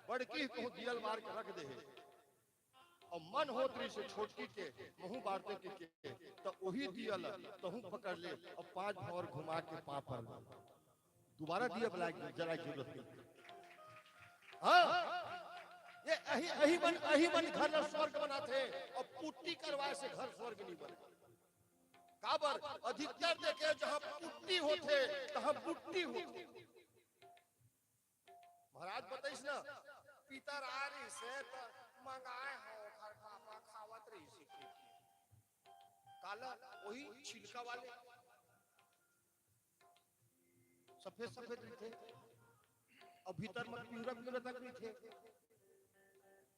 बड़की कहूँ दियल मार के रख दे है। अउ मन होत रहिस हे छोटकी के, महूं बारतेंव कहिके, त ओही दिया ल तहूं पकड़ ले अउ पांच भंवर घुमा के पांव पर ले। दुबारा दिया बला के जलाय के जरूरत नहीं। हां, ये अही, अही मन, अही मन घर ल स्वर्ग बनाथे अउ पुट्टी करवाय से घर स्वर्ग नहीं बने। काबर? अधिकतर देखे जहां पुट्टी होथे, तहां बुट्टी होथे। महाराज बताइस ना, पितर आय रहिस हे त मंगाय हंव, ओखर पापा खावत रहिस हे। काला? ओही छिलका वाले। सफेद सफेद रहिथे, अउ भीतर म पिंवरा पिंवरा तक रहिथे।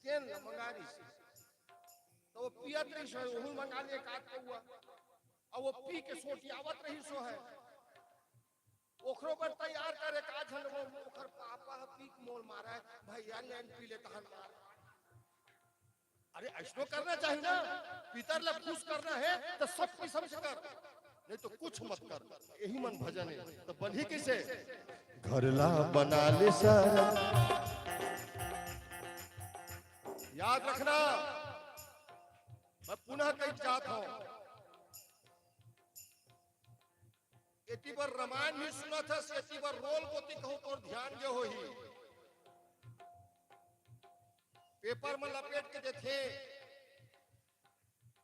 तेन ल मंगाय रहिस हे। त ओ पियत रहिस हे, ओहू मंगा ले एक आध पउवा। अउ ओ पी के सोटियावत रहिस हे। ओखरो बर तैयार करे का झन वो, ओखर पापा ह पी के मोर मारय, भैया ले न पी ले तहन मार। अरे, अइसनो करना चाही ना, पितर ला खुश करना हे त सब किसम से कर, नहीं तो कुछ मत कर। यही मन भजन हे, त बनही कइसे? घर ला बना ले सर। याद रखना, मैं पुनः कही जात हंव, एती बर रामायण भी सुनत हस, एती बर रोल कोती कहूं तोर ध्यान गे होही। पेपर म लपेट के देथे,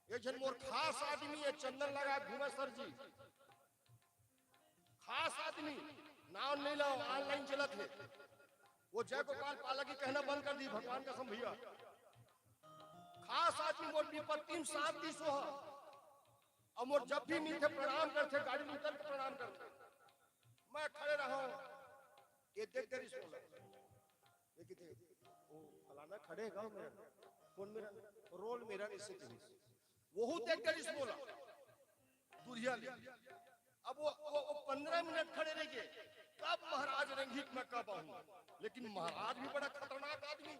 एक झन मोर खास आदमी हे, चंदन लगा घूमे सर जी, खास आदमी, नाव नहीं लाव, online चलत हे। वो जय गोपाल पालागी कहना बंद कर दी, भगवान कसम भैया। खास आदमी मोर विपत्ति म साथ दिस हे। अउ मोर जब भी मिलथे प्रणाम करथे, गाड़ी में उतर के प्रणाम करथे। मैं खड़े रहंव, ये देख डरिस मोला। ये कहिथे, "ओ फलाना खड़े हे गांव में, कौन मेरा, रोल मेरा नहीं से कहिस।" वहू देख डरिस मोला, दुरिहा ले। अब वो, वो, वो पंद्रह मिनट खड़े रहिगे, कब महाराज रेंगही त मैं कब आहूं। लेकिन महाराज भी बड़ा खतरनाक आदमी।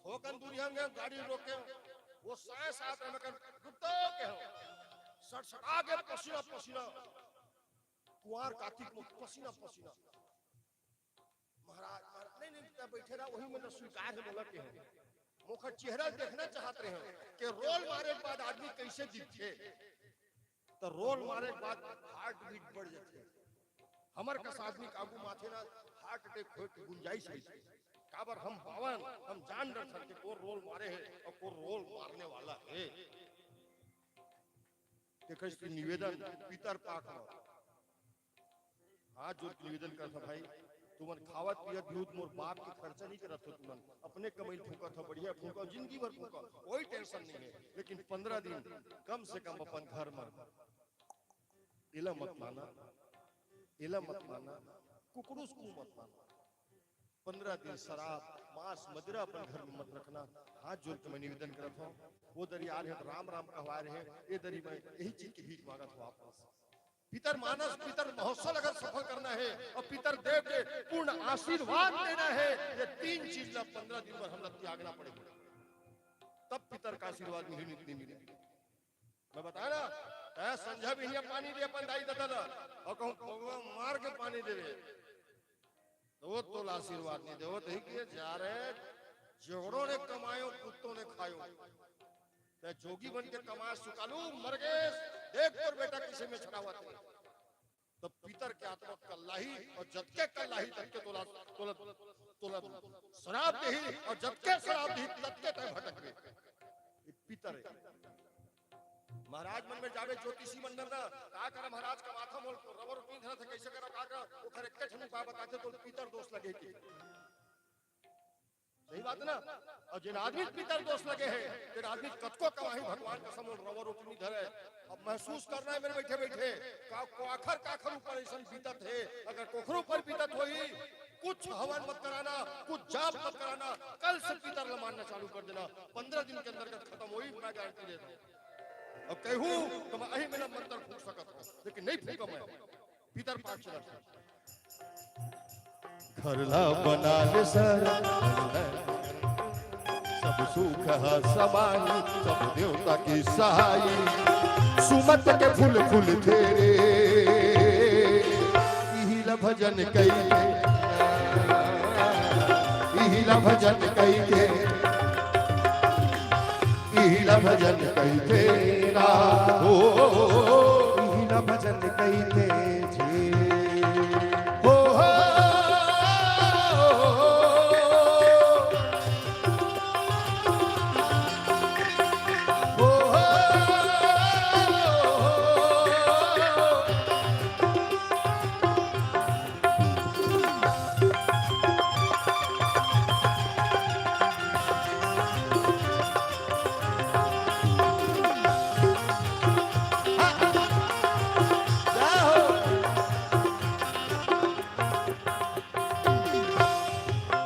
थोकन दुरिहा में गाड़ी रोके, वो साय साथ में कन, "रुक तो," कहेंव। सड़सड़ा गे पसीना पसीना, कुंवार कातिक में पसीना पसीना। महाराज, महाराज, नहीं, नहीं, तैं बइठे रह, वही मन स्वीकार हे मोला कहेंव। मोखर चेहरा देखना चाहत रहेंव कि रोल मारे के बाद आदमी कइसे दिखथे। त रोल मारे के बाद heart beat बढ़ जाथे। हमर कस आदमी के आगू माथे ना heart attack होय के गुंजाइश हे। काबर हम बावन, हम जान डरथन कि कोन रोल मारे हे अउ कोन रोल मारने वाला हे। तेकर से निवेदन पितर पाख म हाथ जोड़ के निवेदन करत हंव भाई, तुमन खावत पियत भी हो, मोर बाप के खर्चा नहीं करत हो, तुमन अपने कमई फूंकत हो, बढ़िया फूंको, जिंदगी भर फूंको, कोई tension नहीं हे। लेकिन पंद्रह दिन कम से कम अपन घर में एला मत लाना, एला मत लाना, कुकड़ू से मत लाना। पंद्रह दिन शराब, मांस, मदिरा अपन घर में मत रखना। हाथ जोड़ के मैं निवेदन करत हंव, वो दरी आ रहे हैं, राम राम कहवा रहे हैं, ये दरी मैं यही चीज के भीख मांगत हंव आप मन से। पितर मानस, पितर महोत्सव अगर सफल करना हे अउ पितर देव के पूर्ण आशीर्वाद लेना हे, ये तीन चीज ला पंद्रह दिन बर हमला त्यागना पड़ही, तब पितर का आशीर्वाद मिलही, नहीं त नहीं मिलही। मैं बतांव ना, तैं संझा बिहनिया पानी दे अपन दाई ददा ला, अउ कहूं पगवा मार के पानी दे दे, त वो तोला आशीर्वाद नहीं देवत हे कि जा रे, जोगड़ों ने कमायो, कुत्तों ने खायो। तैं जोगी बन के कमाय सुकालू, मर गेस, देख तोर बेटा कइसे मेछरावत हे। त पितर के आत्मा कल्लाही अउ जतके कल्लाही ततके तोला, तोला, तोला सराप देही अउ जतके सराप देही ततके तैं भटकबे। ये पितर हे। महाराज मन में जाबे ज्योतिषी मन में ना, का करा महाराज, कमाथंव मोला रवा रोटी धरत हे, कइसे करा, का करा, ओखर एक्के ठन उपाय बताथे त पितर दोष लगे हे कहिथे। सही बात ना? अउ जेन आदमी के पितर दोष लगे हे, तेन आदमी कतको कमाही, भगवान कसम, मोला रवा रोटी नहीं धरे। अब महसूस करना हे मेर बइठे बइठे, का, काखर, काखर ऊपर अइसन बीतत हे, अगर कोखरो ऊपर बीतत होही, कुछ हवन मत कराना, कुछ जाप मत कराना, कल से पितर ल मानना चालू कर देना। पंद्रह दिन के अंदर खत्म होही, मैं गारंटी देत हंव। अउ कहूं त मैं अही मेर मंत्र फूंक सकत हंव, लेकिन नहीं फूंकंव मैं। पितर पाख चलत हे। घर ला बना ले सर, सब सुख ह समाही, सब देवता के सहाई। सुमत के फूल फूलथे रे, इही ला भजन कहिके, इही ला भजन कहिके। इही ला भजन कहिथे रा, ओ, इही ला भजन कहिथे जी। ओ, ओ,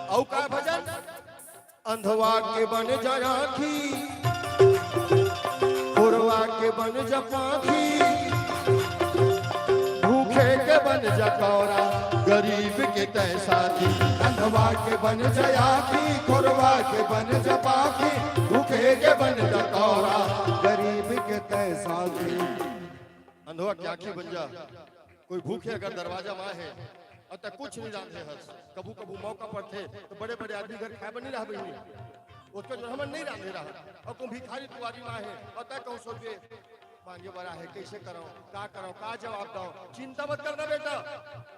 अउ का भजन? अंधवा के बन जा आँखी, खोरवा के बन जा पाँखी, भूखे के बन जा कौरा, गरीब के तय साथी। अंधवा के बन जा आँखी, खोरवा के बन जा पाँखी, भूखे के बन जा कौरा, गरीब के तय साथी। अंधवा के आँखी बन जा, कोई भूखे अगर दरवाजा मा हे अउ तैं कुछ नहीं रांधे हस, कभू कभू मौका पड़थे त बड़े बड़े आदमी घर खाए बर नहीं रहा बहिनी, ओतका जोर हमन नहीं रांधे रहा, अउ कोई भिखारी दुआरी मा हे अउ तैं कहूँ सोचबे मांगे बर आहे, कइसे करंव, का करंव, का जवाब दंव? चिंता मत करना बेटा,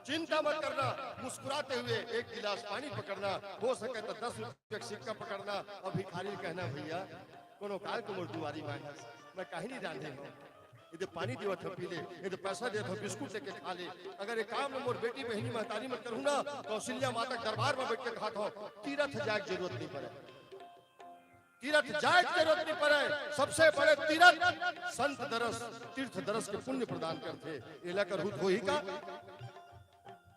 चिंता मत करना, मुस्कुराते हुए एक गिलास पानी पकड़ना, हो सके त दस रुपया के सिक्का पकड़ना अउ भिखारी ल कहना, भैया कोनो काल के मोर दुआरी मा हे, मैं काहीं नहीं रांधे हंव। एदे पानी देवत हंव पी ले, एदे पैसा देवत हंव बिस्कुट लेके खा ले। अगर ए काम ल मोर बेटी बहिनी महतारी मन करहूं ना, कौशल्या माता के दरबार म बइठ के कहत हंव, तीरथ जाए के जरूरत नहीं पड़े, तीरथ जाए के जरूरत नहीं पड़े। सबसे बड़े तीरथ संत दरस, तीर्थ दरस के पुण्य प्रदान करथे। एला करहूं त होही का?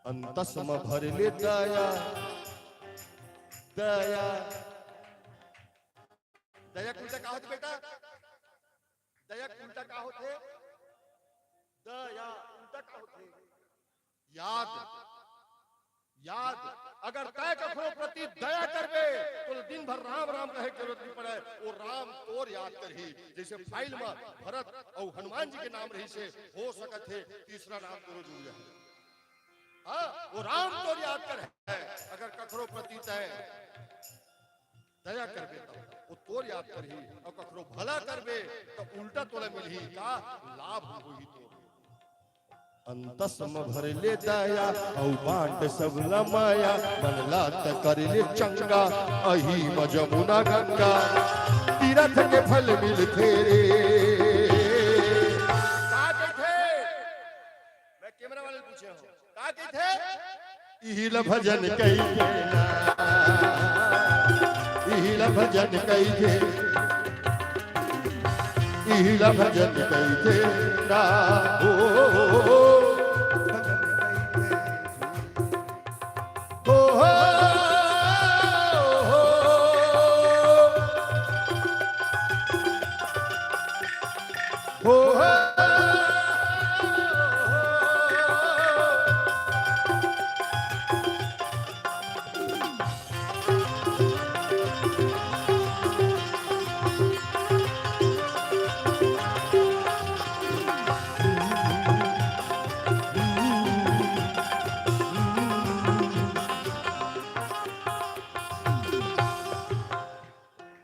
अंतस म भर ले दया, दया। दया के उल्टा का होथे बेटा? दया के उल्टा का होथे? दया उल्टा का होथे? याद। याद। अगर तैं कखरो प्रति दया करबे, त दिन भर राम राम कहे के जरूरत नहीं पड़े, वो राम तोर याद करही। जैसे फाइल म भरत अउ हनुमान जी के नाम रहिसे, हो सकत हे तीसरा नाम तोरो जुड़ जाए। हाँ, वो राम तोर याद करही। अगर कखरो प्रति तैं दया करबे त वो तोर याद करही, अउ कखरो भला करबे त उल्टा तोला मिलही, का लाभ होही तोर। अंतस म भर ले दया, अउ बांट सब ला माया, मन ला त कर ले चंगा, अही म जमुना गंगा, तीरथ के फल मिलथे रे। का कहिथे? मैं कैमरा वाले ल पूछे हंव, का कहिथे? इही ला भजन कहिथे ना, इही ला भजन कहिथे, इही ला भजन कहिथे ना, ओ, ओ, ओ, ओ।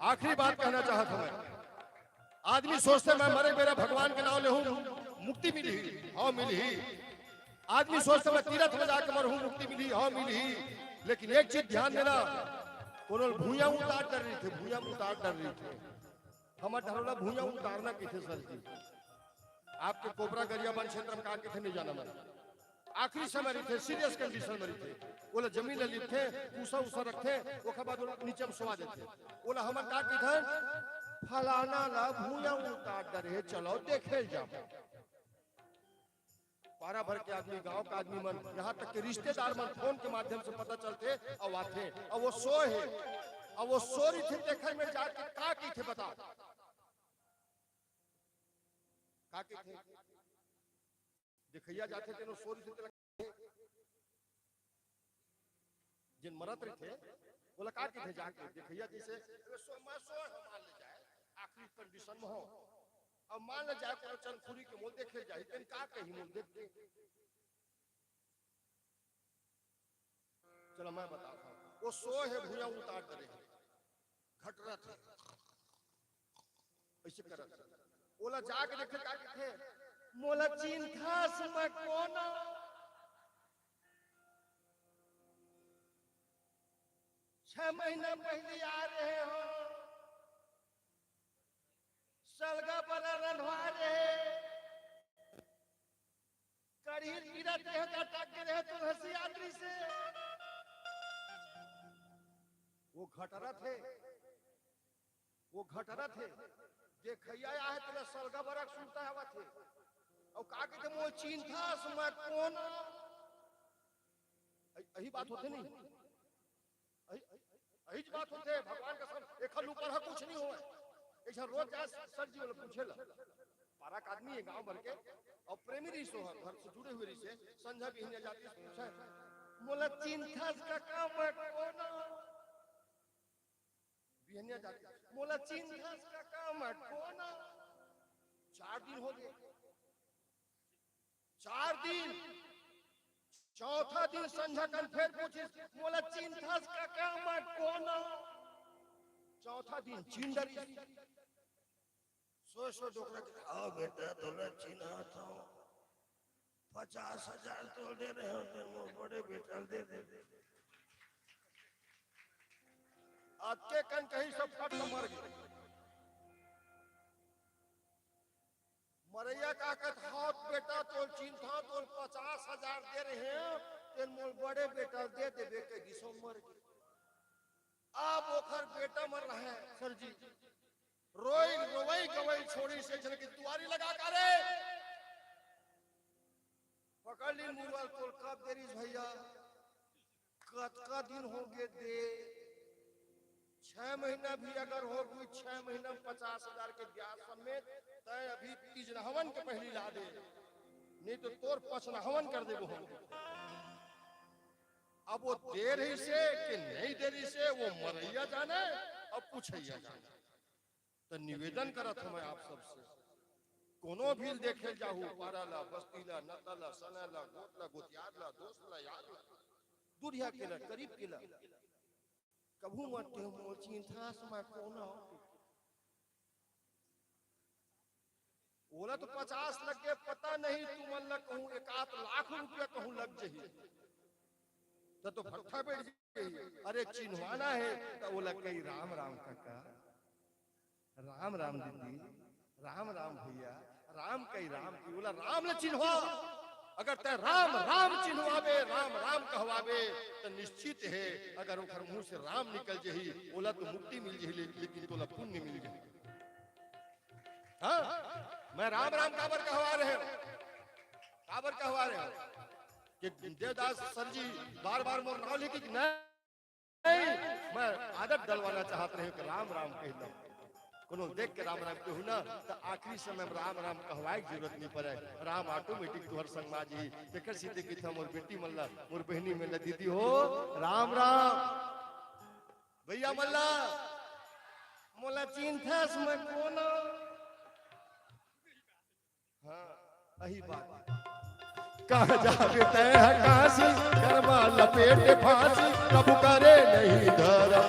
आखिरी बात कहना चाहत हंव मैं। आदमी सोचथे, मैं मरे बेरा भगवान के नांव लेहूं, मुक्ति मिलही। हव, मिलही। आदमी सोचथे, मैं तीरथ म जाके मरहूं, मुक्ति मिलही। हव, मिलही। लेकिन एक चीज ध्यान देना, कोनो ल भुइयां उतार डर रहिथे, भुइयां उतार डर रहिथे। हमर डहर ओला भुइयां उतारना कहिथे सर जी। आपके कोबरा गरिया वन क्षेत्र म का कहिथे नहीं जानंव मैं। आखिरी समय रहिथे, सीरियस कंडीशन म रहिथे, ओला जमीन ल लिपथे, भूसा उसा रखथे, ओखर बाद ओला नीचे म सोवा देथे। ओला हमन का कहिथन? फलाना ला भुइयां उतार डरे हे, चलो देखे ल जाबो। पारा भर के आदमी, गांव के आदमी मन, यहां तक के रिश्तेदार मन फोन के माध्यम से पता चलथे अउ आथे, अउ वो सोय हे, अउ वो सोय रहिथे, तेखर मेर जाके का कहिथे बता, का कहिथे? देखइया जाथे तेनो सोय रहिथे, तेला जेन मरत रहिथे, ओला का कहिथे जाके? देखइया जइसे, अरे सो, मैं सोय हंव, मान ले जाए, आखिरी कंडीशन म हंव। अब मान ले जाए कोनो चंदखुरी के मोल देखे जाही, तेन का कही मोल देख के? चलो मैं बतावत हंव। वो सोय हे, भुइयां उतार डरे हे, घटरत हे। ऐसे करत। ओला जाके देखे का कथे, "मोला चिंथस मैं कोन? छह महीना पहले आ रहे हो, सलगा बरा रंधवा रहे, कढ़ी गिरत रहे, का टक रहे तुलसी आदमी से।" वो घटरत हे, वो घटरत हे, देखइया आहे तेला सलगा बरा सुरता आवत हे। अउ का कथे, "मोला चिंथस मैं कोन?" अही बात होथे नहीं? अही, अही बात होथे, भगवान कसम, एखर ऊपर ह कुछ नहीं होय। ऐसा रोज जाए सर जी वाला पूछे ला। पारा का आदमी हे गांव भर के, अउ प्रेमी रहिस हे, घर से जुड़े हुए रहिस हे, संझा बिहनिया जातिस पूछे, "मोला चिंथस कका मैं कोन?" बिहनिया जातिस, "मोला चिंथस कका मैं कोन?" चार दिन हो गए, चार दिन, चौथा दिन संझा कन फेर पूछिस, "मोला चिंथस कका मैं कोन?" चौथा दिन चिंदरी। सोय सोय डोकरा के, "हाँ बेटा, तोला चिन्हात हंव। पचास हजार तोला दे रहे हंव, तेन मोर बड़े बेटा ल दे दे।" अतके कन कही सब फट ले मर गे। मरइया का कहत, "हाँ बेटा, तोला चिन्हात हंव, तोला पचास हजार दे रहे हंव, तेन मोर बड़े बेटा ल दे देबे," कहि दिस अउ मर गे। अब ओखर बेटा मन रहे, सर जी, रोई, रोवई गवई छोड़िस, एक झन के दुआरी लगा करे। पकड़ लिस मुरवा ल, "तोला कब दे रहिस भइया? कतका दिन हो गे दे? छह महीना भी अगर हो गे, छह महीना में पचास हजार के ब्याज समेत, तैं अभी तीजनहवन के पहिली ला दे, नहीं तो तोर पचनहवन कर देबो हम।" अब वो दे रहिस हे कि नहीं दे रहिस हे, वो मरइया जाने, अब पूछइया जाने। त निवेदन करत हंव मैं आप सबसे, कोनो भी ल देखे ल जाहू, पारा ला, बस्ती ला, नता ला, सना ला, गोत ला, गोतियार ला, दोस्त ला, यार ला, दूरिहा के ला, करीब के ला, कभू मत कहेव, "मोला चिंथस मैं कोन?" ओला तो पचास लग गे, पता नहीं तुमन ला कहूं एक आध लाख रुपया कहूं लग जही, त तो भट्ठा बैठ जही। अरे चिन्हवाना हे त ओला कही, "राम राम कका, राम राम दीदी, राम राम भइया, राम कही राम की, ओला राम ल चिन्हवा।" अगर तैं राम राम चिन्हवाबे, राम राम कहवाबे, त निश्चित हे, अगर ओखर मुंह से राम निकल जही, ओला तो मुक्ति मिल जही, ले-, लेकिन तोला पुण्य मिल जही। हाँ, मैं राम राम काबर कहवा रहे हंव, काबर कहवा रहे हंव कि देवदास सर जी बार बार मोर नाव लेके कि नहीं, नहीं, मैं आदत डलवाना चाहत रहे हंव कि राम राम कहि लंव। कोनो देख के राम राम कहू ना, त आखिरी समय में राम राम कहवाए के जरूरत नहीं पड़े, राम automatic तुंहर संग मा आ जही। तेकर सेती कहिथंव मोर बेटी मन ला, मोर बहिनी मन ला, दीदी हो, राम राम। भइया मन ला, "मोला चिंथस मैं कोन?" हाँ, अही बात। कहाँ जाबे तैं ह काशी, गरमा लपेट फांसी, कभू करे नहीं धरम।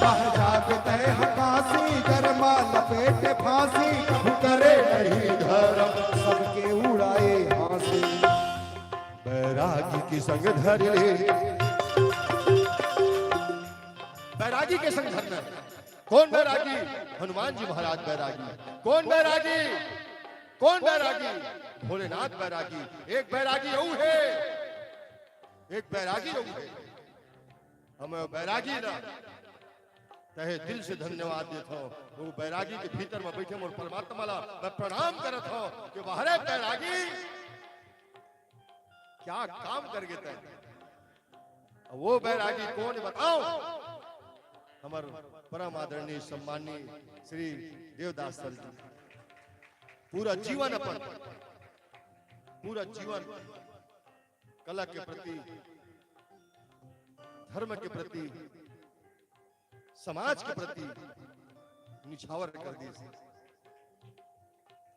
कहाँ जाबे तैं ह काशी, गरमा लपेट फांसी, कभू करे नहीं धरम, सबके उड़ाए हंसी। बैरागी के संग धर ले। बैरागी के संग धरना। कोन बैरागी? हनुमान जी महाराज बैरागी। कोन बैरागी? कोन बैरागी? भोलेनाथ बैरागी। एक बैरागी अउ हे, एक बैरागी अउ हे। हमें बैरागी ला तहे दिल से धन्यवाद देथंव। वो बैरागी के भीतर में बैठे मोर परमात्मा ला मैं प्रणाम करत हंव कि वाह रे बैरागी, क्या काम कर गे तैं। अब वो बैरागी कोन बताओ? हमर परम आदरणीय सम्माननीय श्री देवदास सर जी पूरा जीवन अपन, पूरा जीवन कला के प्रति, धर्म के प्रति, समाज के प्रति निछावर कर दिस।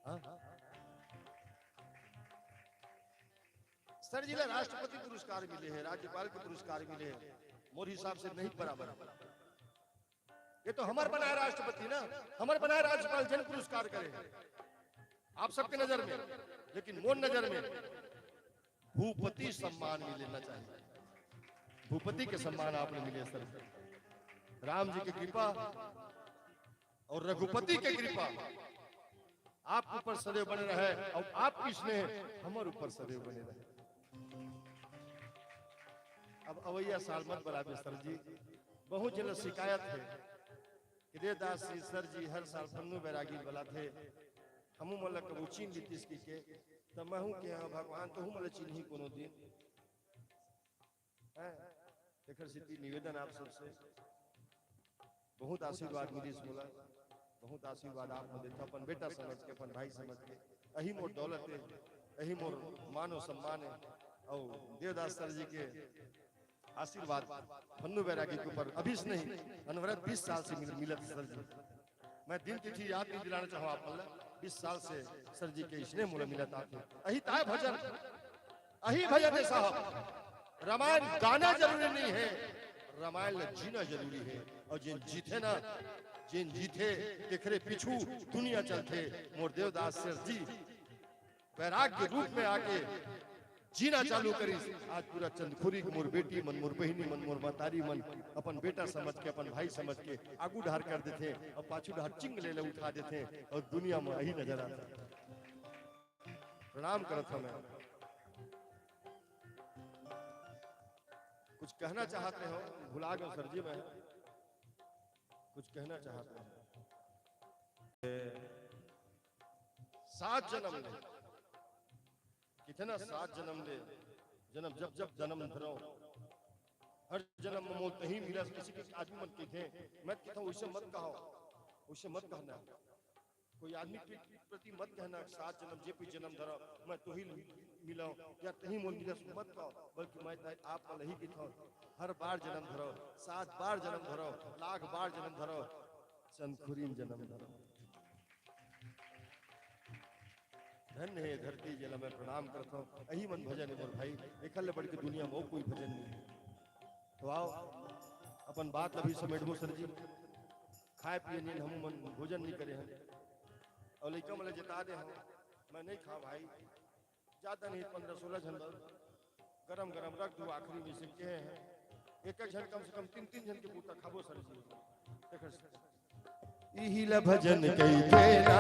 हाँ? सर जी ला राष्ट्रपति पुरस्कार मिले हे, राज्यपाल के पुरस्कार मिले हे, मोर हिसाब से नहीं बराबर हे। ये तो हमर बनाए राष्ट्रपति ना, हमर बनाए राज्यपाल जेन पुरस्कार करे आप सबके नजर में, लेकिन मोर नजर में भूपति सम्मान मिलना चाहिए। भूपति के सम्मान आप मिले सर। राम जी की कृपा और रघुपति की कृपा आपके ऊपर सदैव बने रहे और आपकी स्नेह हमर ऊपर सदैव बने रहे। अब अवैया साल मत बलाबे सर जी, बहुत जन शिकायत है कि देवदास जी, सर जी हर साल फन्नू बैरागी बलाथे, हमू मन ला कबू चीन लीतिस की के, त महू के हाँ भगवान तोहू मन ला चिन्ही कोनो दिन। हैं? तेखर सेती निवेदन आप सबसे, बहुत आशीर्वाद मिलिस मोला, बहुत आशीर्वाद आप मन देथव अपन बेटा समझ के, अपन भाई समझ के। अही मोर दौलत है, अही मोर मान और सम्मान है। और देवदास सर जी के आशीर्वाद फन्नू बैरागी के ऊपर अभी से नहीं, अनवरत बीस साल से मिल, मिलत है सर जी। मैं दिन तिथि याद नहीं दिलाना चाहूँ आप मन ला, बीस साल से सर जी के स्नेह मोला मिलत आथे। अही ताय भजन, अही भजन है साहब। रामायण गाना जरूरी नहीं है, रामायण ला जीना जरूरी है। और जिन जीथे ना, जिन जीथे, तेखरे पीछू दुनिया चलथे। मोर देवदास सर जी वैराग्य रूप में आके जीना चालू करिस। आज पूरा चंदखुरी के मोर बेटी मन, मोर बहिनी मन, मोर मतारी मन अपन बेटा समझ के, अपन भाई समझ के आगू ढार कर देथे और पाछू ढार चिंग ले ले उठा देथे और दुनिया में यही नजर आता। प्रणाम करत हूं मैं। कुछ कहना चाहते हो? भुला गए सर जी, मैं कुछ कहना चाहते हो? सात जन्म ले, कितना सात जन्म ले, जन्म जब जब जन्म धरो, हर जन्म में मोल तही मिला। किसी के आदमी मन कहिथे, मैं कहता हूँ, उसे मत कहो, उसे मत कहना। कोई आदमी के प्रति मत कहना, सात जन्म जे भी जन्म धरो, मैं तो ही मिलाऊं या तही मोल मिला, मत कहो। बल्कि मैं तो आप मन यही कहता हूँ, हर बार जन्म धरो, सात बार जन्म धरो, लाख बार जन्म धरो, चंदखुरी में जन्म धरो। धन्य है धरती जेला मैं प्रणाम करता हूँ। यही मन भजन है मोर भाई, एखर ले बढ़ के दुनिया में कोई भजन नहीं है। तो आओ, अपन बात अभी समेटबो सर जी। खाए पिए नीन हम मन भोजन नहीं करे हैं। और लइका मन ला जता दे हम, मैं नहीं खा भाई, ज्यादा नहीं, पन्द्रह सोलह झन बर गरम गरम रख दू, आखिरी में से कहे हैं, एक एक झन कम से कम तीन तीन झन के बूता खाबो सर जी। देखो, इही ला भजन कहिथे ना,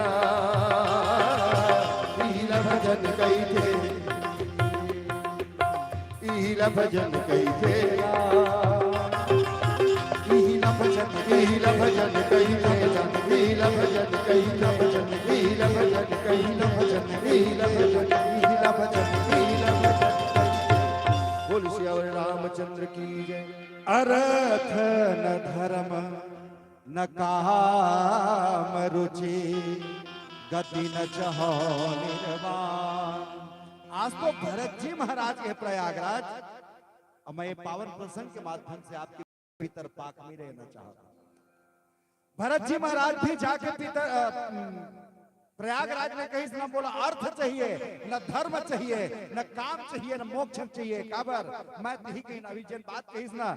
इही ला भजन कहिथे, इही ला भजन कहिथे ना, इही ला भजन, इही ला भजन कहिथे ना, इही ला भजन कहिथे, इही ला भजन, इही ला भजन, इही ला भजन, इही ला भजन, इही ला भजन। बोल सियावर रामचंद्र की जय। अर्थ न धर्म न काम रुचि, गति न चहो निर्वाण। आज तो भरत जी महाराज के प्रयागराज, अब मैं ये पावन प्रसंग के माध्यम से आपके पितर पाक में रहना चाहता हूँ। भरत जी महाराज भी जाके पितर, अ, प्रयागराज में कहिस, न मोला अर्थ चाहिए, न धर्म चाहिए, न काम चाहिए, न मोक्ष चाहिए। काबर? मैं तही कहिन, अभी जेन बात कहिस ना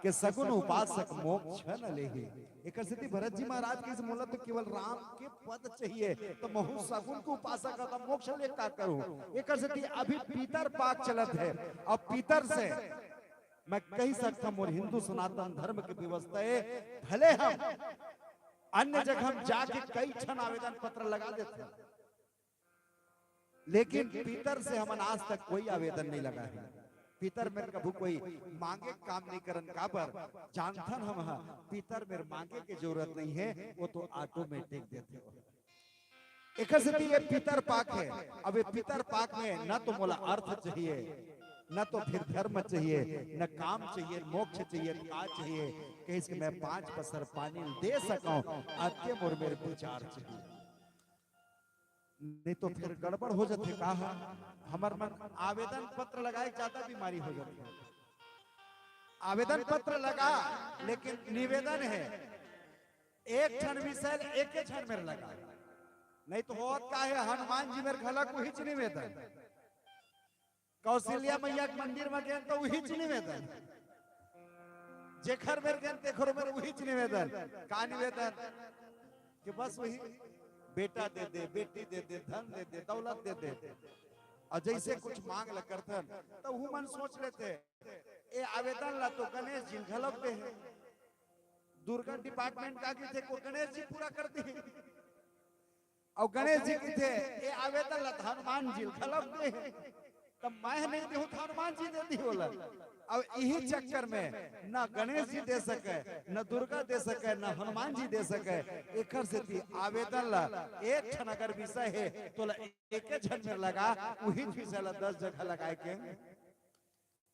कि सगुन उपासक मोक्ष न लेही। एकर सेती भरत जी महाराज कहिस, मोला तो केवल राम के पद चाहिए, तो महू सगुन के उपासक हंव, तो मोक्ष ले का करूं? एकर सेती अभी पितर पाक चलत है, अब पितर से मैं कहि सकता हूं, मोर हिंदू सनातन धर्म के व्यवस्था है, भले हम अन्य जगह हम जाके कई ठन आवेदन पत्र लगा देते हैं, लेकिन पितर से हमन आज तक कोई आवेदन नहीं लगा है। पितर मेर कभू कोई मांगे काम नहीं करन, काबर? जानथन हम ह, पितर मेर मांगे के जरूरत नहीं है, वो तो ऑटोमेटिक देथे। एकर सेती ये पितर पाक है। अब ये पितर पाक में न तो मोला अर्थ चाहिए, न तो फिर धर्म चाहिए, न काम चाहिए, मोक्ष चाहिए, का चाहिए? कहिस कि मैं पांच पसर पानी दे सकूं, अते मोर मेर विचार चाहिए। नहीं तो फिर गड़बड़ हो जाथे। का हमर मन आवेदन पत्र लगाए के ज्यादा बीमारी हो जाथे। आवेदन पत्र लगा, लेकिन निवेदन है, एक ठन विषय ल एके झन मेर लगा। नहीं तो होत का है, हनुमान जी मेर घलक उहीच निवेदन, कौशल्या मैया के मंदिर में गेन तो उहीच निवेदन, जेखर मेर गेन तेखरो मेर उहीच निवेदन। का निवेदन? कि बस वही बेटा दे दे, बेटी दे दे, धन दे दे, दौलत दे दे। और जैसे कुछ मांग ल करथन, त उहू मन सोच लेथे, ए आवेदन ला तो गणेश जी घलोक दे हे। दुर्गा डिपार्टमेंट का कहिथे, को गणेश जी पूरा कर दे। और गणेश जी कहिथे, ए आवेदन ला तो हनुमान जी घलोक दे हे। तब मैं नहीं देहूं तो हनुमान जी दे दी बोला। अब यही चक्कर में न गणेश जी दे सके, न दुर्गा दे सके, न हनुमान जी दे सके। एकर सेती आवेदन ला एक ठन अगर विषय हे, तो ला एक झन में लगा, उही विषय ला दस जगह लगाए के।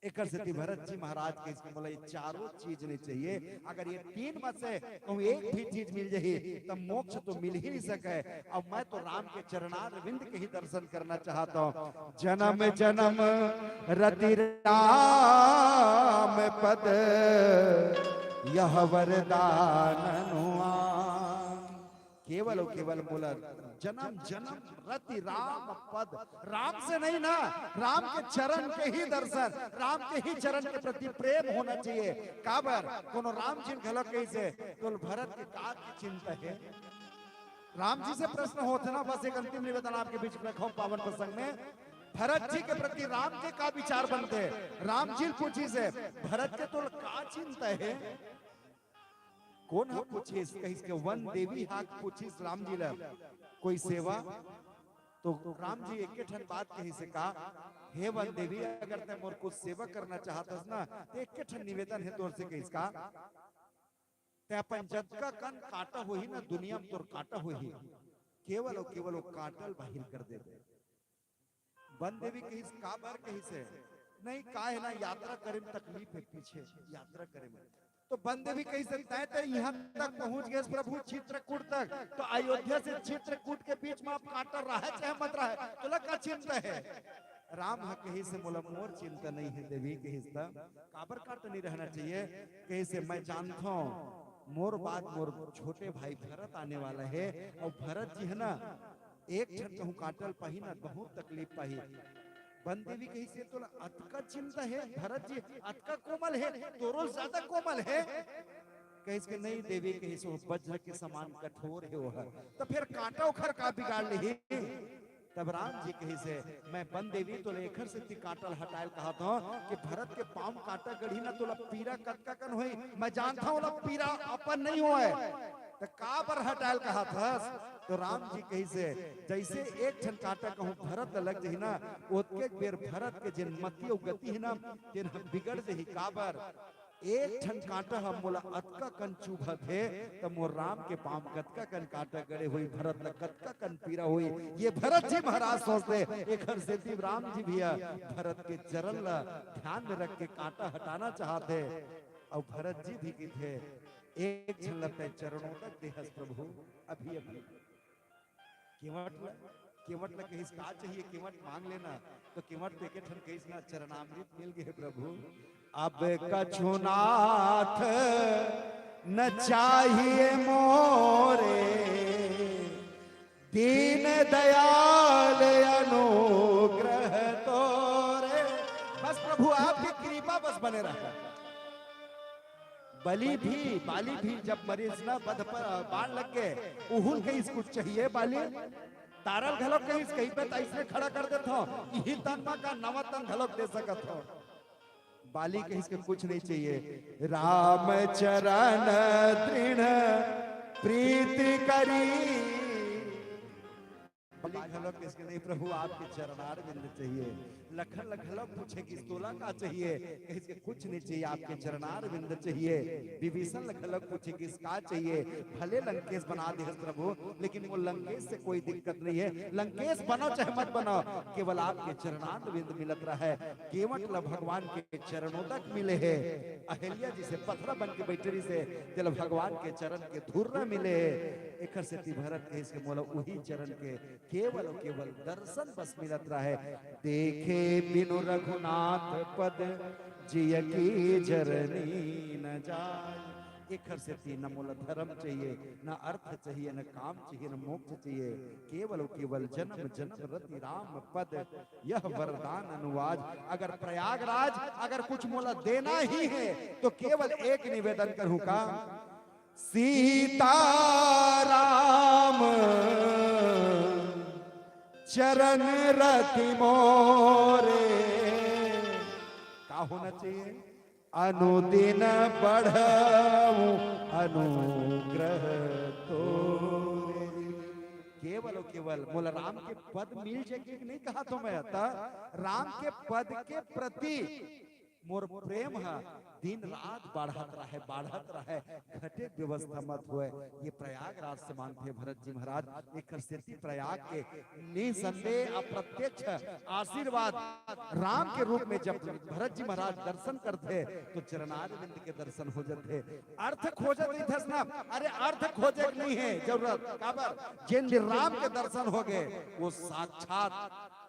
एकर सेती भरत जी महाराज कहिस कि मोला ये चारों चीज नहीं चाहिए। अगर ये तीन में से कहूँ एक भी चीज मिल जाही, तब मोक्ष तो मिल ही नहीं सके। अब मैं तो राम के चरणार विंद के ही दर्शन करना चाहता हूँ। जन्म जन्म रति राम पद, यह वरदान अनुमान। केवल और केवल मोला जन्म जन्म रति राम पद, राम से नहीं ना, राम के चरण के ही दर्शन, राम के ही चरण के प्रति प्रेम होना चाहिए। काबर कोनो राम जी घलो कहिसे, तो भरत के का चिंता हे? राम जी से प्रश्न होथे ना, बस एक अंतिम निवेदन आपके बीच में रखा हूं पावन प्रसंग में, भरत जी के प्रति राम के का विचार बनथे? राम जी पूछिसे, भरत के तो का चिंता हे? कोन ह पूछिस? कहिस के वन देवी हा पूछिस राम जी ला, कोई सेवा? तो राम जी एके ठन बात कहिसे का, हे वन देवी, अगर तैं मोर कुछ सेवा करना चाहत हस ना, तो एके ठन निवेदन हे तोर से, कहिस का, तैं अपन जतका कन कांटा होही ना दुनिया में तोर कांटा होही, केवल और केवल वो कांटा ल बाहिर कर दे। वन देवी कहिस, काबर कहिसे? नहीं, का हे ना, यात्रा करे में तकलीफ हे, पीछे यात्रा करे में। तो वन देवी कहिसे, तैं तो यहाँ तक पहुंच गेस प्रभु, चित्रकूट तक, तो अयोध्या से चित्रकूट के बीच में अब कांटा रहे चाहे मत रहे, तोला का चिंता हे? राम ह कहिसे, मोला मोर चिंता नहीं हे देवी, कहिस त काबर कांटा नहीं रहना चाहिए? कहिसे, मैं जानता हूँ मोर बाद मोर छोटे भाई भरत आने वाला हे, और भरत जी हे ना, एक ठन कहूँ कांटा ल पाही ना, बहुत तकलीफ पाही। वन देवी कहिसे, तोला अतका चिंता हे भरत जी, अतका कोमल हे, तोरो ज्यादा कोमल हे। कहिस के, नहीं देवी, कहिस, वो वज्र के समान कठोर हे वो ह, तो फिर कांटा ओखर का बिगाड़ लेही? तब राम जी कहिसे, मैं वन देवी, तोले एखर सेती कांटा ल हटाए ल कहत हंव कि भरत के पांव कांटा गड़ही ना, तोला पीरा कतका कन होही, मैं जानत हंव, ओला पीरा अपन नहीं होय, त काबर हटाए ल कहत हस? तो राम जी कहिसे, जैसे एक ठन कांटा कहूं भरत ल लग जही ना, ओतके बेर भरत के जेन मति अउ गति हे ना, तेन ह बिगड़ जही। काबर? एक ठन कांटा ह मोला अतका कन चुभत हे, त मोर राम के पांव कतका कन कांटा गड़े होही, भरत ल कतका कन पीरा होही, ये भरत जी महाराज सोचथे। एखर सेती राम जी भी ह भरत के चरण ल ध्यान में रख के कांटा हटाना चाहत हे। अउ भरत जी भी कहिथे, एक झन ल तैं चरणोदक देहस प्रभु, अभी अभी। केवट ल, केवट ल कहिस, का चाहिए? केवट मांग लेना। तो केवट तो एके ठन कहिस ना, चरणामृत मिल गे प्रभु। अब कछु नाथ न चाहिए मोरे, दीन दयाल अनुग्रह तोरे। बस प्रभु आपकी कृपा बस बने रहे। बलि भी, बाली भी जब मरिस ना, बध पर बाण लग गे, उहू ल कहिस कुछ चाहिए बाली? तारा ल घलोक कहिस, कहिबे त अइसने खड़ा कर देथंव, इही तन म का नवा तन घलोक दे सकत हंव। बाली कहिस के कुछ नहीं चाहिए। राम चरण दृढ़ प्रीति करी। बाली घलोक कहिस के नहीं प्रभु, आपके चरणार बिंद चाहिए। लखन ल घलोक पूछे कि तोला का चाहिए? कहिस के कुछ नहीं चाहिए, आपके चरणार बिंद चाहिए। विभीषण ल घलोक पूछे कि का चाहिए? भले लंकेश बना देहस प्रभु, लेकिन वो लंकेश से कोई दिक्कत नहीं है। लंकेश बनो चाहे मत बनो, केवल आपके चरणार बिंद मिलत रहे। केवट ल भगवान के चरणोदक मिले हे, अहिल्या जी से पथरा बन के बैठे रहिसे, तेला भगवान के चरण के धुर्रा मिले हे। एखर सेती भरत कहिस के मोला उही चरण के केवल अउ केवल दर्शन बस मिलत रहे। देखे बिनु रघुनाथ पद जिय की जरनी न जाय। एखर सेती न मोला धर्म चाहिए, न अर्थ चाहिए, न काम चाहिए, न मोक्ष चाहिए, केवल अउ केवल जन्म जन्म रति राम पद, यह वरदान अनुवाद। अगर प्रयागराज अगर कुछ मोला देना ही है तो केवल एक निवेदन करूं का, सीताराम चरण रति मोरे। का होना चाहिए? अनुदिन बढ़ाऊं अनुग्रह तोरे। केवल अउ केवल मोला राम के पद मिल जाए कि नहीं कहा तो मैं, त राम के पद के प्रति मोर प्रेम ह दिन रात बाढ़त रहे, बाढ़त रहे, घटे व्यवस्था मत होए। ये प्रयागराज से मांगथे भरत जी महाराज। एखर सेती प्रयाग के निसंदेह अप्रत्यक्ष आशीर्वाद राम के रूप में जब भरत जी महाराज दर्शन करथे तो चरणारविंद के दर्शन हो जाथे। अर्थ खोजत रहिथस ना, अरे अर्थ खोजे के नहीं है जरूरत, काबर जेन दिन राम के दर्शन हो गए वो साक्षात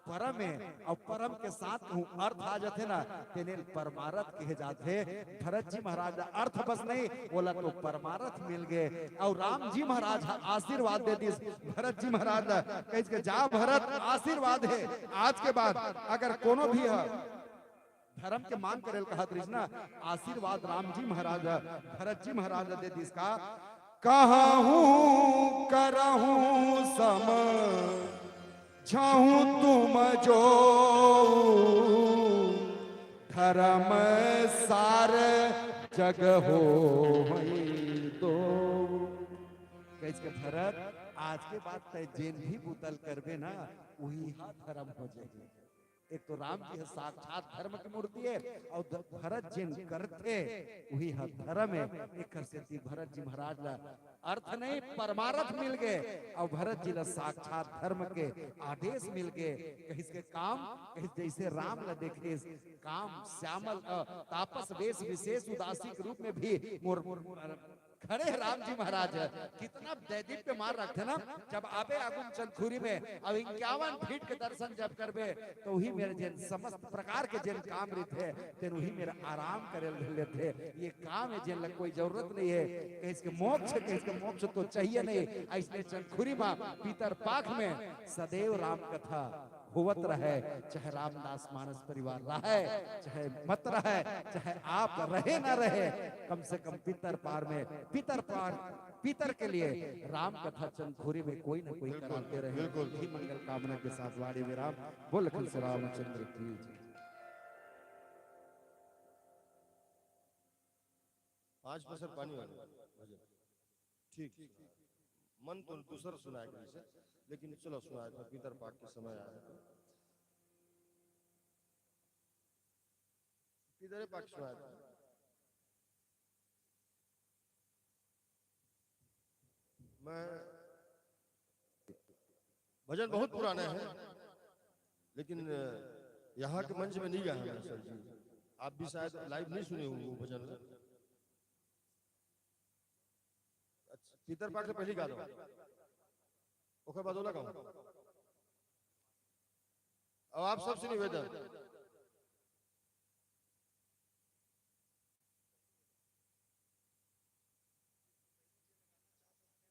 परम है, अउ परम के साथ कहूँ अर्थ आ जाथे ना, तेने परमारथ कहे जाथे। भरत जी महाराज ला अर्थ बस नहीं, ओला तो परमारथ मिल गए। अउ राम जी महाराज ह आशीर्वाद दे दिस भरत जी महाराज ला, कहिस के जा भरत, आशीर्वाद है, आज के बाद अगर कोनो भी ह धर्म के मांग करे ल कहत रहिस ना, आशीर्वाद राम जी महाराज ह भरत जी महाराज ला दे दिस का, कहूँ करहूँ सम झाहूँ तुम जो धर्म सार जग होई दो। कहिस के भरत, आज के बाद तय जेन भी बुता ल करबे ना, उही हा धर्म हो जाही। एक तो राम जी ह साक्षात धर्म के मूर्ति है, अउ द-, भरत जेन करथे, उही हा धर्म है। एखर सेती भरत जी महाराज ला अर्थ नहीं, परमारथ मिल गए, अउ भरत जी ला साक्षात धर्म के आदेश मिल गए। कहिस के काम, कहिस जैसे राम ला देखे, काम श्यामल, अ, तापस वेश विशेष उदासी के रूप में भी मोर, मोर, मोर खड़े हे राम जी महाराज। कितना दैदीप्यमान रखथे ना, जब आबे आगुम चंदखुरी में, अब इक्यावन फीट के दर्शन जब करबे, तो उही मेर जेन समस्त प्रकार के जेन काम रहिथे, तेन उही मेर आराम करे ल लेथे। ये काम हे जेन ला कोई जरूरत नहीं है, कहिस के मोक्ष, कहिस के मोक्ष तो चाहिए नहीं। अइसने चंदखुरी मा पितर पाख में सदैव राम कथा होवत रहे, चाहे रामदास मानस परिवार रहे, चाहे मत रहे, चाहे आप रहे ना रहे, कम से कम पितर पार में, पितर पार, पितर के लिए राम कथा चंदखुरी में कोई ना कोई बिल्कुल, कराते रहे। बिल्कुल। यही मंगल कामना के साथ वाणी विराम। बोल लखन श्री रामचंद्र की जय। पाँच परसेंट पानी वाले भजन। ठीक। मन तो दूसर सुनाए के जैसे, लेकिन चलो सुनाए तो पितर पाक के समय आए तो। पितरे पाक सुनाए तो। मैं भजन बहुत पुराना है, लेकिन यहाँ के मंच में नहीं गाया है सर जी। आप भी शायद लाइव नहीं सुने होंगे वो भजन। अच्छा, पितर पाक से पहले गा दो, ओकर बाद ओला गाओ। अब आप सबसे निवेदन,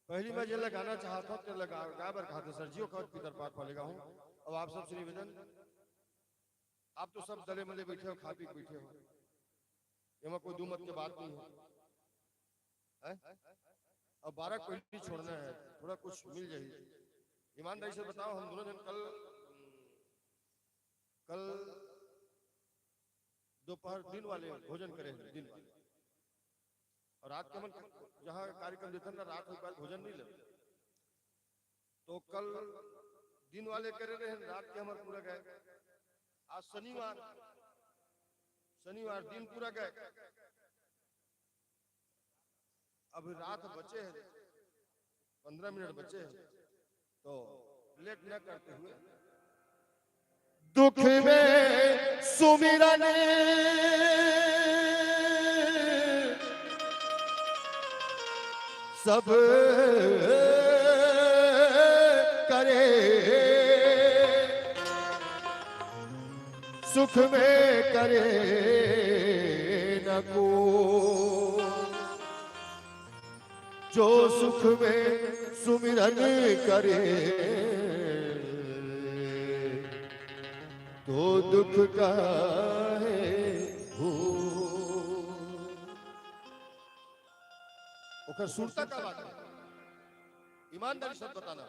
पहली मैं जेला गाना चाहत हूँ, तेला गा-, गाय बर खाते सर जी, ओकर पितर पाक वाले गाहूँ। अब आप सबसे निवेदन, आप तो सब दले मले बैठे हो, खा पी के बैठे हो, एमा कोई दू मत के बात नहीं है, हैं? अब बारह को पहली छोड़ना है, थोड़ा कुछ मिल जाए। ईमानदारी से बताओ, हम दोनों जन कल, कल दोपहर दिन वाले भोजन करे हैं, दिन वाले। और रात के हमन जहाँ कार्यक्रम देथन ना, रात के बाद भोजन नहीं लेते। तो कल दिन वाले करे रहे, रात के हमर पूरा गए। आज शनिवार, शनिवार दिन पूरा गए। अभी रात बचे हैं, पन्द्रह मिनट बचे हैं, तो लेट न करते हुए दुख में सुमिरन सब करे, सुख में करे न को। जो सुख में सुमिरन करे, तो दुख काहे हो। ओकर सुरता का बात हे, ईमानदारी से बताना,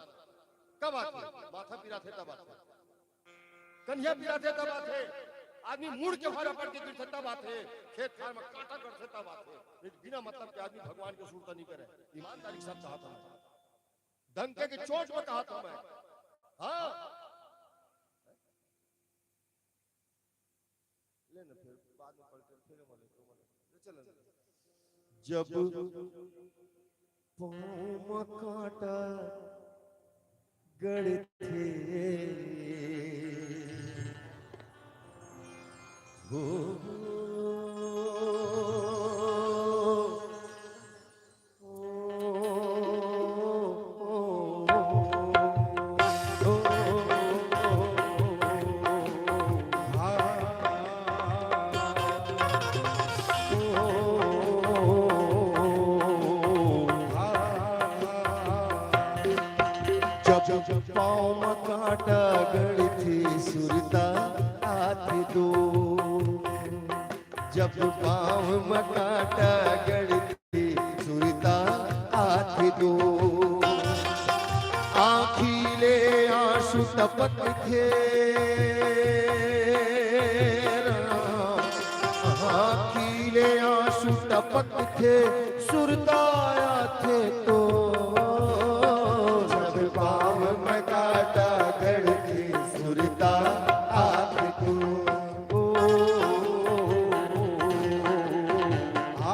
का बात हे? माथा पिराथे, का बात हे? कनिहा पिराथे, तब आथे। आदमी मुड़ के हरा पड़ के गिरथे, तब आथे। खेत खार में कांटा करथे, तब आथे। नहीं तो बिना मतलब के आदमी भगवान के सुरता नहीं करे। ईमानदारी के साथ कहा था मैं, डंके की चोट में कहा था मैं। हाँ, ले ना, फिर बाद में पढ़ते हैं, फिर हम ले, तो ले, चल ना। जब पाँव म कांटा गड़थे हो। जब पाँव म कांटा गड़थे सुरता आथे दो, जब पाँव म कांटा गड़थे सुरता आथे दो, आँखी ले आंसू टपकथे, आँखी ले आंसू टपकथे, सुरता आथे तो। जब पाँव म कांटा गड़थे सुरता आथे तो। ओ, आ,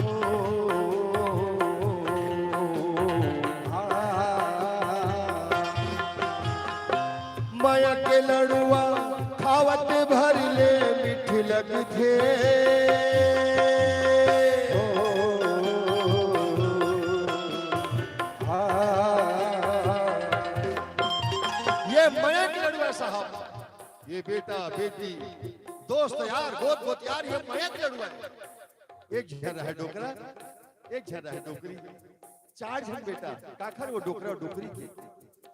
ओ, आ। मया के लड़ुआ खावत भर ले मीठ लगथे। ये मया के लड़ुआ साहब, ये बेटा, बेटी, दोस्त, यार, गोत, गोत, यार, ये मया के लड़ुआ हे। एक झन रहे डोकरा, एक झन रहे डोकरी। चार झन बेटा, काखर वो डोकरा डोकरी के।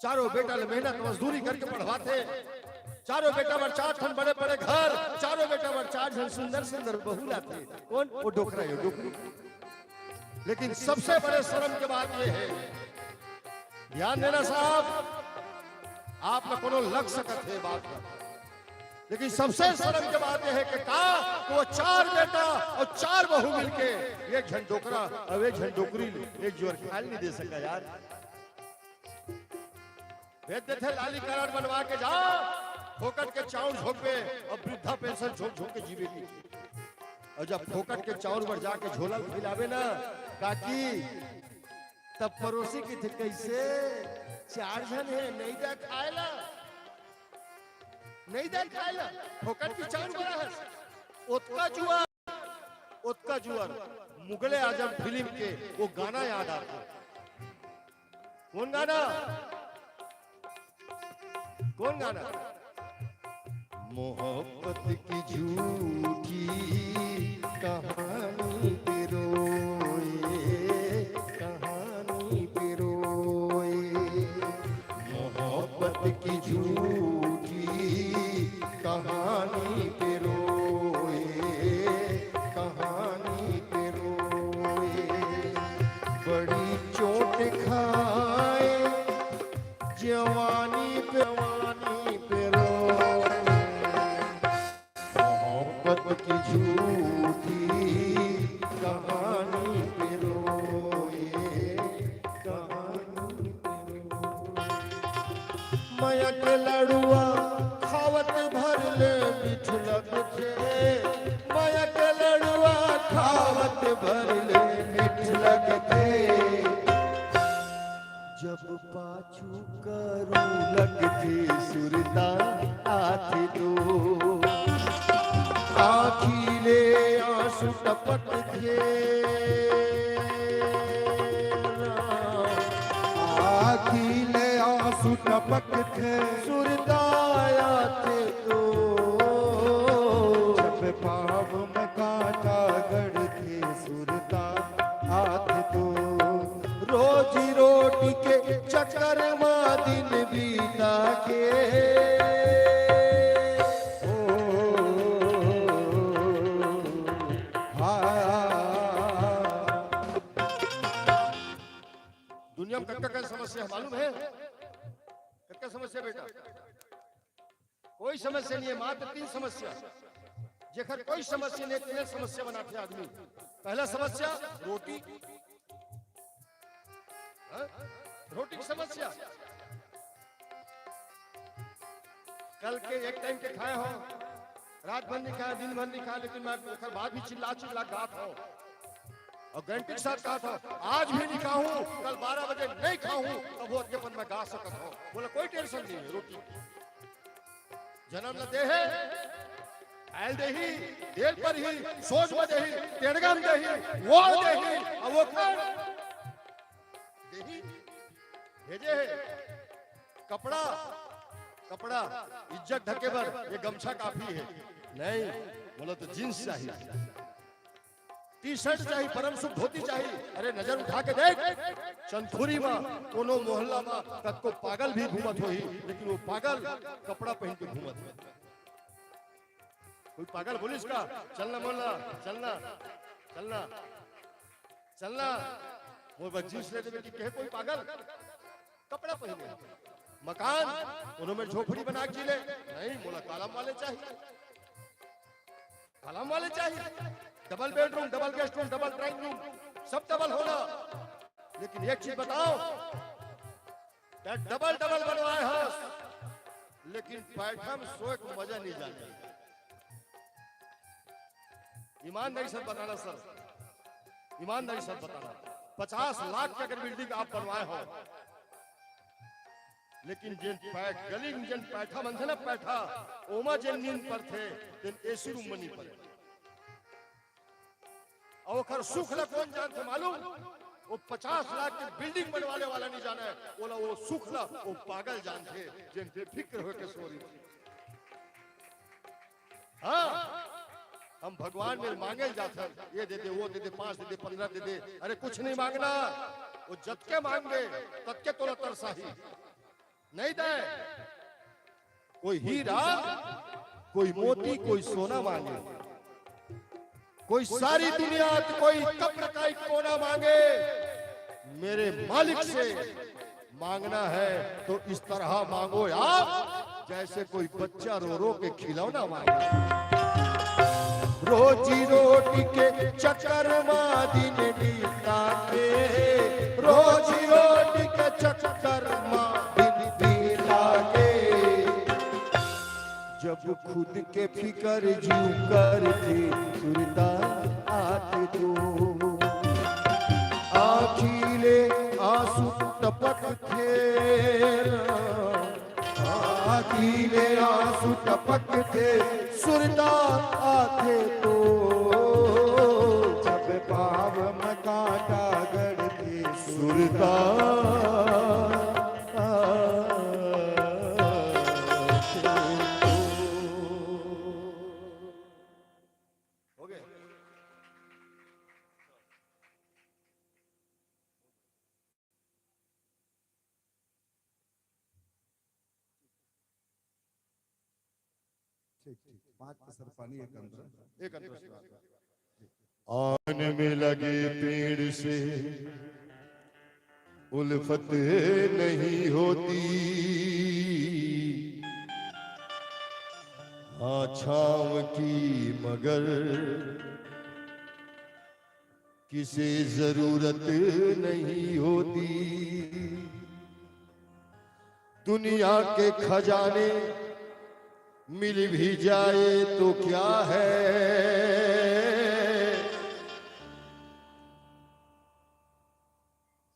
चारों बेटा ले मेहनत मजदूरी करके पढ़वाथे। चारों बेटा बर चार ठन बड़े बड़े घर, चारों बेटा बर चार झन सुंदर सुंदर बहू लाथे। कोन? वो डोकरा, ये डोकरी। लेकिन सबसे बड़े शर्म के बात ये हे, ध्यान देना साहब, आप ल कोनो लग सकत हे बात पर, लेकिन सबसे शर्म के बात ये हे कि का, कि वो चार बेटा अउ चार बहू मिलके एक झन डोकरा अउ एक झन डोकरी ल एक जुवर खाए ल नहीं दे सका यार। भेज देथे लाली कार्ड बनवा के, जा फोकट के चाउर झोंकबे अउ वृद्धा पेंशन झोंक झोंक के जीबे की। अउ जब फोकट के चाउर बर जाके झोला ल फैलाबे ना काकी, तब परोसी कथे, "कइसे? चार झन हे, नइ दे खाए ला, नइ दे खाए ला, फोकट के चाउर बर हे।" ओतका जुवर, ओतका जुवर मुगले आजम फिल्म के वो गाना याद आथे। कोन गाना? कोन गाना? मोहब्बत की झूठी कहानी पे रोए, कहानी पे रोए। मोहब्बत की झूठी कहानी पे रोए, कहानी पे रोए। बड़ी चोट खाए जवानी पे, जवानी पे रोए। मोहब्बत की झूठी कहानी पे रोए, कहानी पे रोए। मया के लड़ुआ खावत भर ले मीठ लगथे, मया के लड़ुआ खावत भर ले मीठ लगथे। जब पाछू करू लगथे सुरता आथे दो, आँखी ले आंसू टपकथे। आँखी ले आंसू टपकथे। सुरता आथे तो। जब पाँव म कांटा गड़थे चक्कर मा दिन बीता के। ओ, हाँ। दुनिया में कतका कन समस्या हे, मालूम हे? कतका समस्या बेटा? कोई समस्या नहीं हे, मात्र तीन समस्या। जेकर कोई समस्या नहीं हे, तीन समस्या बनाथे आदमी। पहला समस्या रोटी, हाँ? रोटी की समस्या। कल के एक टाइम के खाए हो, रात भर नहीं खाया, दिन भर नहीं खाया, लेकिन मैं ओकर बाद भी चिल्ला चिल्ला गात हो। अउ गारंटी के साथ गात हो, आज भी नहीं खाहूं, कल बारह बजे नहीं खाहूं, तभो अतके पन मैं गा सकत हो। बोला, कोई टेंशन नहीं हे रोटी। जनम ल दे हे, खाय ल देही, तेल परही, सोच म देही, तेड़गा म देही, वो देही, अउ वो कर देही, भेजे हे। कपड़ा, कपड़ा, इज्जत ढके बर ये गमछा काफी हे। नहीं, बोला तो जींस चाहिए। टी शर्ट चाही, परम सुख धोती चाही। अरे नजर उठा के देख, चंदखुरी मा, कोनो मोहल्ला मा कतको पागल भी घूमत होही, लेकिन वो पागल कपड़ा पहन के घूमत हे। कोई पागल बोलिस का, "चलना मोहल्ला, चलना, चलना, चलना।" मोर बर जींस ले देबे कि कहे कोई पागल? कपड़ा पहने। मकान, कोनो में झोपड़ी बना के जी ले। नहीं, मोला कॉलम वाले चाहिए। कॉलम वाले चाहिए। Double bedroom, double guest room, double drawing room, सब डबल होना। लेकिन एक चीज बताओ, ते डबल डबल बनवाए हस, लेकिन पैठा में सोए के मजा नहीं जाने। ईमानदारी से बताना सर, ईमानदारी से बताना, पचास लाख के अगर बिल्डिंग आप बनवाए हो, लेकिन जेन पैठ, गली में जेन पैठा मनथे ना, पैठा, ओमा जेन नींद परथे, तेन एसी रूम में नहीं परथे। अउ ओकर सुख ला कोन जानथे मालूम? वो पचास लाख के बिल्डिंग बनवाने वाला नहीं जाने, ओला वो सुख ला वो पागल जानथे, जेन बेफिक्र होके सो रही। हाँ, हम भगवान में मांगे ल जाथन, ये दे दे, वो दे दे, पाँच दे दे, पन्द्रह दे दे। अरे कुछ नहीं मांगना, वो जतके मांगबे, ततके तोला तरसाही। नहीं दे। कोई हीरा, कोई मोती, कोई सोना मांगे, कोई सारी दुनिया, कोई कब्र का एक कोना मांगे। मेरे मालिक से मांगना है तो इस तरह मांगो आप, जैसे कोई बच्चा रो रो के खिलौना मांगे। रोजी रोटी के चक्कर मा दिन बीता के, रोजी रोटी के चक्कर मा दिन बीता के। जब खुद के फिकर जीव करथे, सुरता आथे तो आँखी ले आंसू टपकथे। आँखी ले आंसू टपकथे, सुरता आथे तो। जब पाँव म कांटा गड़थे, सुरता आथे तो। हो गया। ठीक, ठीक। पाँच के सर पानी, एक अंतरा। एक अंतरा। आन में लगे पेड़ से उल्फत नहीं होती, हाँ छाँव की मगर किसे जरूरत नहीं होती। दुनिया के खजाने मिल भी जाए तो क्या है,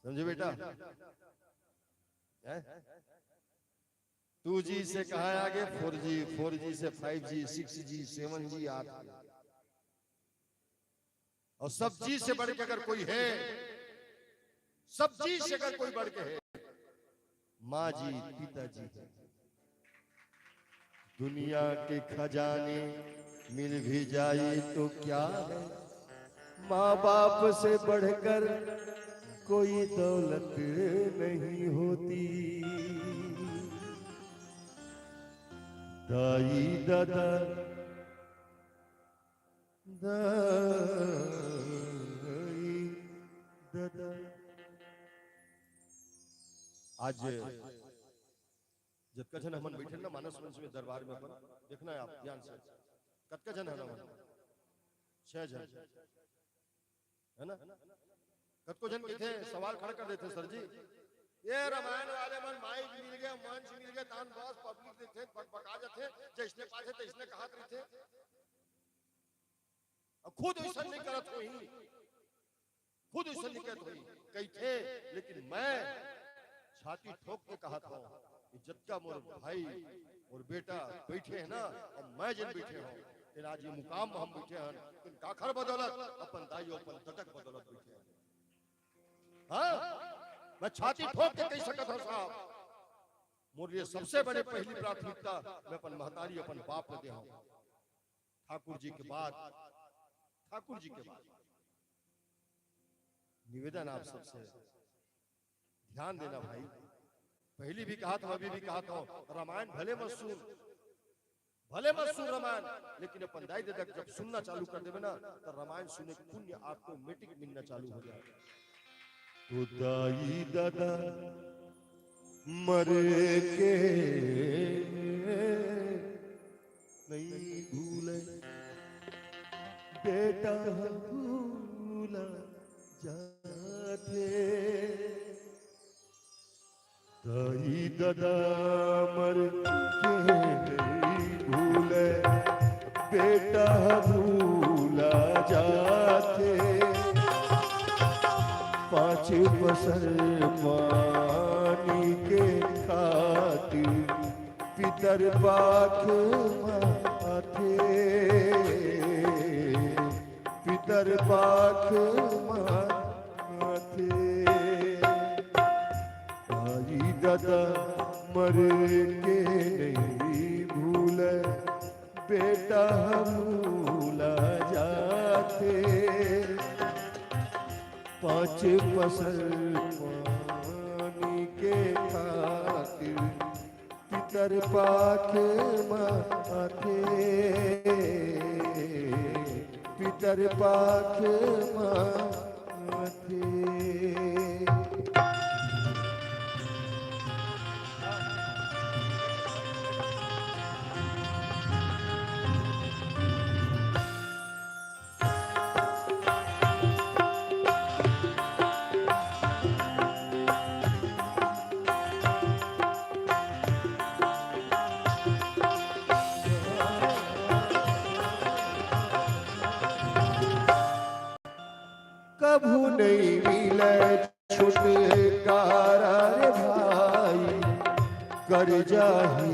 समझे बेटा? हैं? टू जी से कहाँ आगे, फोर जी, फोर जी से five G, six G, seven G, आठ जी। और सब जी से बढ़ के अगर कोई है, सब जी से अगर कोई बढ़ के है, माँ जी, पिता जी है। दुनिया के खजाने मिल भी जाए तो क्या है, माँ बाप से बढ़कर कोई दौलत नहीं होती। दाई ददा, दाई ददा। आज जतका झन हमन बैठे ना मानस मंच में दरबार में अपन, देखना है आप ध्यान से, कतका झन हन हमन? छह झन, है ना? कतको झन कहिथे, सवाल खड़ा कर देथे, "सर जी, ये रामायण वाले मन माइक मिल गए, मंच मिल गए, तान बस पब्लिक देथे, बकबका जाथे, जैसने पाथे तैसने कहत रहिथे।" अब खुद वैसा नहीं करत होही, खुद वैसा नहीं करत होही, कहिथे, लेकिन मैं छाती ठोक के कहत हूँ कि जतका मोर भाई, मोर बेटा बैठे हैं ना, अब मैं जिन बैठे हूँ, तेन आज ये मुकाम में हम बैठे हैं, तेन काखर बदौलत, अपन दाई, अपन ददा के बदौलत बैठे हैं। हाँ, मैं छाती ठोक के कह सकत हूँ साहब, मोर लिए सबसे बड़े पहली प्राथमिकता मैं अपन महतारी, अपन बाप ला दे हूँ। ठाकुर जी के बाद, ठाकुर जी के बाद निवेदन आप सबसे, ध्यान देना भाई। पहली भी कहा था, अभी भी कहा था, रामायण भले मत सुन, भले मत सुन रामायण, लेकिन अपन दाई ददा जब सुनना चालू कर देवे ना, तो रामायण सुने के पुण्य ऑटोमेटिक मिलना चालू हो जाए। तो दाई ददा मर के नहीं भूले, बेटा भूला जाथे। दाई ददा मर के नहीं भूले, बेटा भूला जाथे। पाँच पसर पानी के खातिर पितर पाख माथे, पितर पाख माथे। दाई ददा मर के नहीं भूले, बेटा भूला जाथे। पाँच पसर पानी के खातिर पितर पाख माथे, पितर पाख माथे। कभू नहीं मिले छुटकारा रे भाई, कर्जा हे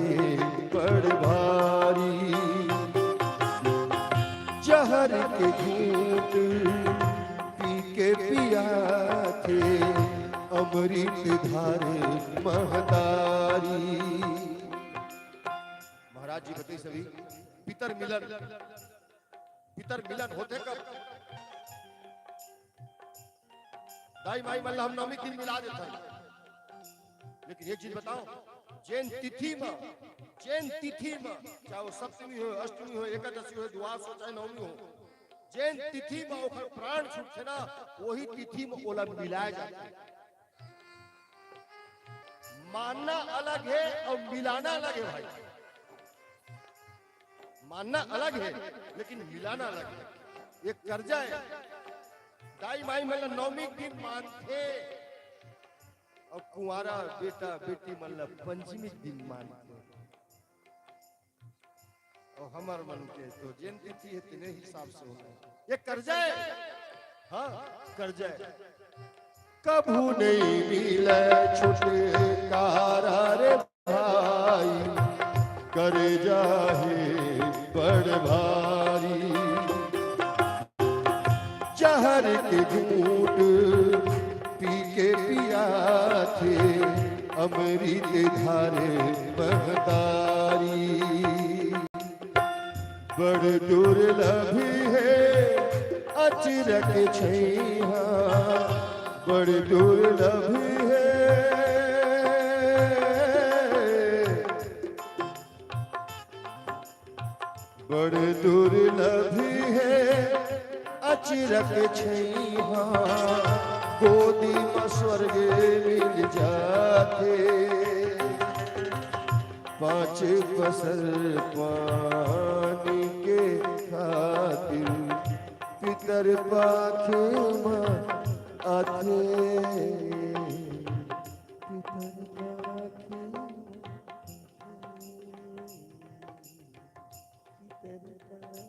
बड़ भारी। जहर के घूंट पी के पियाथे, अमृत धार महतारी। महाराज जी बताइस अभी, पितर मिलन, पितर मिलन होथे कब? दाई माई मन ला हम नवमी के दिन मिला देथन, लेकिन एक चीज बताओ, जेन तिथि म, जेन तिथि म, चाहे वो सप्तमी हो, अष्टमी हो, एकादशी हो, द्वादश हो, चाहे नवमी हो, जेन तिथि म ओखर प्राण छूटथे ना, वही तिथि म ओला मिलाए जाथे। मानना अलग हे अउ मिलाना अलग हे भाई। मानना अलग हे, लेकिन मिलाना अलग हे। ये कर्जा हे। दाई माई मन ला नवमी के दिन मानथे अउ कुंवारा बेटा बेटी मन ला पंचमी के दिन मानथे। अउ हमर मन के तो जेन तिथि हे, तेने हिसाब से होना हे। ये कर्जा हे, हाँ, कर्जा हे। कभू नहीं मिले छुटकारा रे भाई, कर्जा हे बड़ भारी। जहर के घूंट पी के पियाथे, अमृत धार महतारी। बड़ दुर्लभ हे अचरक छइहां, बड़ दुर्लभ हे, बड़ दुर्लभ हे, अचिरक छइहां गोदी म स्वर्ग मिल जाथे। पांच पसर पानी के खातिर पितर पाखे म आथे। पितर पाखे म आथे। पितर पाखे म।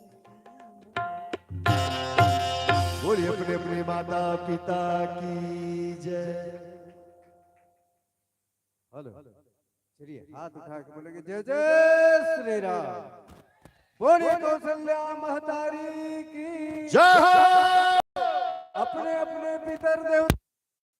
बोलिए अपने अपने माता पिता की जय। हेलो। चलिए, हाथ उठा के बोलेंगे, "जय जय श्री राम।" बोलिए कौशल्या महतारी की जय हो। अपने अपने पितर देवता